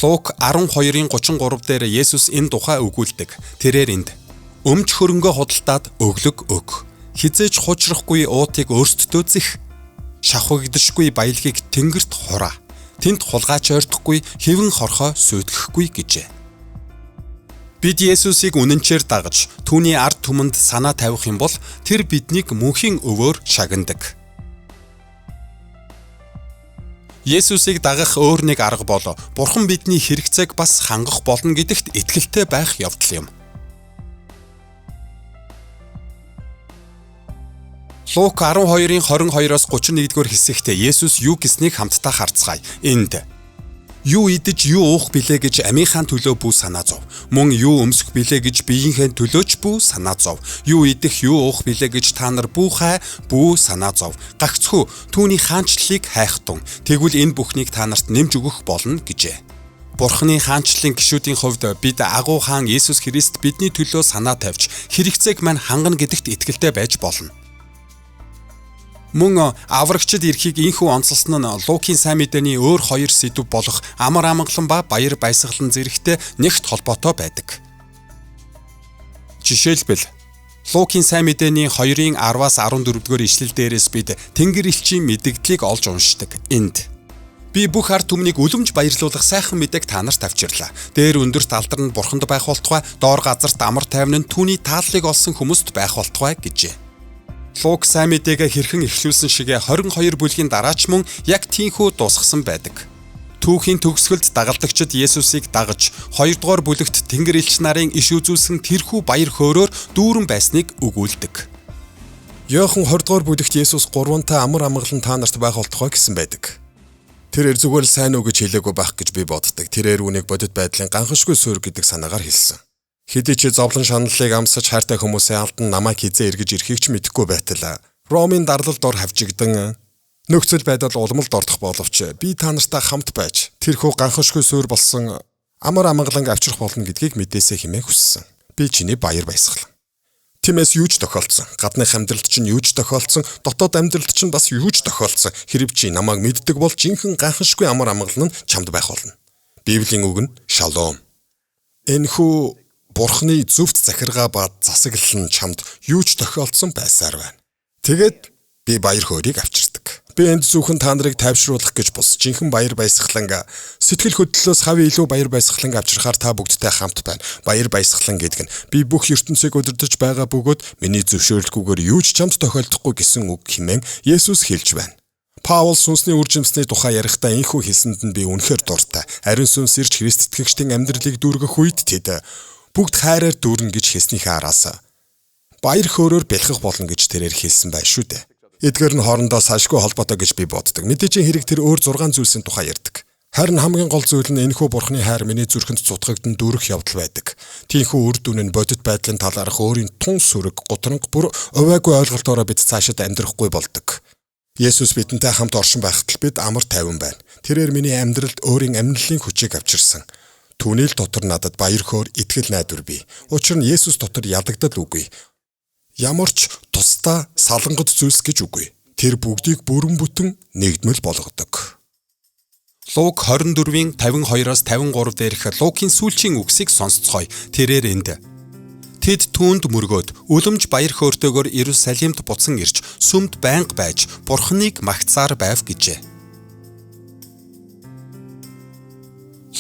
Лук 12:33 дээр Есүс энэ тухай өгүүлдэг. Тэрээр энд өмч хөрөнгөө худалдаад өглөг өг. Хизээж хуучрахгүй уутыг өөрсдөдөө зэх. Шавхагдшгүй баялагийг тэнгэрт хураа. Тэнд хулгайч ойртохгүй, хэвэн хорхой сүйтгэхгүй гэжээ. Бид Есүсийг үнэнчээр дагаж түүний ард түмэнд санаа тавих юм бол тэр биднийг мөнхийн өвөөр шагнадаг. Есүсийг дагах өөр нэг арга бол Бурхан бидний хэрэгцээг бас хангах болно гэдэгт итгэлтэй байх явдал юм. Лук 12:22-оос 31-р хэсэгт Есүс юу гэснийг хамтдаа харцгаая. Энд юу идэж юу уух билээ гэж амийнхаа төлөө бүү санаа зов. Мөн юу өмсөх билээ гэж биеийнхээ төлөө ч бүү санаа зов. Юу идэх юу уух билээ гэж та нар бүү хай бүү санаа зов. Гагцхүү түүний хаанчлалыг хайхтун. Тэгвэл энэ бүхнийг та нарт нэмж өгөх болно гэжээ. Бурхны хаанчлалын гишүүдийн хувьд бид агуу хаан Есүс Христ бидний төлөө санаа тавьж хэрэгцээг мань хангана гэдэгт итгэлтэй байж болно. Мөн аврагчид эрхийг инхүү онцлсон нь Лукийн сайн мэдээний өөр хоёр сэдэв болох амар амгалан ба баяр баясгалан зэрэгтэй нэгт холбоотой байдаг. Жишээлбэл Лукийн сайн мэдээний 2-ын 10-аас 14-р ишлэл дээрээс бид Тэнгэр элчийн мэдэгдлийг олж уншдаг. Энд би бүх ард түмнийг үлэмж баярлуулах сайхан мэдээг та нарт авчирлаа. Дээр өндөрт алдар нь бурханд байх болтугай, доор газарт амар тайван нь түүний тааллыг олсон хүмүүст байх болтугай гэжээ. Лук сайн мэдээгээ хэрхэн эхлүүлсэн шигэ 22 бүлгийн дараач мөн яг тийхүү дуусгасан байдаг. Түүхийн төгсгөлд дагалдагчид Есүсийг дагаж 2 дугаар бүлэгт Тэнгэр элч нарын иш үзүүлсэн тэрхүү баяр хөөрөөр дүүрэн байсныг өгүүлдэг. Иохан 20 дугаар бүлэгт Есүс гурвантай амар амгалан та нарт байх болтугай гэсэн байдаг. Тэрээр зүгээр л сайн уу гэж хэлээгүй байх гэж би боддог. Тэрээр үүнийг бодит байдлын ганхашгүй суурь гэдэг санаагаар хэлсэн. Хэдий чи зовлон шаналлыг амсаж хайртай хүмүүсээ алдан намайг хизээ эргэж ирэхийг ч мэдэхгүй байтал Ромын дарлалд ор хавжигдан нөхцөл байдал улмалд ордох боловч би та нартай хамт байж тэрхүү ганхашгүй суурь болсон амар амгаланг авчрах болно гэдгийг мэдээсэй хэмээн хүссэн. Би чиний баяр баясгалан. Тиймээс юу ч тохиолдсон. Гадных амьдралд чинь юу ч тохиолдсон, дотоод амьдралд чинь бас юу ч тохиолдсон. Хэрв чи намайг мэддэг бол жинхэнэ ганхашгүй амар амгалан нь чамд байх болно. Библийн үг нь шалом. Энэхүү Бурхны зөвхт захиргаа ба засаглал нь чамд юу ч тохиолдсон байсаар байна. Тэгээд би баяр хөөрийг авчирдаг. Би энд зөвхөн та нарыг тайвшруулах гэж бус. Жинхэнэ баяр баясгалан сэтгэл хөдлөлөөс хав илүү баяр баясгалан авчрахаар та бүгдтэй хамт байна. Баяр баясгалан гэдэг нь би бүх ертөнцийг удирдах байгаа бөгөөд миний зөвшөөрлгүйгээр юу ч чамд тохиолдохгүй гэсэн үг хэмээн Есүс хэлж байна. Паул сүнсний үр жимсний тухай ярихдаа энхүү хэлсэнд нь би үнэхээр дуртай. Ариун сүнс ирж Христ итгэгчдийн амьдралыг дүүргэх үед тэд бүгд хайраар дүүрнэ гэж хэлснийхээ араас баяр хөөрөөр бэлхэх болно гэж тэрээр хэлсэн байх шүү дээ. Эдгээр нь хоорондоо салшгүй холбоотой гэж би боддог. Мэдээж хэрэг тэр өөр 6 зүйлсийн тухай ярьдаг. Харин хамгийн гол зүйл нь энэхүү бурхны хайр миний зүрхэнд цутгагдан дүүрэх явдал байдаг. Тийхүү үр дүн нь бодит байдлын талаарх өөрийн тун сүрэг, гутранг бүр увайгүй ойлголтоороо бид цаашид амьдрахгүй болдог. Есүс бидэнтэй хамт оршин байхад л бид амар тайван байна. Тэрээр миний амьдралд өөрийн амьдлалын хүчийг авчирсан. Түүний л дотор надад баяр хөөр, итгэл найдвар бий. Учир нь Есүс дотор ядагдал үгүй. Ямар ч тусдаа салангат зүйлс гэж үгүй. Тэр бүгдийг бүрэн бүтэн нэгдмэл болгодог. Лук 24-ийн 52-оос 53 дээрх Лукийн сүүлчийн үгсийг сонсцгоё. Тэрээр энд Тэд түүнд мөргөөд үлэмж баяр хөөртэйгээр Иерусалимд буцан ирж сүмд байнга байж Бурхныг магтсаар байв гэжээ.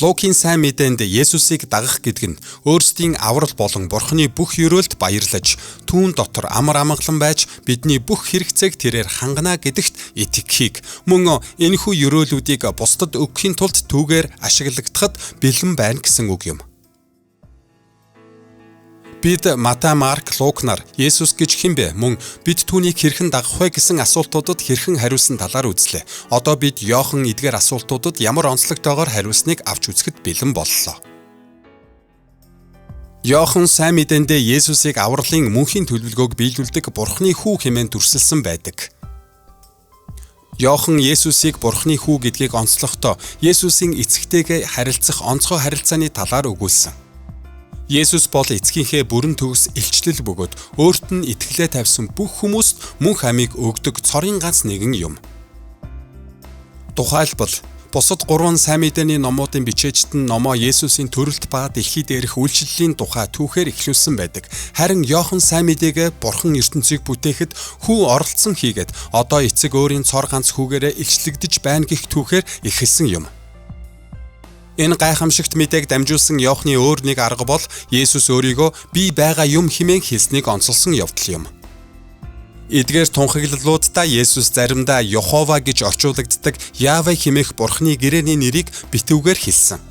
Лукийн сайн мэдээнд Есүсийг дагах гэдэг нь өөрсдийн аврал болон Бурхны бүх ерөөлд баярлаж, түүн дотор амар амгалан байж бидний бүх хэрэгцээг тэрээр хангана гэдэгт итгэхийг мөн энэхүү ерөөлүүдийг бусдад өгөхийн тулд түүгээр ашиглагдахад бэлэн байна гэсэн үг юм. Бид Матай, Марк, Лук нар Есүс гэж хэн бэ? Мөн бид түүнийг хэрхэн дагах вэ гэсэн асуултуудад хэрхэн хариулсан талаар үзлээ. Одоо бид Иохан эдгээр асуултуудад ямар онцлогтойгоор хариулсныг авч үзэхэд бэлэн боллоо. Иохан сайн мэдээндээ Есүсийг авралын мөнхийн төлөвлөгөөг биелүүлдэг Бурхны хүү хэмээн дүрсэлсэн байдаг. Иохан Есүсийг Бурхны хүү гэдгийг онцлохдоо Есүсийн эцэгтэйгээ харилцах онцгой харилцааны талаар өгүүлсэн. Есүс бол эцгийнхээ бүрэн төгс илчлэл бөгөөд өөрт нь итгэлээ тавьсан бүх хүмүүст мөнх амийг өгдөг цорын ганц нэгэн юм. Тухайлбал бусад гурван сайн мэдээний номуудын бичээчд нь номоо Есүсийн төрөлт ба дэлхий дээрх үйлчлэлийн тухай түүхээр эхлүүлсэн байдаг. Харин Иохан сайн мэдээгээ Бурхан ертөнцийг бүтээхэд хүү оролцсон хийгээд одоо эцэг өөрийн цор ганц хүүгээрээ илчлэгдэж байна гэх түүхээр эхэлсэн юм. Энэ гайхамшигт мэдээг дамжуулсан Иохны өөр нэг арга бол Есүс өөрийгөө би байгаа юм хэмээн хэлснийг онцолсон явдал юм. Эдгээр тунхаглалууддаа Есүс заримдаа Йохова гэж орчуулагддаг Яаве хэмээх Бурхны гэрээний нэрийг битүүгээр хэлсэн.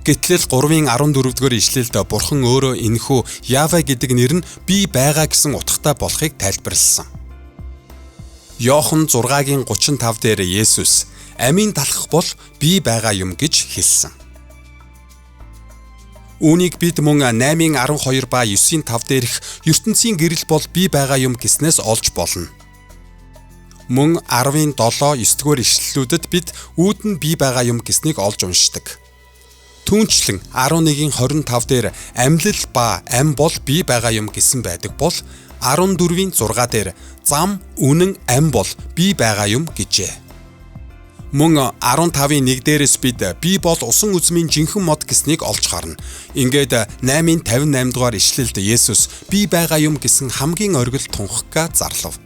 Гэтэл 3-ын 14-р ишлэлд Бурхан өөрөө энэхүү Яаве гэдэг нэр нь би байгаа гэсэн утгатай болохыг тайлбарласан. Иохан 6-гийн 35 дээр Есүс амийн талхах бол би байгаа юм гэж хэлсэн. Үүнийг бид мөн 8-12 ба 9-5 дээрх ертөнцийн гэрэл бол би байгаа юм гэснээс олж болно. Мөн 10-7 9-р ишлэлүүдэд бид үүд нь би байгаа юм гэснийг олж уншдаг. Түүнчлэн 11-25 дээр амьлал ба ам бол би байгаа юм гэсэн байдаг бол 14-6 дээр зам үнэн ам бол би байгаа юм гэжээ. Мөн 15-ын 1 дээрээс бид би бол усан үзмийн жинхэнэ мод гэснийг олж харна. Ингээд 8-ын 58 дугаар ишлэлд Есүс би байгаа юм гэсэн хамгийн оргил тунхагаа зарлав.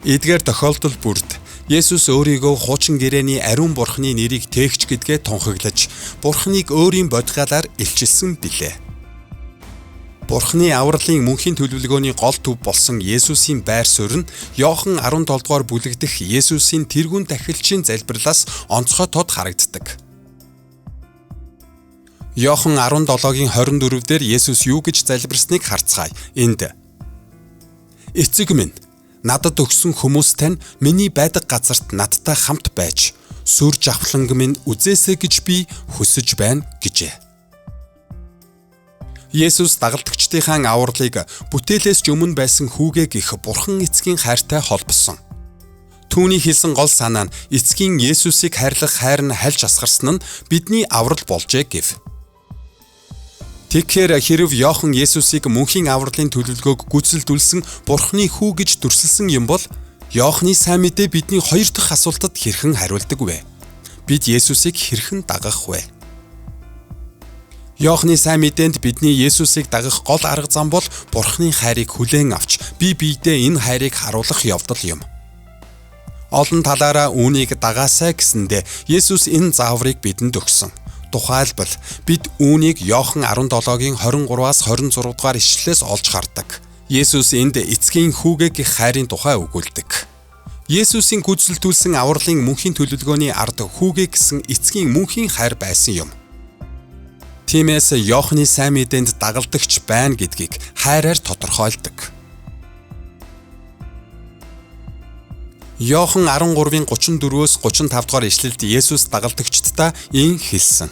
Эдгээр тохиолдол бүрд Есүс өөрийгөө хуучин гэрээний ариун бурхны нэрийг тээгч гэдгээ тунхаглаж бурхныг өөрийн бодгалаар илчилсэн билээ. Бурхны авралын мөнхийн төлөвлөгөөний гол төв болсон Есүсийн байр суурь нь Иохан 17 дугаар бүлэг дэх Есүсийн тэргүүн тахилчийн залбирлаас онцгой тод харагддаг. Иохан 17-гийн 24 дээр Есүс юу гэж залбирсныг харцгаая. Энд Эцэг минь, надад өгсөн хүмүүс тань миний байдаг газарт надтай хамт байж сүр жавхланг минь үзээсэй гэж би хүсэж байна гэжээ. Есүс дагалдагчдынхаа авралыг бүтээлээс ч өмнө байсан хүүгээ гих Бурхан эцгийн хайртай холбосон. Түүний хэлсэн гол санаа нь эцгийн Есүсийг хайрлах хайр нь хальж асгарсан нь бидний аврал болжээ гэв. Тэгэхээр хэрв Иохан Есүсийг мөнхийн авралын төлөвлөгөөг гүйцэлдүүлсэн Бурханы хүү гэж дүрсэлсэн юм бол Иохны сайн мэдээ бидний хоёр дахь асуултад хэрхэн хариулдаг вэ? Бид Есүсийг хэрхэн дагах вэ? Иохны сайн мэдээнд бидний Есүсийг дагах гол арга зам бол Бурхны хайрыг хүлээн авч бие биедээ энэ хайрыг харуулах явдал юм. Олон талаараа үүнийг дагаасай гэсэндээ Есүс энэ зааврыг бидэнд өгсөн. Тухайлбал бид үүнийг Иохан 17-гийн 23-аас 26 дугаар ишлэлээс олж хардаг. Есүс энд эцгийн хүүгээ гих хайрын тухай өгүүлдэг. Есүсийн гүйцэлдүүлсэн авралын мөнхийн төлөвлөгөөний ард хүүгээ гэсэн эцгийн мөнхийн хайр байсан юм. Тиймээс Иохны сайн мэдээнд дагалдагч байна гэдгийг хайраар тодорхойлдог. Иохан 13-ын 34-өөс 35 дугаар ишлэлд Есүс дагалдагчдаа ин хэлсэн.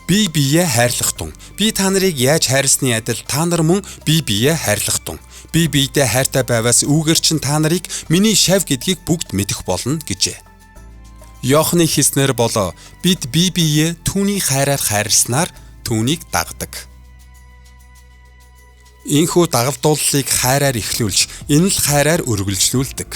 Би биеэ хайрлах тун. Би та нарыг яаж хайрласны адил та нар мөн би биеэ хайрлах тун. Би биедээ хайртай байваас үүгээр чинь та нарыг миний шав гэдгийг бүгд мэдэх болно гэжээ. Иохны хэлснээр бол бид бие биеэ түүний хайраар хайрласнаар түүнийг дагдаг. Ийхүү дагалдууллыг хайраар эхлүүлж, энэ л хайраар үргэлжлүүлдэг.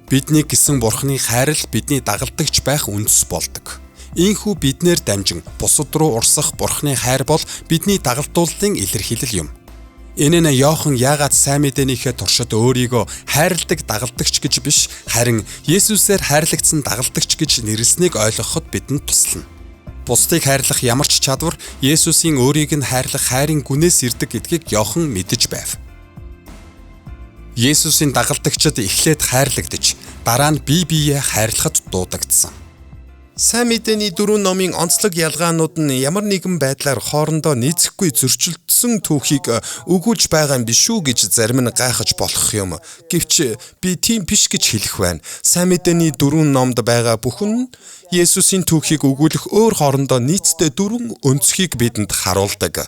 Бидний гэсэн Бурхны хайр л бидний дагалдагч байх үндэс болдог. Ийхүү биднээр дамжин бусад руу урсах Бурхны хайр бол бидний дагалдууллын илэрхийлэл юм. Энэ нь Иохан яагаад сайн мэдээнийхээ туршид өөрийгөө хайрладаг дагалдагч гэж биш, харин Есүсээр хайрлагдсан дагалдагч гэж нэрлэснийг ойлгоход бидэнд туслана. Бусдыг хайрлах ямар ч чадвар Есүсийн өөрийг нь хайрлах хайрын гүнээс ирдэг гэдгийг Иохан мэдэж байв. Есүсийн дагалдагчид эхлээд хайрлагдаж, дараа нь бие биеэ хайрлахад дуудагдсан. Сайн мэдээний дөрвөн номын онцлог ялгаанууд нь ямар нэгэн байдлаар хоорондоо нийцэхгүй зөрчилдсөн түүхийг өгүүлж байгаа юм биш үү гэж зарим нь гайхаж болох юм. Гэвч би тийм биш гэж хэлэх байна. Сайн мэдээний дөрвөн номд байгаа бүхэн Есүсийн түүхийг өгүүлэх өөр хоорондоо нийцтэй дөрвөн өнцгийг бидэнд харуулдаг.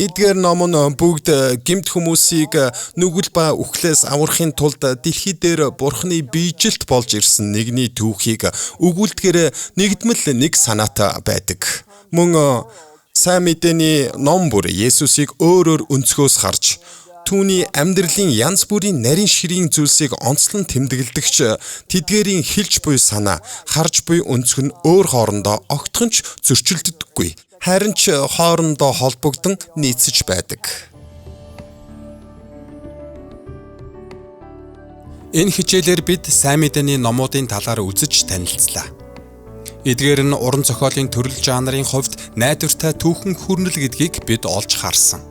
Эдгээр ном нь бүгд гэмт хүмүүсийг нүгэл ба үхлээс аврахын тулд дэлхий дээр Бурхны биежилт болж ирсэн нэгний түүхийг өгүүлдгээр нэгдмэл нэг санаатай байдаг. Мөн Сайн мэдээний ном бүр Есүсийг өөр өөр өнцгөөс харж түүний амьдралын янз бүрийн нарийн ширийн зүйлсийг онцлон тэмдэглэдэгч тэдгээрийн хэлж буй санаа, харж буй өнцөг нь өөр хоорондоо огтхон ч зөрчилддөггүй. Харин ч хоорондоо холбогдсон нийцэж байдаг. Энэ хичээлээр бид сайн мэдээний номуудын талаар үзэж танилцлаа. Эдгээр нь уран зохиолын төрөл жанрын хувьд найдвартай түүхэн хүрнэл гэдгийг бид олж харсан.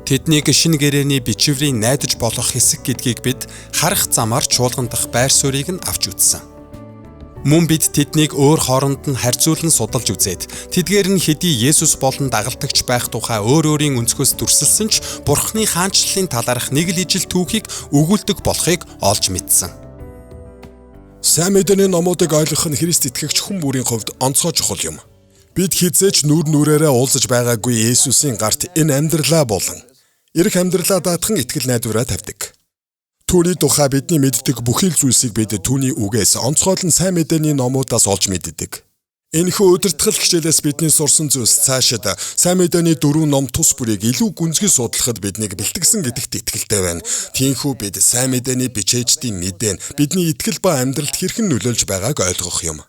Тэднийг шинэ гэрээний бичвэрийн найдаж болох хэсэг гэдгийг бид харах замаар чуулган дахь байр суурийг нь авч үзсэн. Мөн бид тэднийг өөр хооронд нь харьцуулан судалж үзээд тэдгээр нь хэдий Есүс болон дагалдагч байх тухай өөр өөрийн өнцгөөс дүрсэлсэн ч Бурхны хаанчлалын талаарх нэг л ижил түүхийг өгүүлдэг болохыг олж мэдсэн. Сайн мэдээний номуудыг ойлгох нь Христ итгэгч хүн бүрийн хувьд онцгой чухал юм. Бид хизээч нүур нүрээрээ уулзаж байгаагүй Есүсийн гарт энэ амьдралаа болон эрх амьдралаа даатхан итгэл найдвараа тавьдаг. Түүний тухай бидний мэддэг бүхий л зүйлсийг бид түүний үгээс онцгойлон сайн мэдээний номуудаас олж мэддэг. Энэхүү удирдгал хичээлээс бидний сурсан зүйлс цаашид сайн мэдээний дөрвөн ном тус бүрийг илүү гүнзгий судлахад биднийг бэлтгэсэн гэдэгт итгэлтэй байна. Тиймээс бид сайн мэдээний бичээчдийн мэдээ нь бидний итгэл ба амьдралд хэрхэн нөлөөлж байгааг ойлгох юм.